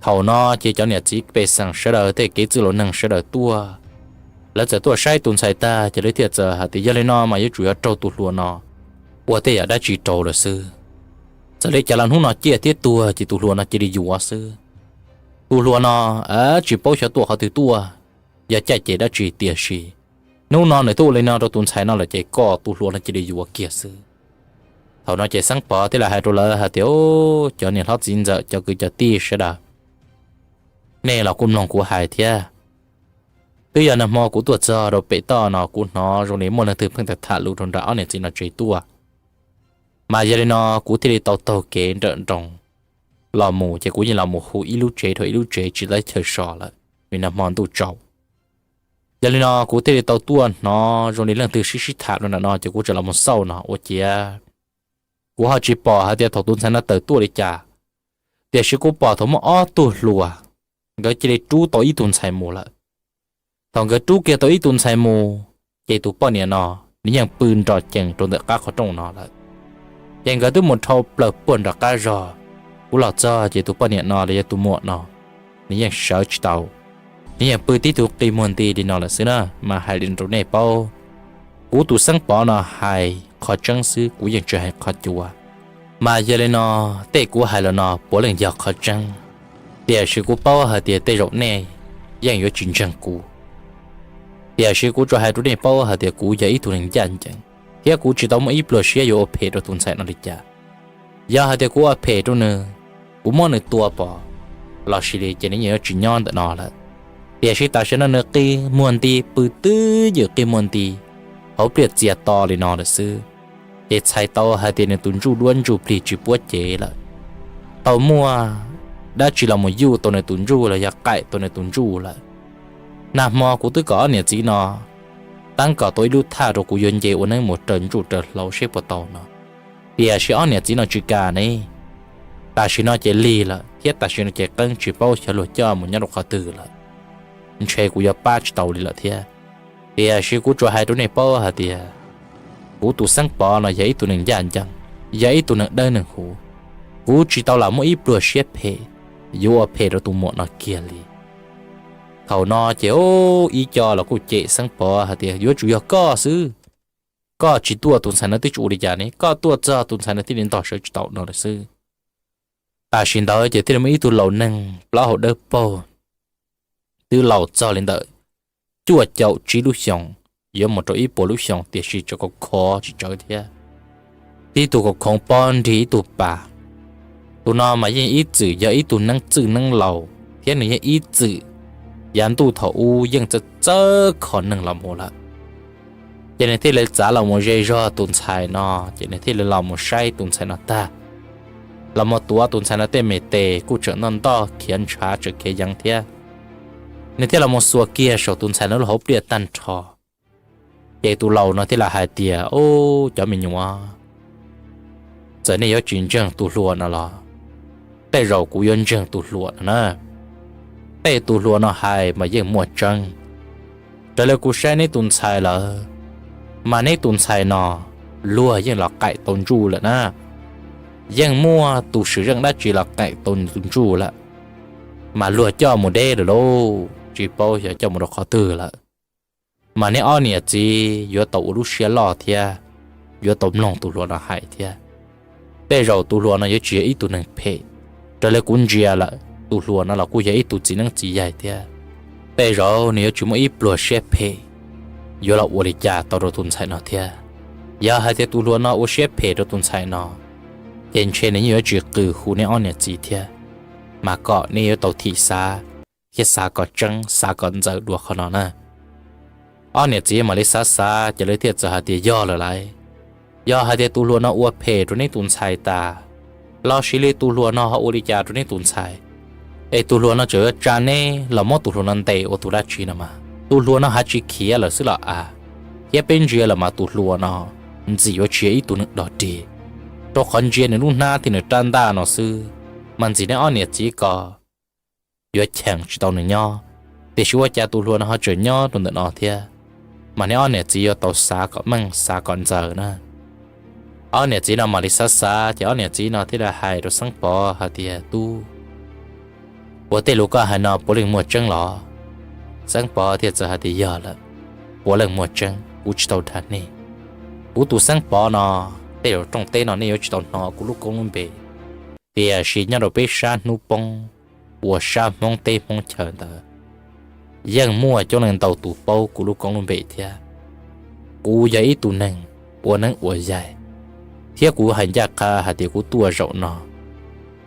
Thaum no ces cov niam txiv pej xeem sawv daws tej kev txwj laus neeg sawv daws tuaj, lawv txawm tuaj saib tus ntxhais tag ces lawv thiaj txawm hais tias, Yog li no mas yuav tsum yog raug tus hluas no ua tej yam dab tsi rau lawm xwb. Txawm li cas los hnub no ciaj thiab tuag ces tus hluas no cia li yuav xwb. Tus hluas no tsis paub xyov tuaj qhov twg tuaj, yog caj ces dab tsi, tiam sis hnub no nws twb ua li no rau tus ntxhais no lawm ces kom tus hluas no cia li yuav kiag xwb. Thaum no ces Xeeb Pov thiaj li hais rau lawv hais tias, Cov niam hlob txiv ntxawm, cov kwv cov tij sawv daws, nej los kuj mloog kuv hais thiab. Twb yog nag hmo kuv tuaj txog rau pem toj no kuv hnov zoo li muaj leej twg pheej tham tham lus rau nram ob niam txiv no tsev tuaj. Mas yog li no kuv thiaj li tau taug kev nrawm nroos los mus ces kuv yeej los mus hu ib lub tsev dhau ib lub tsev tsis tau chaw so lawm, vim nag hmo ntuj tsaus. Yog li no kuv thiaj li tau tuaj hnov zoo li leej twg sib sib tham rau nram no ces kuv tseem los mus xauj no ua ciav kuv ho tsis pom hais tias thaum tus ntxhais no tawm tuaj li cas, tiam sis kuv pom thaum muaj ob tug hluas, nkawd cia li rub tau ib tug ntxhais mus lawm. Thaum nkawd rub kiag tau ib tug ntxhais mus, ces tus poj niam no nws yeej pw nrov cees rau ntawm qab qhov rooj no lawm. Ces nkawd twb mus dhau plaws puag nram qab zog, kuv los txog ces tus poj niam no los yog tus muam no nws yeej sawv tsis tau, nws yeej pw tib tug qi muag nti li no lawm xwb na. Mas hais li rau nej paub, kuv tus Xeeb Pov no hais qhov tseeb xwb, kuv yeej tsis hais qhov cuav. Mas yog li no, tej kuv hais los no puav leej yog qhov tseeb, tiam sis kuv paub hais tias tej zaum nej yeej yuav tsis ntseeg kuv. Tiam sis kuv tsuas hais rau nej paub hais tias kuv yog ib tug neeg ncaj ncees, thiab kuv tsis tau muaj ib pluag siab yuav ua phem rau tus ntxhais no li cas. Yog hais tias kuv ua phem rau nws, kuv muab nws tua pov los sis li ces nws yeej yuav tsis nyob ntawm no lawm. Tiam sis tam sim no nws qi muag nti, pw twb ywm qi muag nti hauv pliaj txias to li no lawm xwb, ces txhais tau hais tias nws tus ntsuj duab ntsuj plig tsis puab cev lawm, tau muaj dab tsi los mus yuj tau nws tus ntsuj los yog qaim tau nws tus ntsuj lawm. Nag hmo kuv twb kom ob niam txiv no teeb kom tau ib lub thaj rau kuv yuav nce ua neeb mus raws ntsuj raws hlauv seb puas tau no, tiam sis ob niam txiv no tsis kam ne. Tam sim no ces lig lawm thiab tam sim no ces qeeb tsis paub xyov luag coj mus nyob rau qhov twg lawm, ntshe kuv yuav pab tsis tau li lawm thiab. Tiam sis kuv tsuas hais rau nej paub hais tias kuv tus Xeeb Pov no yog ib tug neeg ncaj ncees, yog ib tug neeg dawb neeg huv. Kuv tsis tau lam muaj ib pluag siab phem yuav ua phem rau tus muam no kiag li. Thaum no ces ib co los kuj cem Xeeb Pov hais tias yuav tsum yog koj xwb, koj tsis tuaj tus ntxhais no twb tsis ua li cas ne, koj tuaj txog tus ntxhais no thiaj li ntog sawv tsis tau no lawm xwb. Tam sim ntawd ces thiaj li muaj ib tug laus neeg plaub hau dawb paug, twb laus txog li ntawm cuaj caum tsib lub xyoos, yuav mus rau ib puas lub xyoos tiam sis tseem khov khov tsis tsawv thiab, tib tug khoov khoov pob nrig ib tug pas. Tus no mas yeej ib txwm yog ib tug neeb txwj neeb laus thiab nws yeej ib txwm yav ntuj thaum ub yeej txawj txawj kho neeg los mus lawm. Ces nws thiaj li txav los mus ze zog tus ntxhais no, ces nws thiaj li los mus saib tus ntxhais no tag, los mus tuav tus ntxhais no tej me tes kuj tseem ntoj ntoj khiav ntshav tseem khiav yeev thiab. Nws thiaj los mus xuas kiag saum tus ntxhais no lub hauv pliaj tag nrho. Ces tus laus no thiaj li hais tias, Ub, cov me nyuam, txawm nej yuav tsis ntseeg tus hluas no los tej zaum kuv yuav ntseeg tus hluas no na. Tej tus hluas no hais mas yeej muaj tseeb. Raws li kuv saib neb tus ntxhais lawm, mas neb tus ntxhais no luag yeej los qaim tau ntsuj lawm na. Yeej muaj tus swm zeej dab tsi los qaim tau nws tus ntsuj lawm, mas luag coj mus deb lawm lauj, tsis paub xyov coj mus rau qhov twg lawm. Mas neb ob niam txiv yuav tau ua lub siab loj thiab yuav tau mloog tus hluas no hais thiab. Tej zaum tus hluas no yuav tsis yog ib tug neeg phem. Raws li kuv ntsia lawm tus hluas no los kuj yog ib tug txiv neeb txiv yaig thiab. Tej zaum nws yuav tsis muaj ib pluag siab phem yuav los ua li cas tau rau tus ntxhais no thiab. Yog hais tias tus hluas no ua siab phem rau tus ntxhais no, ces ntshe nws yeej yuav tsis qw hu neb ob niam txiv thiab. Mas kom neb yuav tau thim xav, thiab xav kom tseeb xav kom ntxaws dua qhov no na. Ob niam txiv mam li xav xav ces lawv thiaj txawm hais tias yog lawm lauj. Yog hais tias tus hluas no ua phem rau neb tus ntxhais tas, los sis li tus hluas no ho ua li cas rau neb tus ntxhais, es tus hluas no tseem yuav tsa neb los muab tus hluas no ntes ua tus dab tsi no mas tus hluas no haj tsis khiav lawm xwb los as. Thiab peb ntsia lawm mas tus hluas no ntxim yuav tsis yog ib tug neeg dog dig, rau qhov ntsia nws lub hnab thiab nws rab ntaj no xwb, mas ntxim neb ob niam txiv ko yuav cheem tsis tau nws nyob. Tiam sis ua cas tus hluas no ho tseem nyob rau ntawm no thiab? Mas neb ob niam txiv yuav tau xav kom meej xav kom ntxaws na. Ob niam txiv no mam li xav xav ces ob niam txiv no thiaj li hais rau Xeeb Pov hais tias, Tub, puas tej lus koj hais no puav leej muaj tseeb los? Xeeb Pov thiaj txawm hais tias, Yog lawm, puav leej muaj tseeb, kuv tsis tau dag nej. Kuv tus Xeeb Pov no, tej zaum rooj teb no nej yuav tsis tau hnov kuv lub koob lub npe, tiam sis nyob rau peb sab hnub poob uas sab Hmoob teb Hmoob chaw ntawd, yeej muaj coob leej ntau tus paub kuv lub koob lub npe thiab. Kuv yog ib tug neeg ua neeb ua yaig, thiab kuv hais ncaj qha hais tias kuv tuaj zaum no,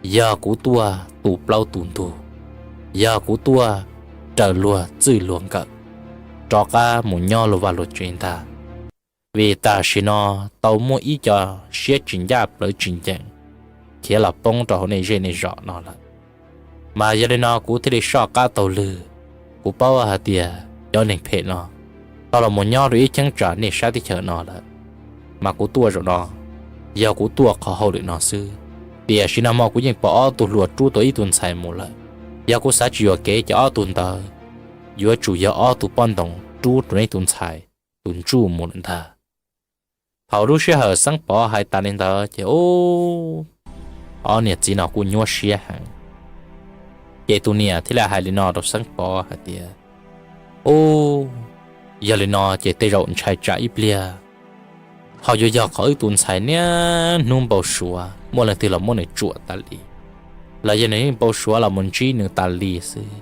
yog kuv tuaj tu plaub tu ntug, yog kuv tuaj raws luag txwj luag nkawm, rov qab mus nyob luag vaj luag tsev ntag. Vim tam sim no tau muaj ib co siab tsis ncaj plawv tsis ncees khiav los poob rau hauv nej zej nej zos no lawm. Mas yog li no kuv thiaj li soj qab taug lw. Kuv paub hais tias cov neeg phem no tau los mus nyob rau ib cheeb tsam nej sab teb chaws no lawm, mas kuv tuaj zaum no, yog kuv tuaj qhov hauj lwm no xwb. Tiam sis nag hmo kuv yeej pom ob tug hluas rub tau ib tug ntxhais mus lawm. Yog kuv xav tsis yuam kev ces ob tug ntawd yuav tsum yog ob tug poj ntxoog rub rau neb tus ntxhais tus ntsuj mus lawm ntag. Thaum lub sij hawm Xeeb Pov hais tas li ntawd ces ub, ob niam txiv no kuj nyuaj siab heev. Ces tus niam thiaj li hais li no rau Xeeb Pov hais tias, Ub, yog li no ces tej zaum ntshai tsam ib pliag ho yuav yog qhov wb tus ntxhais niaj hnub npau suav muaj leej twg los muab nws tsuam tas li, los yog nws yeej npau suav los mus ntsib nws tas li xwb.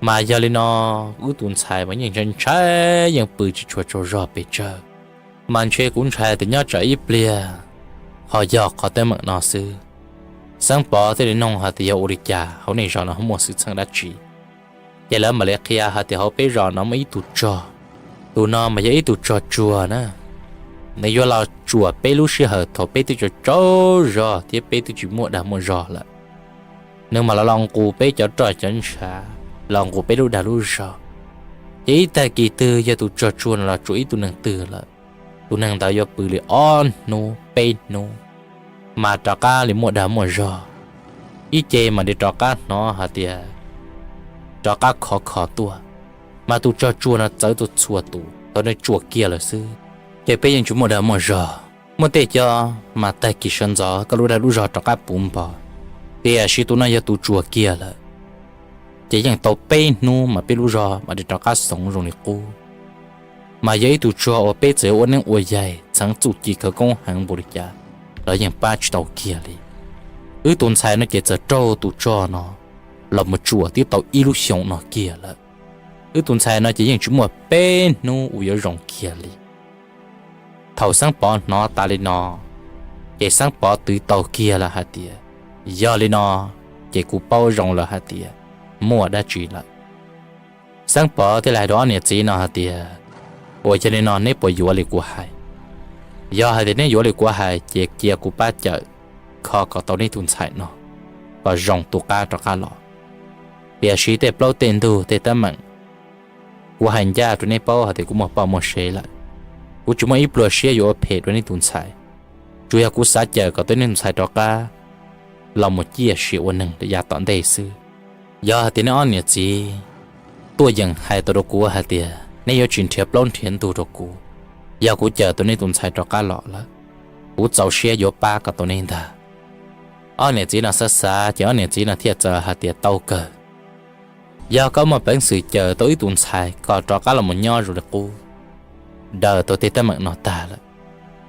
Mas yog li no, wb tus ntxhais mas yeej ntshai ntshai yeej pw tsis tshua tsaug zog pes tsawg. Mas ntshe kuv ntshai tias nyob tsam ib pliag ho yog qhov teeb meem no xwb. Xeeb Pov thiaj li nug hais tias yog ua li cas hauv nej zos no muaj xwm txheej dab tsi. Ces lawv mam li qhia hais tias hauv peb zos no muaj ib tug tsog, tus no mas yog ib tug tsog tsuag na. Nws yuav los tsuam peb lub sij hawm thaum peb twb tsaug tsaug zog thiab peb twb tsis muaj dag muaj zog lawm. Nws mas los los nqus peb cov roj cov ntshav, los nqus peb lub dag lub zog. Ces ib tag kis twg yog tus tsog tsuag no los tsuam ib tug neeg twg lawm, tus neeg ntawd yuav pw li ob hnub peb hnub, mas rov qab li muaj dag muaj zog. Ib ce mam li rov qab hnov hais tias rov qab khov kho tuaj. Mas tus tsog tsuag no txawv txhua txhua tus, thaum nws tsuam kiag lawm xwb, ces peb yeej tsis muaj dag muaj zog. Muaj tej co mas tag kis sawv ntxov koj lub dag lub zog rov qab puv npo, tiam sis tus no yog tus tsuag kiag lawm. ces yeej tau peb hnub mas peb lub zog mam li rov qab xoov zoo li qub. Mas yog ib tug tsog uas peb txawm ua neeb ua yaig txheev txuj ci khawv koob heev npaum li cas los yeej pab tsis tau kiag li. Wb tus ntxhais no ces txawm raug tus tsog no los mus tsuam twb tau ib lub xyoos no kiag lawm. Wb tus ntxhais no ces yeej tsis muaj peb hnub uas yuav zoo kiag li. Thaum Xeeb Pov hnov tas li no, ces Xeeb Pov twv tau kiag lawm hais tias, yog li no ces kuv paub zoo lawm hais tias muaj dab tsi lawm. Xeeb Pov thiaj li hais rau ob niam txiv no hais tias, uas yog li no neb puas yuav li kuv hais? Yog hais tias neb yuav li kuv hais ces cia kuv pab cawm kho kom tau neb tus ntxhais no kom zoo tu qab rov qab los. Tiam sis tej plaub tej ntug tej teeb meem kuv hais ncaj rau neb paub hais tias kuv muaj poj muaj sev lawm. Kuv tsis muaj ib pluag siab yuav ua phem rau neb tus ntxhais, tsuas yog kuv xav cawm kom tau neb tus ntxhais rov qab los mus ciaj sia ua neeg rau yav tom ntej xwb. Yog hais tias neb ob niam txiv tuaj yeem hais tau rau kuv hais tias neb yuav tsis nrhiav plaub nrhiav ntug rau kuv, yog kuv cawm tau neb tus ntxhais rov qab los lawm, kuv txaus siab yuav pab kom tau neb ntag. Ob niam txiv no xav xav ces ob niam txiv no thiaj txawm hais tias tau kawg. Yog koj muaj peev xwm cawm tau wb tus ntxhais kom rov qab los mus nyob zoo li qub, daws tau tej teeb meem no tag lawm,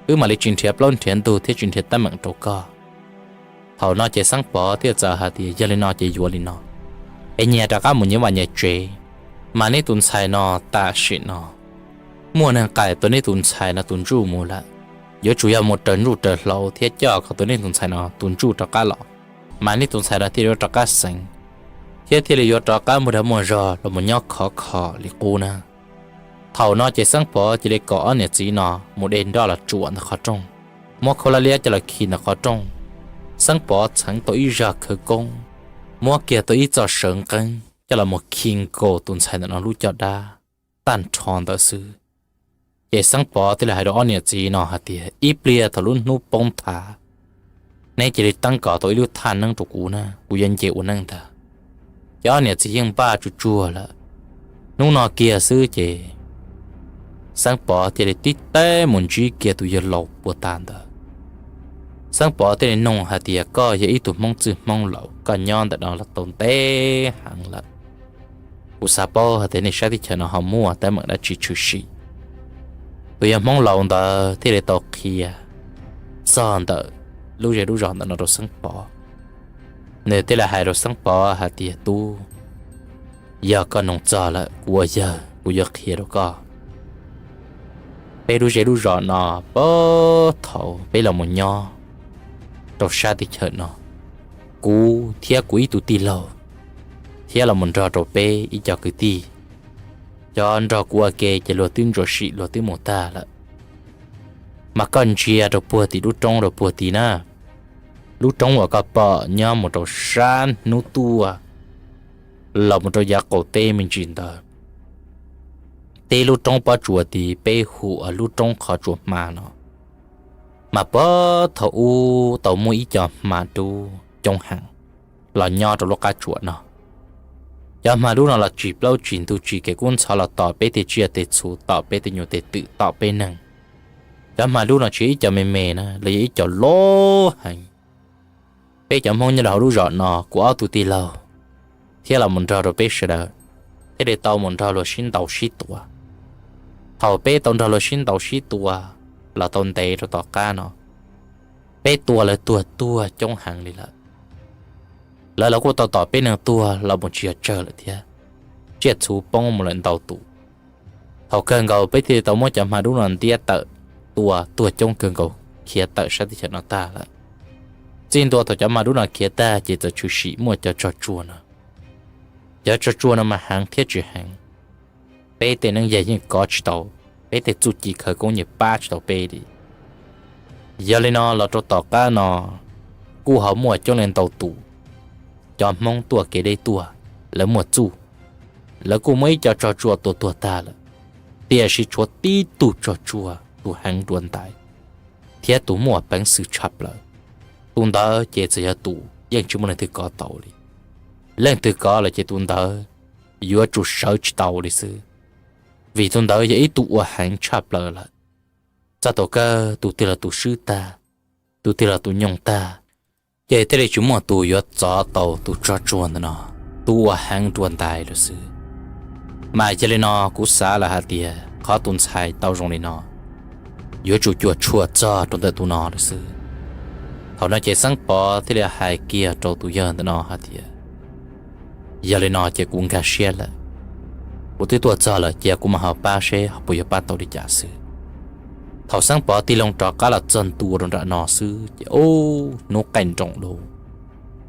wb mam li tsis nrhiav plaub nrhiav ntug thiab tsis nrhiav teeb meem rau koj. Thaum no ces Xeeb Pov thiaj txawm hais tias yog li no ces yuav li no, es nyias rov qab mus nyias vaj nyias tsev. Mas neb tus ntxhais no tam sim no muaj neeg qaim tau neb tus ntxhais no tus ntsuj mus lawm, yuav tsum yog mus raws ntsuj raws hlauv thiab coj kom tau neb tus ntxhais no tus ntsuj rov qab los, mas neb tus ntxhais no thiaj yuav rov qab xeev, thiab thiaj li yuav rov qab muaj dag muaj zog los mus nyob khov kho li qub na. Thaum no ces Xeeb Pov cia li kom ob niam txiv no mus de nroj los tsuam ntawm qhov rooj, muab khaub hlab liab coj los khi ntawm qhov rooj. Xeeb Pov txheev tau ib zaj khawv koob, muab kiag tau ib txoj sawv nqeeb coj los mus khi nkaus tus ntxhais ntawm no lub caj dab tag nrho ntawd xwb. Ces Xeeb Pov thiaj li hais rau ob niam txiv no hais tias ib pliag thaum lub hnub poob thav, neb cia li teeb kom tau ib lub thaj neeb rau kuv na, kuv yuav nce ua neej ntag. Ces ob niam txiv yeej npaj tsuag tsuag lawm. Hnub no kiag xwb ces Xeeb Pov thiaj li tib teb mus ntsib kiag tus yawg laus puag ta ntawd. Xeeb Pov thiaj li nug hais tias koj yog ib tug Hmoob txwj Hmoob laus, koj nyob ntawm no los tau ntev heev lawm, kuv xav paub hais tias nej sab teb chaws no ho muaj teeb meem dab tsi tshwm sim. Tus yawg Hmoob laus ntawd thiaj li tau qhia txog ntawm lub zej lub zos ntawm no rau Xeeb Pov. Nws thiaj li hais rau Xeeb Pov hais tias tub, yog koj nug txog lawm kuv ua yawg kuv yuav qhia rau koj. Peb lub zej lub zos no, puag thaum peb los mus nyob rau sab teb chaws no, kuv thiab kuv ib tug tij laug thiab los mus nrog rau peb ib co kwv tij, cov nrog kuv ua ke ces luag twb ntsuam sim luag twb mus tag lawm. Mas koj ntsia rau puag tim lub roob rau puag tid na, lub roob uas koj pom nyob mus rau sab hnub tuaj los mus rau yav qaum teb me ntsis ntawd, tib lub roob pob tsuas tid peb hu ua lub roob qhov tsua hma no. Mas puag thaum ub tau muaj ib co hma dub coob heev los nyob rau lub qab tsuas no. Cov hma dub no los tsis plaub tsis ntug tsis kev kub ntxhov los tom peb tej tsiaj tej txhu, tom peb tej nyuj tej twm, tom peb neeg. Cov hma dub no tsis yog ib co me me na, lawv yog ib co loj heev. Peb cov Hmoob nyob rau hauv lub zos no, kuv ob tug tij laug thiab los mus nrog rau peb sawv daws thiaj li tau mus nrog luag sib ntaus sib tua. Thaum peb tau nrog luag sib ntaus sib tua los tau ntev rau tom qab no, peb tua lawv tuag tuag coob heev li lawm. Lawv los kuj tau tom peb neeg tuag los mus tsis yog tsawg lawm thiab, tsiaj txhu poob mus lawm ntau tus. Thaum kawg nkaus peb thiaj li tau muab cov hma dub no ntiab tawm, tua tuag coob kawg nkaus khiav tawm sab teb chaws no tag lawm. Txij ntua thaum cov hma dub no khiav tag ces txawm tshwm sim muaj cov tsog tsuag no. Cov tsog tsuag no mas heev thiab tsis heev, peb tej neeb yaig yeej kov tsis tau, peb tej txuj ci khawv koob yeej pab tsis tau peb li. Yog li no los rau tom qab no kuj ho muaj coob leej ntau tus cov Hmoob tuaj kev deb tuaj, lawv muaj txuj, lawv kuj muab ib co tsog tsuag tua tuag tag lawm. Tiam sis tshuav tib tug tsog tsuag tus heev dua ntais thiab tus muaj peev xwm tshaj plaws, tus ntawd ces txawm yog tus yeej tsis muaj leej twg kov tau li. Leej twg kov lawm ces tus ntawd yuav tsum sawv tsis tau li xwb, vim tus ntawd yog ib tug ua heev tshaj plaws lawm. Txog thaum kawg tus twg los tus swb tag, tus twg los tus nyoog tag, ces thiaj li tsis muaj tus yuav txov tau tus tsog tsuag ntawm no tub ua heev dua ntais lawm xwb. Mas yog li no kuv xav lawm hais tias qhov tus ntxhais tau zoo li no yuav tsum cuam tshuam txog rau ntawm tus no lawm xwb. Thaum no ces Xeeb Pov thiaj li hais kiag rau tus yawg ntawm no hais tias, yog li no ces kuv nkag siab lawm, kuv twb tuaj txog lawm cia kuv mam ho pab seb ho puas yuav pab tau li cas xwb. Thaum Xeeb Pov tig loo rov qab los txog ntua rau nram no xwb ces ub hnub qaij nroos lawm,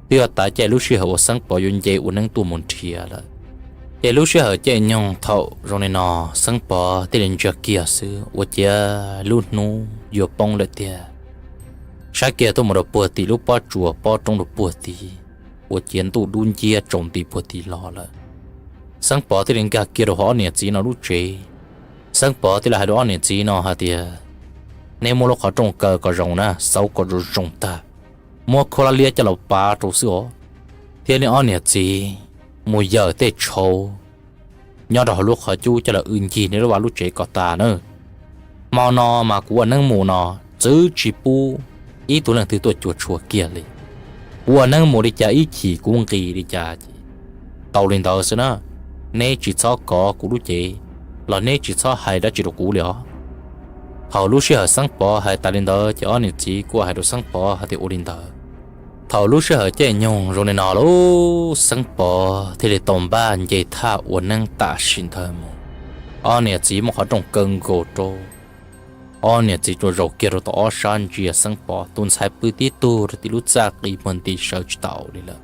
twb yog tav caij lub sij hawm uas Xeeb Pov yuav nce ua neeb tuaj mus nrhiav lawm. Ces lub sij hawm caij nyoog thaum zoo li no, Xeeb Pov thiaj li ntsia kiag xwb ua ciav lub hnub yuav poob lawm tiag. Saib kiag tuaj mus rau puag tim lub pob tsuas pob roob rau puag tid, ua ciav ntuj dub nciab tsaus nti puag tid los lawm. Xeeb Pov thiaj li nkag kiag rau hauv ob niam txiv no lub tsev. Xeeb Pov thiaj li hais rau ob niam txiv no hais tias, neb muab lub qhov rooj kaw kom zoo na, xauv kom zoo zoo tag, muab khaub hlab liab coj los pav rau xwb os, thiab neb ob niam txiv mus yawm tej tshauv nyob rau hauv lub qhov cub coj los w ncig neb lub vaj lub tsev kom tas nawb. Hmo no mas kuv ua neeb mus no txwv tsis pub ib tug leej twg tuaj cuam tshuam kiag li. Kuv ua neeb mus li cas ib chim kuv nqis li cas ces tau li ntawd xwb na. Neb tsis txhob kov kuv lub cev los neb tsis txhob hais dab tsi rau kuv li os. Thaum lub sij hawm Xeeb Pov hais tas li ntawd ces ob niam txiv kuj hais rau Xeeb Pov hais tias ua li ntawd. Thaum lub sij hawm caij nyoog zoo li no lub Xeeb Pov thiaj li tau npaj nce thaj ua neeb tam sim ntawd mus. Ob niam txiv muab qhov rooj kaw nkaus rau, ob niam txiv tsuas zaum kiag rau tom ob sab ntsia Xeeb Pov, tus ntxhais pw tib tug rau tim lub txaj qis muag nti sawv tsis tau li lawm.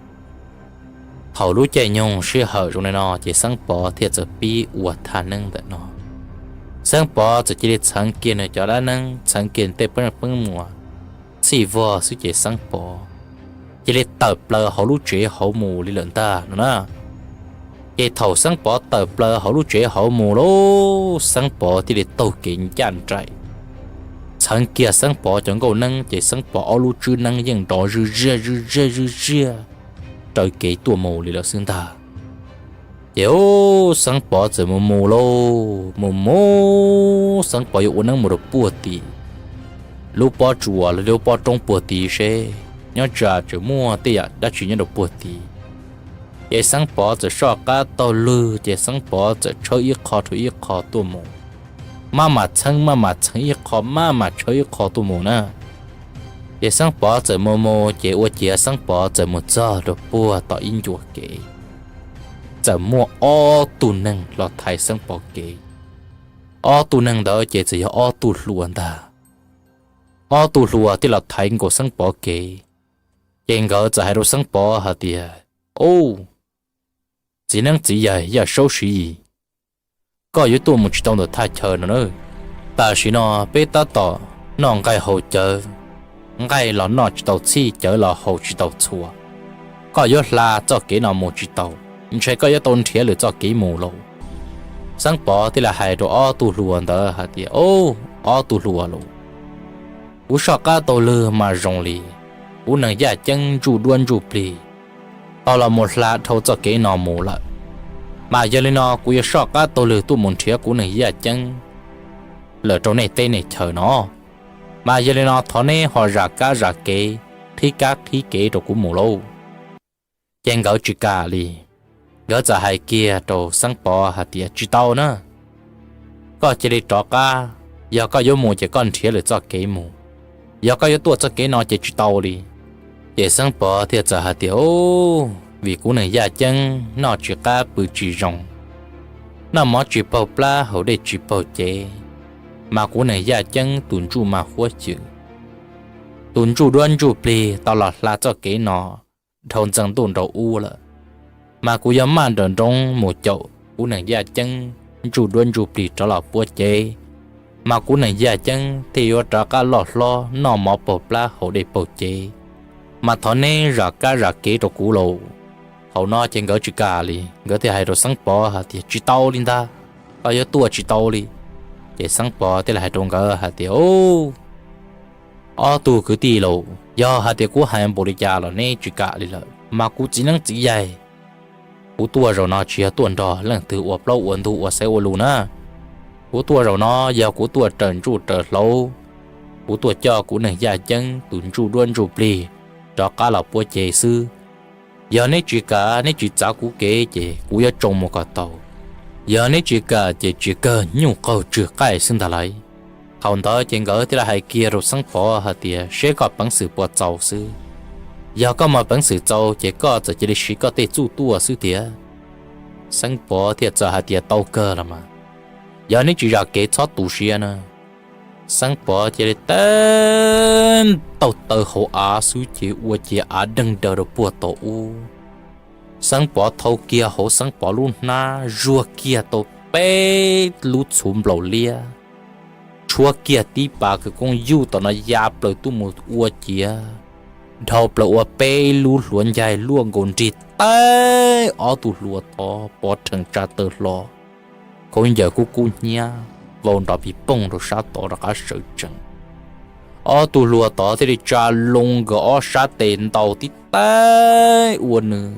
Thaum lub caij nyoog sij hawm zoo li no ces Xeeb Pov thiaj txawm pib ua thaj neeb ntawm no. Xeeb Pov txawm cia li txheev kiag nws cov dab neeb, txheev kiag tej peeb peeb muas, txhij vog xwb ces Xeeb Pov cia li tawm plaws hauv lub tsev hauv mus li lawm ntag no na. Ces thaum Xeeb Pov tawm plaws hauv lub tsev hauv mus lawm, Xeeb Pov thiaj li taug kev ncaj nraim. Txheev kiag Xeeb Pov cov nkauj neeb ces Xeeb Pov ob lub tswb neeb yeej nrov zwj ziaj zwj ziaj zwj ziaj raws kev tuaj mus li lawm xwb ntag. Ces ub, Xeeb Pov txawm mus mus lauj, mus mus, Xeeb Pov yuav ua neeb mus rau puag tim lub pob tsuas los lub pob roob puag tid seb nyob tsam tseem muaj tej yam dab tsi nyob rau puag tid. Ces Xeeb Pov txawm soj qab taug lwg ces Xeeb Pov txawm tshawb ib qho rau ib qho tuaj mus, maj mam txheeb maj mam txheeb ib qho maj mam tshawb ib qho tuaj mus na. Ces Xeeb Pov txawm mus mus ces ua ciav Xeeb Pov txawm mus txog rau puag tom ib ncua kev, txawm muaj ob tug neeg los thaiv Xeeb Pov kev. Ob tug neeg ntawd ces txawm yog ob tug hluas ntag. Ob tug hluas thiaj los thaiv nkaus Xeeb Pov kev. Ces nkawd txawm hais rau Xeeb Pov hais tias, ub, txiv neeb txiv yaig Yaj Saub Siv Yis, koj yuav tuaj mus tsis tau ntawm thaj chaw no na. Tam sim no peb tab tom noj nqaij haus cawv, nqaij los noj tsis tau txhij, cawv los haus tsis tau txhua. Koj yuav hla txoj kev no mus tsis tau, ntshe koj yuav tau nrhiav lwm txoj kev mus lauj. Xeeb Pov thiaj li hais rau ob tug hluas ntawd hais tias, ub, ob tug hluas lauj, kuv soj qab taug lwg mas zoo li kuv neeg yaj ceeb ntsuj duab ntsuj plig tau los mus hla dhau txoj kev no mus lawm. Mas yog li no kuv yuav soj qab taug lwg tuaj mus nrhiav kuv neeg yaj ceeb lawm rau nej teb nej chaws no. Mas yog li no thov neb ho zam kab zam kev, qhib kab qhib kev rau kuv mus lauj. Ces nkawd tsis kam li. Nkawd txawm hais kiag rau Xeeb Pov hais tias, tsis tau na, koj cia li rov qab. Yog koj yuav mus ces koj nrhiav lwm txoj kev mus, yog koj yuav tuaj txoj kev no ces tsis tau li. Ces Xeeb Pov thiaj txawm hais tias, ub, vim kuv neeg yaj ceeb noj tsis qab pw tsis zoo, noj mov tsis paug plab haus dej tsis paug cev, mas kuv neeg yaj ceeb tus ntsuj mas huab cwm, tus ntsuj duab ntsuj plig tau los hla txoj kev no dhau ntxeev ntuj nrau ub lawm, mas kuv yuav maj nrawm nroov mus caum kuv neeg yaj ceeb ntsuj duab ntsuj plig rov los puab cev, mas kuv neeg yaj ceeb thiaj yuav rov qab loj hlob noj mov paug plab haus dej paug cev. Mas thov neb zam kab zam kev rau kuv lauj. Thaum no ces nkawd tsis kam li, nkawd thiaj hais rau Xeeb Pov hais tias, tsis tau li ntag, koj yuav tuaj tsis tau li. Ces Xeeb Pov thiaj li hais rau nkawd hais tias, ub, ob tug kwv tij lauj, yog hais tias kuv hais npaum li cas los neb tsis kam li lawm mas kuv txiv neeb txiv yaig, kuv tuaj zaum no tsis yog tuaj nrog leej twg ua plaub ua ntug ua xaiv ua lus na. Kuv tuaj zaum no yog kuv tuaj raws ntsuj raws hlauv, kuv tuaj coj kuv neeg yaj ceeb tus ntsuj duab ntsuj plig rov qab los puab cev xwb. Yog neb tsis kam, neb tsis txav kuv kev ces kuv yuav tsoo mus kom tau. Yog neb tsis kam ces tsis kawg nyuj qaug tsw qaij xwb ntag lauj. Thaum ntawd ces nkawd thiaj li hais kiag rau Xeeb Pov hais tias, seb koj peev xwm puas txaus xwb. Yog koj muaj peev xwm txaus ces koj txawm cia li siv koj tej txuj tuaj xwb tiag. Xeeb Pov thiaj txawm hais tias, tau kawg los mas, yog neb tsis zam kev txhob tu siab na. Xeeb Pov cia li teb ntaug taw hauv av xwb ces ua ciav av deeg daws rau puag tom ub. Xeeb Pov thau kiag hauv Xeeb Pov lub hnab zuag kiag tau peb lub txhuv nplaum liab, tshuab kiag tib pas khawv koob yuj tom no ya plaws tuaj mus ua ciav dhau plaws ua peb lub hluav ncaig luaj nkaus nrig teb ob tug hluas tod pov rhees tsa taw hlo. Khaub ncaws kub kub hnyiab vau nrov pig pooj rau sab tod rov qab sawv tsees. Ob tug hluas tod thiaj li tsa loo nkawd ob sab tes ntaus tib teb ua nws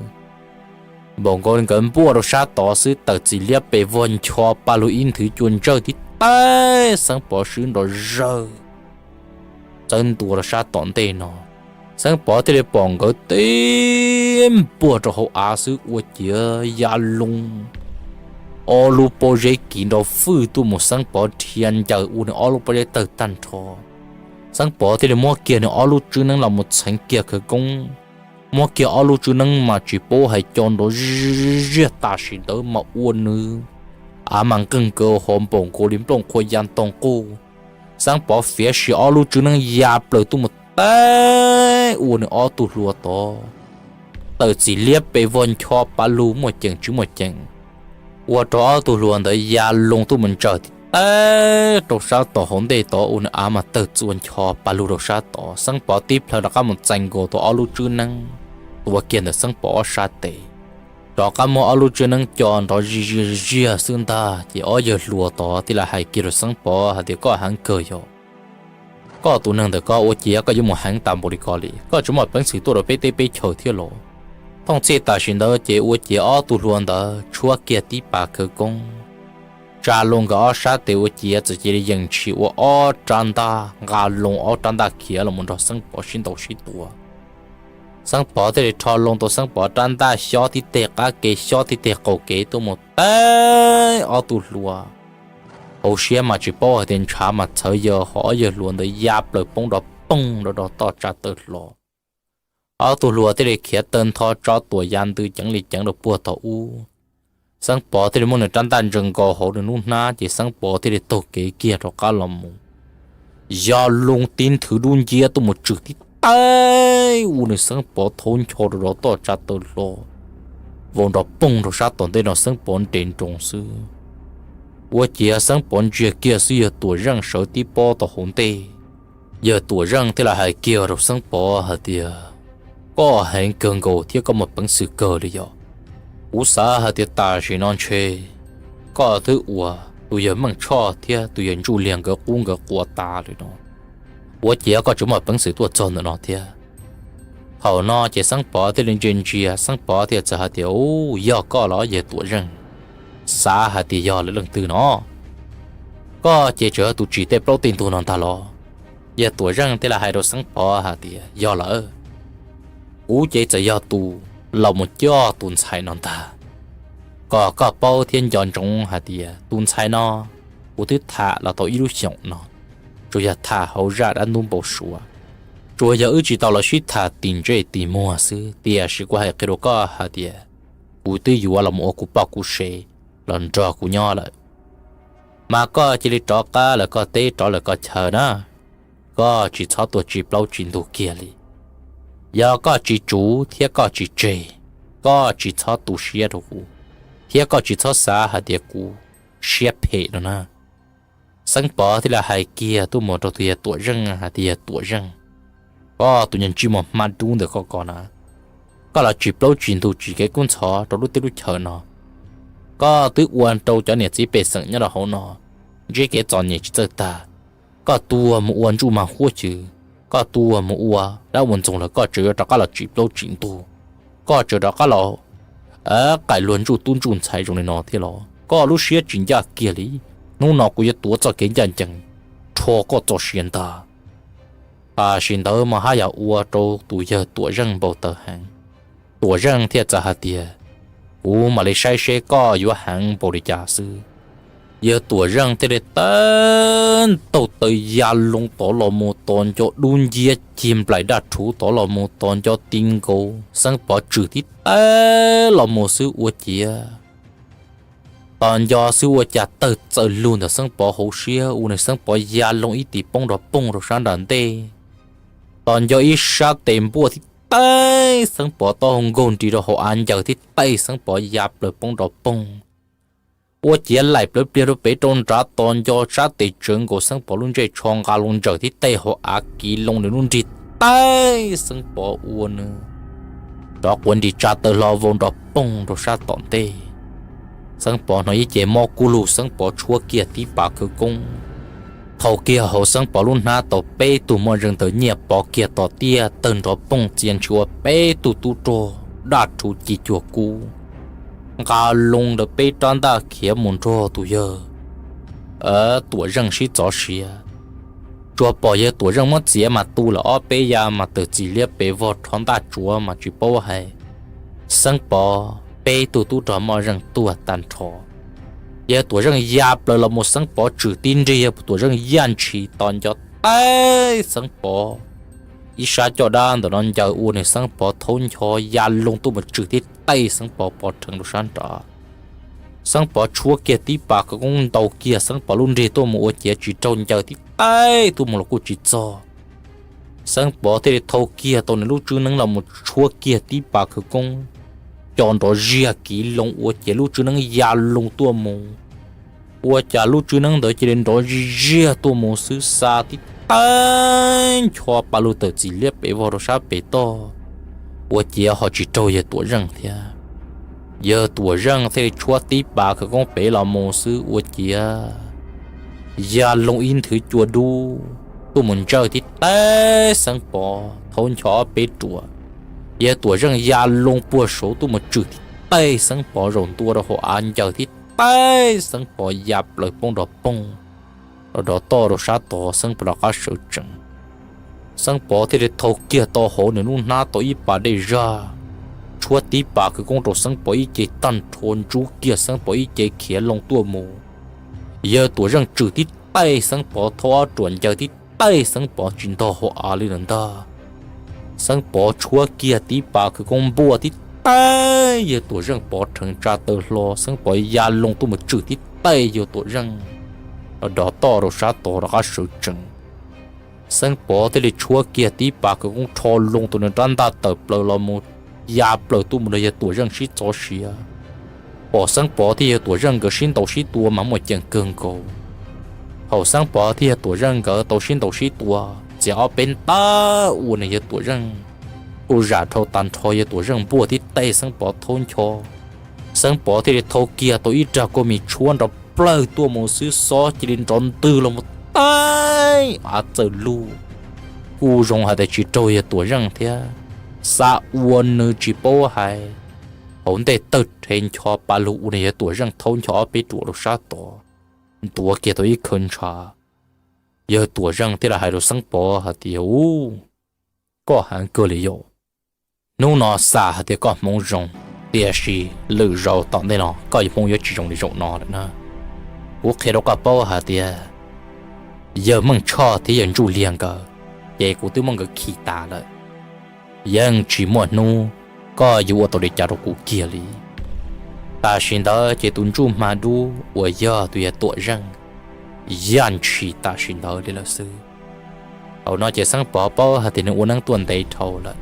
npaum nkaus li nkawd npuaj rau sab tod xwb, tawm txim liab pes vog ncho pa lug ib nthwv cua ntsawj tib teb Xeeb Pov swb nrov zawg txawb ntua rau sab tom ntej no. Xeeb Pov thiaj li pom nkawd tib npuaj rau hauv av xwb ua ciav ya loo ob lub pob zeb kiv nrov fwj tuaj mus, Xeeb Pov dhia ncaws ua nws ob lub pob zeb tawg tag nrho. Xeeb Pov thiaj li muab kiag nws ob lub tswb neeb los mus txheev kiag khawv koob, muab kiag ob lub tswb neeb mas tsis paub hais co nrov ziag, tam sim ntawd mas ua nws av mas nqeeg nkaus hov npaum nkaus li nplooj qhua ya ntoo quj. Xeeb Pov fiav sim ob lub tswb neeb ya plaws tuaj mus teb ua nws ob tug hluas tod tawm txim liab pes vog ncho pa lug muaj ceem tsis muaj ceem, ua rau ob tug hluas ntawd ya loo tuaj mus ntsaws tib teb rau sab tom hauv ntej tod ua nws av mas tawg txua ncho pa lug rau sab tod. Xeeb Pov tib plhaw rov qab mus txais nkaus tau ob lub tswb neeb tuav kiag ntawm Xeeb Pov ob sab tes, rov qab muab ob lub tswb neeb co nrov ziag ziag xwb ntag ces ob yawg hluas tod thiaj li hais kiag rau Xeeb Pov hais tias, koj heev kawg yog, koj tus neeg ntawm koj ua ciav koj yuav mus heev tas npaum li ko li, koj tsis muaj peev xwm tuaj rau peb teb peb chaw thiab los? Thooj txhij tam sim ntawd ces ua ciav ob tug hluas ntawd tshuab kiag tib pas khawv koob, tsa loo nkawd ob sab tes ua ciav txawm cia li yees ntshis ua ob rab ntaj nqa loo ob rab ntaj khiav los mus nrog Xeeb Pov sib ntaus sib tua. Xeeb Pov thiaj li rho loo tau Xeeb Pov rab ntaj xyob tib teg qab kev xyob tib teg qaum kev tuaj mus teb ob tug hluas. Hauv siab mas tsis paub hais tias ntshav mas txhawv yawg, ho ob yawg hluas ntawd ya plaws poob nrov poog rau rau toj tsa taw hlo. Ob tug hluas thiaj li khiav tawg ntho tso tuam ya ntws ceev li ceev rau puag thaum ub. Xeeb Pov thiaj li muab nws rab ntaj ntsaws nkaus hauv nws lub hnab ces Xeeb Pov thiaj li taug kev kiag rov qab los mus, ya loo tib nthwv dub nciab tuaj mus tswm tib teb ua nws Xeeb Pov thaub ncho rau rau toj tsa taw hlo, vau nrov poog rau sab tom ntej no Xeeb Pov nres nroos xwb. Ua ciav Xeeb Pov ntsia kiag xwb yawg Tuam Zeej sawv tib pob tau hauv ntej. Yawg Tuam Zeej thiaj li hais kiag rau Xeeb Pov hais tias, koj heev kawg nkaus thiab koj muaj peev xwm kawg li yog. Kuv xav hais tias tam sim no ntshe koj twb ua tus yawg Meej Tshoj thiab tus yawg Ntsuj Liag nkawd qub nkawd quas tas lawm no, ua ciav koj tseem muaj peev xwm tuaj txog ntawm no thiab. Thaum no ces Xeeb Pov thiaj li ntsia ntsia, Xeeb Pov thiaj txawm hais tias, u, yog koj los yawg Tuam Zeej? Xav hais tias yog lawv leej twg no? Koj ces tseem yog tus tsim tej plaub tej ntug no ntag los? Yawg Tuam Zeej thiaj li hais rau Xeeb Pov hais tias, yog lawm, kuv ces txawm yog tus los mus coj tus ntxhais no ntag. Kom koj paub thiab nco ntsoov hais tias tus ntxhais no kuv twb tham los tau ib lub xyoos no, tsuas yog tham hauv zaj dab ntub npau suav, tsuas yog wb tsis tau los sib tham tim ntsej tim muag xwb. Tiam sis kuv hais qhia rau koj hais tias kuv twb yuav los mus ua kuv poj kuv sev los nrog kuv nyob lawm. Mas koj cia li rov qab lawm koj teb rov lawm koj chaw na, koj tsis txhob tuaj tsis plaub tsis ntug kiag li. Yog koj tsis tsuv thiab koj tsis tseg, koj tsis txhob tu siab rau kuv, thiab koj tsis txhob xav hais tias kuv siab phem no na. Xeeb Pov thiaj li hais kiag tuaj mus rau tus yawg Tuam Zeej hais tias, yawg Tuam Zeej, koj tus niag ntsej muag hmab dub ntawm koj ko na, koj los tsis plaub tsis ntug tsis kev kub ntxhov rau lub teb lub chaw no, koj twb ua rau cov niam txiv pej xeem nyob rau hauv no ntsib kev txom nyem tsis txawj tag. Koj tuag mus ua ntsuj mag huab cwv, koj tuag mus ua dab ua ntxoog lawm koj tseem yuav rov qab los tsis plaub tsis ntug, koj tseem rov qab los qaim luag ntsuj tub ntsuj ntxhais zoo li no thiab los? Koj lub siab tsis ncaj kiag li. Hnub no kuv yuav tuav txoj kev ncaj ncees rho koj txoj sia ntag. Tam sim ntawd mas haj yam ua rau tus yawg Tuam Zeej npau taws heev. Tuam Zeej thiaj txawm hais tias, Kuv mam li saib seb koj yuav heev npaum li cas xwb. Yawg Tuam Zeej thiaj li tawg ntaug taw ya loo tod los mus, tos nco dub nciab cig nplaim daj rhuv tod los mus, tos nco ti nkaus Xeeb Pov tswm tib taig los mus xwb ua ciav tos nco xwb ua cas tawg txawm lug ntawm Xeeb Pov hauv siab ua nws Xeeb Pov ya loo ib tis poob nrov poog rau sab nram ntej. Tos nco ib sab tes npuaj tib taig Xeeb Pov taub hau nkaug nris rau hauv av ncaws tib taig Xeeb Pov ya plaws poob nrov poog. Ua ciav laim plawv pliag rau pem rau nrad tos nco sab tes tsawv nkaus Xeeb Pov lub ntsej tsho nqa loo ntsaws tib taig hauv av kiv loo nws lub nrig taig Xeeb Pov ua nws rov quav nris tsa taw hlo vau nrov poog rau sab tom ntej. Xeeb Pov hnov ib ce mob kub lug Xeeb Pov tshuab kiag tib pas khawv koob. Thau kiag hauv Xeeb Pov lub hnab tau peb tug moj zeeg ntawd nyiaj pov kiag tom tiaj tawg nrov poog txia ntshis ua peb tug tub rog daj rhuv ci cuag kub nqa loo ntawm peb rab ntaj khiav mus nrog tus yawg Tuam Zeej sib txov siav. Tsuas pom yawg Tuam Zeej muab txiav mas tu lawm ob peb ya mas tawm txim liab pes vog rho ntaj tsuav mas tsis paub hais Xeeb Pov peb tug tub rog moj zeej tuag tag nrho. Yawg Tuam Zeej ya plaws los mus Xeeb Pov tswm tib nrig, yawg Tuam Zeej yaj ntshis tos nco taig Xeeb Pov ib sab caj dab ntawm no ncaws ua nws Xeeb Pov thaub ncho ya loo tuaj mus tswm tib taig Xeeb Pov pov rheev rau sab nrad. Xeeb Pov tshuab kiag tib pas khawv koob ntaus kiag Xeeb Pov lub nrig tuaj mus ua ciav tsis raug ncaws tib taig tuaj mus los kuj tsis txog. Xeeb Pov thiaj li thau kiag tau nws lub tswb neeb los mus tshuab kiag tib pas khawv koob, co nrov ziag kiv loo ua ciav lub tswb neeb ya loo tuaj mus. Ua cas lub tswb neeb ntawd cia li nrov ziag ziag tuaj mus xwb xa tib taig ncho pa lug tawm txim liab pes vog rau sab pem toj, ua ciav ho tsis raug yawg Tuam Zeej thiab. Yawg Tuam Zeej thiaj li tshuab tib pas khawv koob pem los mus xwb ua ciav ya loo ib nthwv cua dub tuaj mus ntsawj tib taig Xeeb Pov thaub ncho ob peb ruam. Yawg Tuam Zeej ya loo puag saud tuaj mus tswm tib taig Xeeb Pov zaum ntua rau hauv av ncaws tib taig Xeeb Pov ya plaws poob nrov poog, rov dov toj rau sab tod Xeeb Pov rov qab sawv tsees. Xeeb Pov thiaj li thau kiag tau hauv nws lub hnab tau ib pas dej zaj, tshuab tib pas khawv koob rau Xeeb Pov ib ce tag nrho ntsub kiag Xeeb Pov ib ce khiav loo tuaj mus. Yawg Tuam Zeej tswm tib taig Xeeb Pov thaub ob ruam ncaws tib taig Xeeb Pov tsis ntog hauv av li lawm ntag. Xeeb Pov tshuab kiag tib pas khawv koob npuaj tib taig yawg Tuam Zeej pov rheev tsa taw hlo Xeeb Pov ya loo tuaj mus tswm tib taig yawg Tuam Zeej, rov dov toj rau sab tod rov qab sawv tsees. Xeeb Pov thiaj li tshuab kiag tib pas khawv koob rho loo tau nws rab ntaj tawm plaws los mus ya plaws tuaj mus nrog yawg Tuam Zeej sib txov siav. Pom Xeeb Pov thiab yawg Tuam Zeej nkawd sib ntaus sib tua mas muaj ceem kawg nkaus. Thaum Xeeb Pov thiab yawg Tuam Zeej nkawd tau sib ntaus sib tua txiav ob peb ntaj ua nws yawg Tuam Zeej kuj zam dhau tag nrho, yawg Tuam Zeej npuaj tib taig Xeeb Pov thaub ncho. Xeeb Pov thiaj li thau kiag tau ib rag kua mis tshuab nrov plawg tuaj mus xwb xob cia li nrov ntwg los mus taig av txawm lug. Kuj zoo hais tias tsis raug yawg Tuam Zeej thiab, xa ua nws tsis paub hais hauv ntej tawg rhe ncho pa lug ua nws yawg Tuam Zeej thaub ncho ob peb ruam rau sab tod, ntuav kiag tau ib khawv ntshav. Yawg Tuam Zeej thiaj li hais rau Xeeb Pov hais tias, Ub, koj heev kawg li yom. Hnub no xam hais tias koj hmoov zoo, tiam sis lwm zaus tom ntej no koj yuav hmoov yuav tsis zoo li zaum no lawm na. Kuv qhia rau koj paub hais tias yawg Meej Tshoj thiab yawg Ntsuj Liag nkawd, ces kuv twb muab nkawd khi tas lawm. Yeej tsis muaj hnub koj yuav ua tau li cas rau kuv kiag li. Tam sim ntawd ces tus ntsuj hma dub uas yog tus yawg Tuam Zeej yaj ntshis tam sim ntawd li lawm xwb. Thaum no ces Xeeb Pov paub hais tias nws ua neeb tuaj ntev dhau lawm.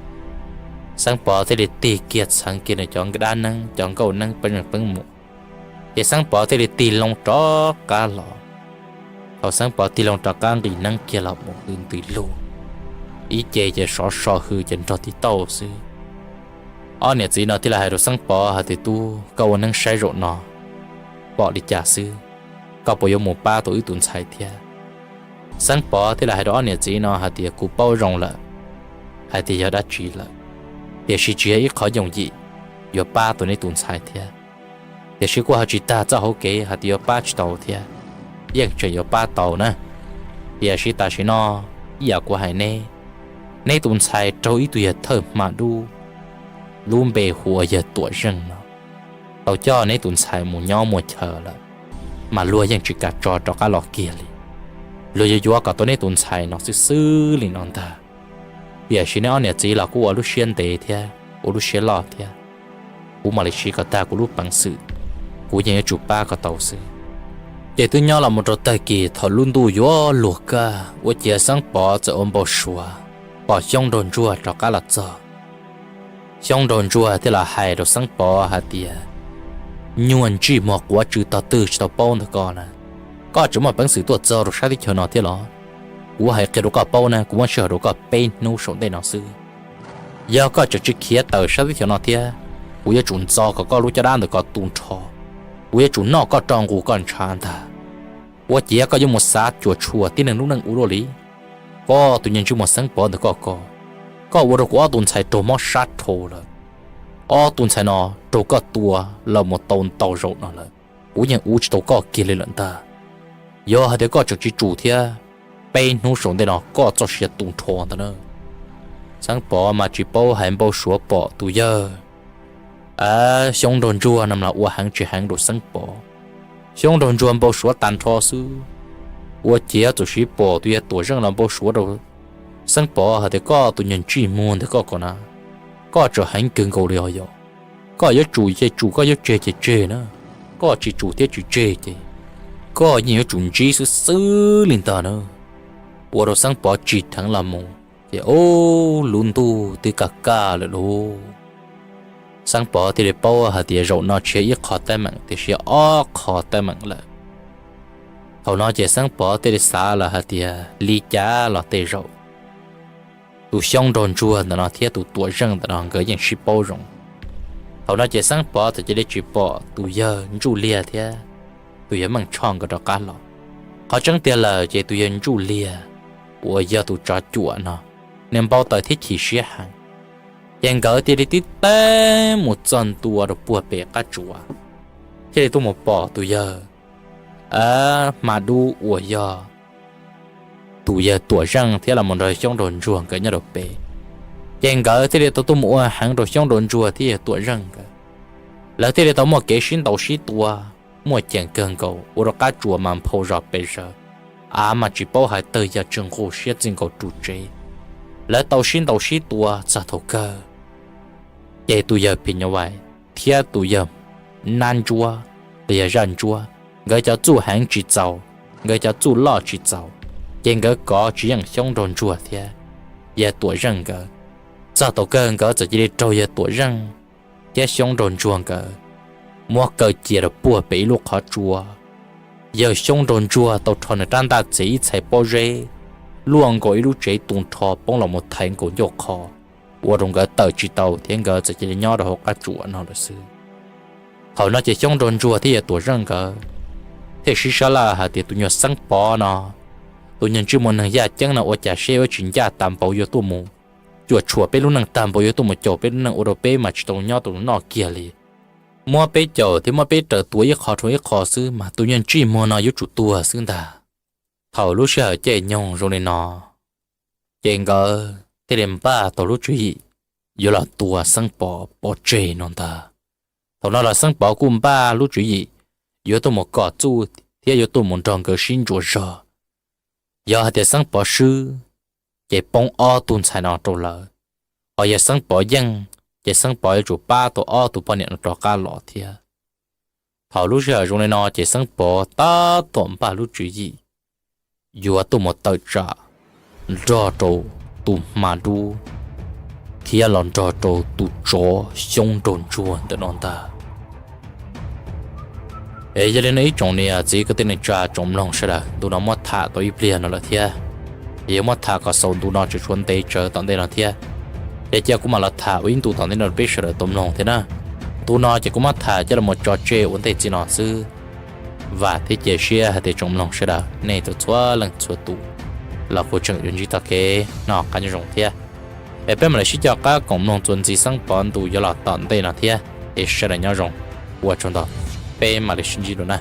Xeeb Pov thiaj li tig kiag txheev kiag nws cov dab neeb cov nkauj neeb peb zeej peb mus, ces Xeeb Pov thiaj li tig loo rov qab los. Thaum Xeeb Pov tig loo rov qab nqis neeb kiag los mus hws ntws lug, ib ce ces sov so hws ces nrog tib tauj xwb. Ob niam txiv no thiaj li hais rau Xeeb Pov hais tias, Tub, koj ua neeb saib zaum no pom li cas xwb, koj puas yuav mus pab tau wb tus ntxhais thiab? Xeeb Pov thiaj li hais rau ob niam txiv no hais tias, Kuv paub zoo lawm hais tias yog dab tsi lawm, tiam sis tsis yog ib qhov yooj yim yuav pab tau neb tus ntxhais thiab. Tiam sis kuj ho tsis tag txoj hauv kev hais tias yuav pab tsis tau thiab, yeej tseem yuav pab tau na. Tiam sis tam sim no ib yam kuv hais neb, neb tus ntxhais raug ib tug yawg thawj hma dub lub npe hu ua yawg Tuam Zeej no, tau coj neb tus ntxhais mus nyob muaj chaw lawm, mas luag yeej tsis kam tso rov qab los kiag li. Luag yuav yuav kom tau neb tus ntxhais no xwb xwb li no ntag. Tiam sis neb ob niam txiv los kuj ua lub siab ntev thiab ua lub siab loj thiab, kuv mam li siv kom tag kuv lub peev xwm, kuv yeej yuav tsum pab kom tau xwb. Ces twb nyob los mus rau tag kis thaum lub ntuj yuav luag kaj ua ciav Xeeb Pov txawm ua npau suav pom Xyoob Nraug Ntsuag rov qab los txog. Xyoob Nraug Ntsuag thiaj los hais rau Xeeb Pov hais tias, nyuag ntsej muag quav tsw tog twg tsis tau paub ntawm koj na, koj tseem muaj peev xwm tuaj txog rau sab teb chaws no thiab los? Kuv hais qhia rau koj paub na, kuv muab sij hawm rau koj peb hnub saum ntej no xwb. Yog koj tseem tsis khiav tawm sab teb chaws no thiab, kuv yuav tsum ntxo kom koj lub caj dab ntawm ko tu nrho, kuv yuav tsum noj koj roj nqus koj ntshav ntag. Ua ciav koj yuav mus xav cuam tshuam tib neeg lub neej ua luaj li. Koj tus nyuag ntsej muag Xeeb Pov ntawm koj ko, koj ua rau kuv ob tug ntxhais raug mob sab dhau lawm. Ob tug ntxhais no raug koj tua los mus tau ntau zaus no lawm, kuv yeej ua tsis tau koj kiag li lawm ntag. Yog hais tias koj tseem tsis tsum thiab, peb hnub saum ntej no koj txoj sia tu nrho ntag na. Xeeb Pov mas tsis paub hais npau suav pom tus yawg Xyoob Nraug Ntsuag no los ua heev tsis heev rau Xeeb Pov. Xyoob Nraug Ntsuag npau suav tag nrho xwb, ua ciav txawm siv pom tus yawg Tuam Zeej los npau suav rau Xeeb Pov hais tias, koj tus nyuag ntsej muag ntawm koj ko na, koj tseem heev kawg nkaus li os yog. Koj yuav tsum ces tsum, koj yuav tseg ces tseg na, koj tsis tsum thiab tsis tseg ces koj yeej yuav tsum ntsib xwb xwb li ntag na. Ua rau Xeeb Pov tsim dheev los mus ces ub, lub ntuj twb kaj kaj lawm lauj. Xeeb Pov thiaj li paub hais tias zaum no tsis yog ib qho teeb meem tiam sis ob qho teeb meem lawm. Thaum no ces Xeeb Pov thiaj li xav lawm hais tias li cas los tej zaum tus Xyoob Nraug Ntsuag ntawm no thiab tus Tuam Zeej ntawm no nkawd yeej sib paub zoo. Thaum no ces Xeeb Pov txawm cia li tsis pom tus yawg Ntsuj Liag thiab tus yawg Meej Tshoj nkawd rov qab los. Qhov tseeb tiag lawm ces tus yawg Ntsuj Liag uas yog tus tsov cuam no, nws npau taws thiab chim siab heev. Ces nkawd thiaj li tib teb mus txog ntua rau puag pem qab tsuas, thiaj li tuaj mus pom tus yawg Hma Dub uas yog tus yawg Tuam Zeej thiab los mus nrog Xyoob Nraug Ntsuag nkawd nyob rau pem. Ces nkawd thiaj li tau tuaj mus ua heev rau Xyoob Nraug Ntsuag thiab yawg Tuam Zeej nkawd. Lawv thiaj li tau muaj kev sib ntaus sib tua, muaj ceem kawg nkaus ua rau qab tsuas mas nphau zos pes zaws, av mas tsis paub hais tawg ya tsw nqus siab txij nkaus ru tsev. Lawv tau sib ntaus sib tua txog thaum kawg, ces tus yawg Phim Nyuj Vais thiab tus yawg Nab Ntsuab los yog Zaj Ntsuab, nkawd cov txuj heev tsis txaus, nkawd cov txuj loj tsis txaus, ces nkawd kov tsis yeej Xyoob Nraug Ntsuag thiab yawg Tuam Zeej nkawd. Txog thaum kawg nkawd txawm cia li raug yawg Tuam Zeej thiab Xyoob Nraug Ntsuag nkawd muab kaw cia rau puag pem ib lub qhov tsua. Yawg Xyoob Nraug Ntsuag tau rho nws rab ntaj txiav ib txhais pob zeb luaj nkaus ib lub tsev tu nrho poob los mus thaiv nkaus ncauj qhov, ua rau nkawd tawm tsis tau thiab nkawd txawm cia li nyob rau hauv qab tsuas no lawm xwb. Thaum no ces Xyoob Nraug Ntsuag thiab yawg Tuam Zeej nkawd thiaj sib sab laj hais tias tus nyuag Xeeb Pov no, tus nyuag ntsej muag neeg yaj ceeb no ua cas seb yuav tsis ncaj tag npaum yuav tuaj mus cuam tshuam peb lub neej tag npaum yuav tuaj mus caum peb lub neej ua rau peb mas tsis tau nyob tau noj kiag li. Muab peb caum thiab muab peb raws tua ib qho rau ib qho xwb mas tus nyuag ntsej muag no yuav tsum tuag xwb ntag. Thaum lub sij hawm caij nyoog zoo li no, ces nkawd thiaj li npaj tau lub tswv yim yuav los tua Xeeb Pov pov tseg no ntag. Thaum no los Xeeb Pov kuj npaj lub tswv yim yuav tuaj mus kom txuj thiab yuav tuaj mus nrog nkawd sib ntsuas zog. Yog hais tias Xeeb Pov swb, ces poob ob tug ntxhais no rau lawv, ho yog Xeeb Pov yeej, ces Xeeb Pov yuav tsum pab tau ob tug poj niam no rov qab los thiab. Thaum lub sij hawm zoo li no ces Xeeb Pov tab tom npaj lub tswv yim yuav tuaj mus tawm tsam nrog rau tus Hma Dub thiab los nrog rau tus tsov Xyoob Nraug Ntsuag ntawm no ntag. Es yog li no ib tsoom niam txiv kwv tij neej tsa tsoom mloog sawv daws, ntu no muab tham tau ib pliag no lawm thiab, yuav muab tham kom xaus ntu no tseem tshuav ntev tsawv tom ntej no thiab. Ces cia kuv mam los tham ua ib ntu tom ntej no rau peb sawv daws tau mloog thiab na. Ntu no ces kuv muab tham coj los tso tseg ua ntej txij no xwb. Vam thiab cia siab hais tias tsoom mloog sawv daws nej txhua leej txhua tus los kuj tseem yuav ntsib txoj kev noj qab nyob zoo thiab. Es peb mam li sib coj qab koom mloog txuas ntxiv Xeeb Pov ntu yuav los tom ntej no thiab. Es sawv daws nyob zoo, ua tsaug ntau, peb mam li sib ntsib dua na.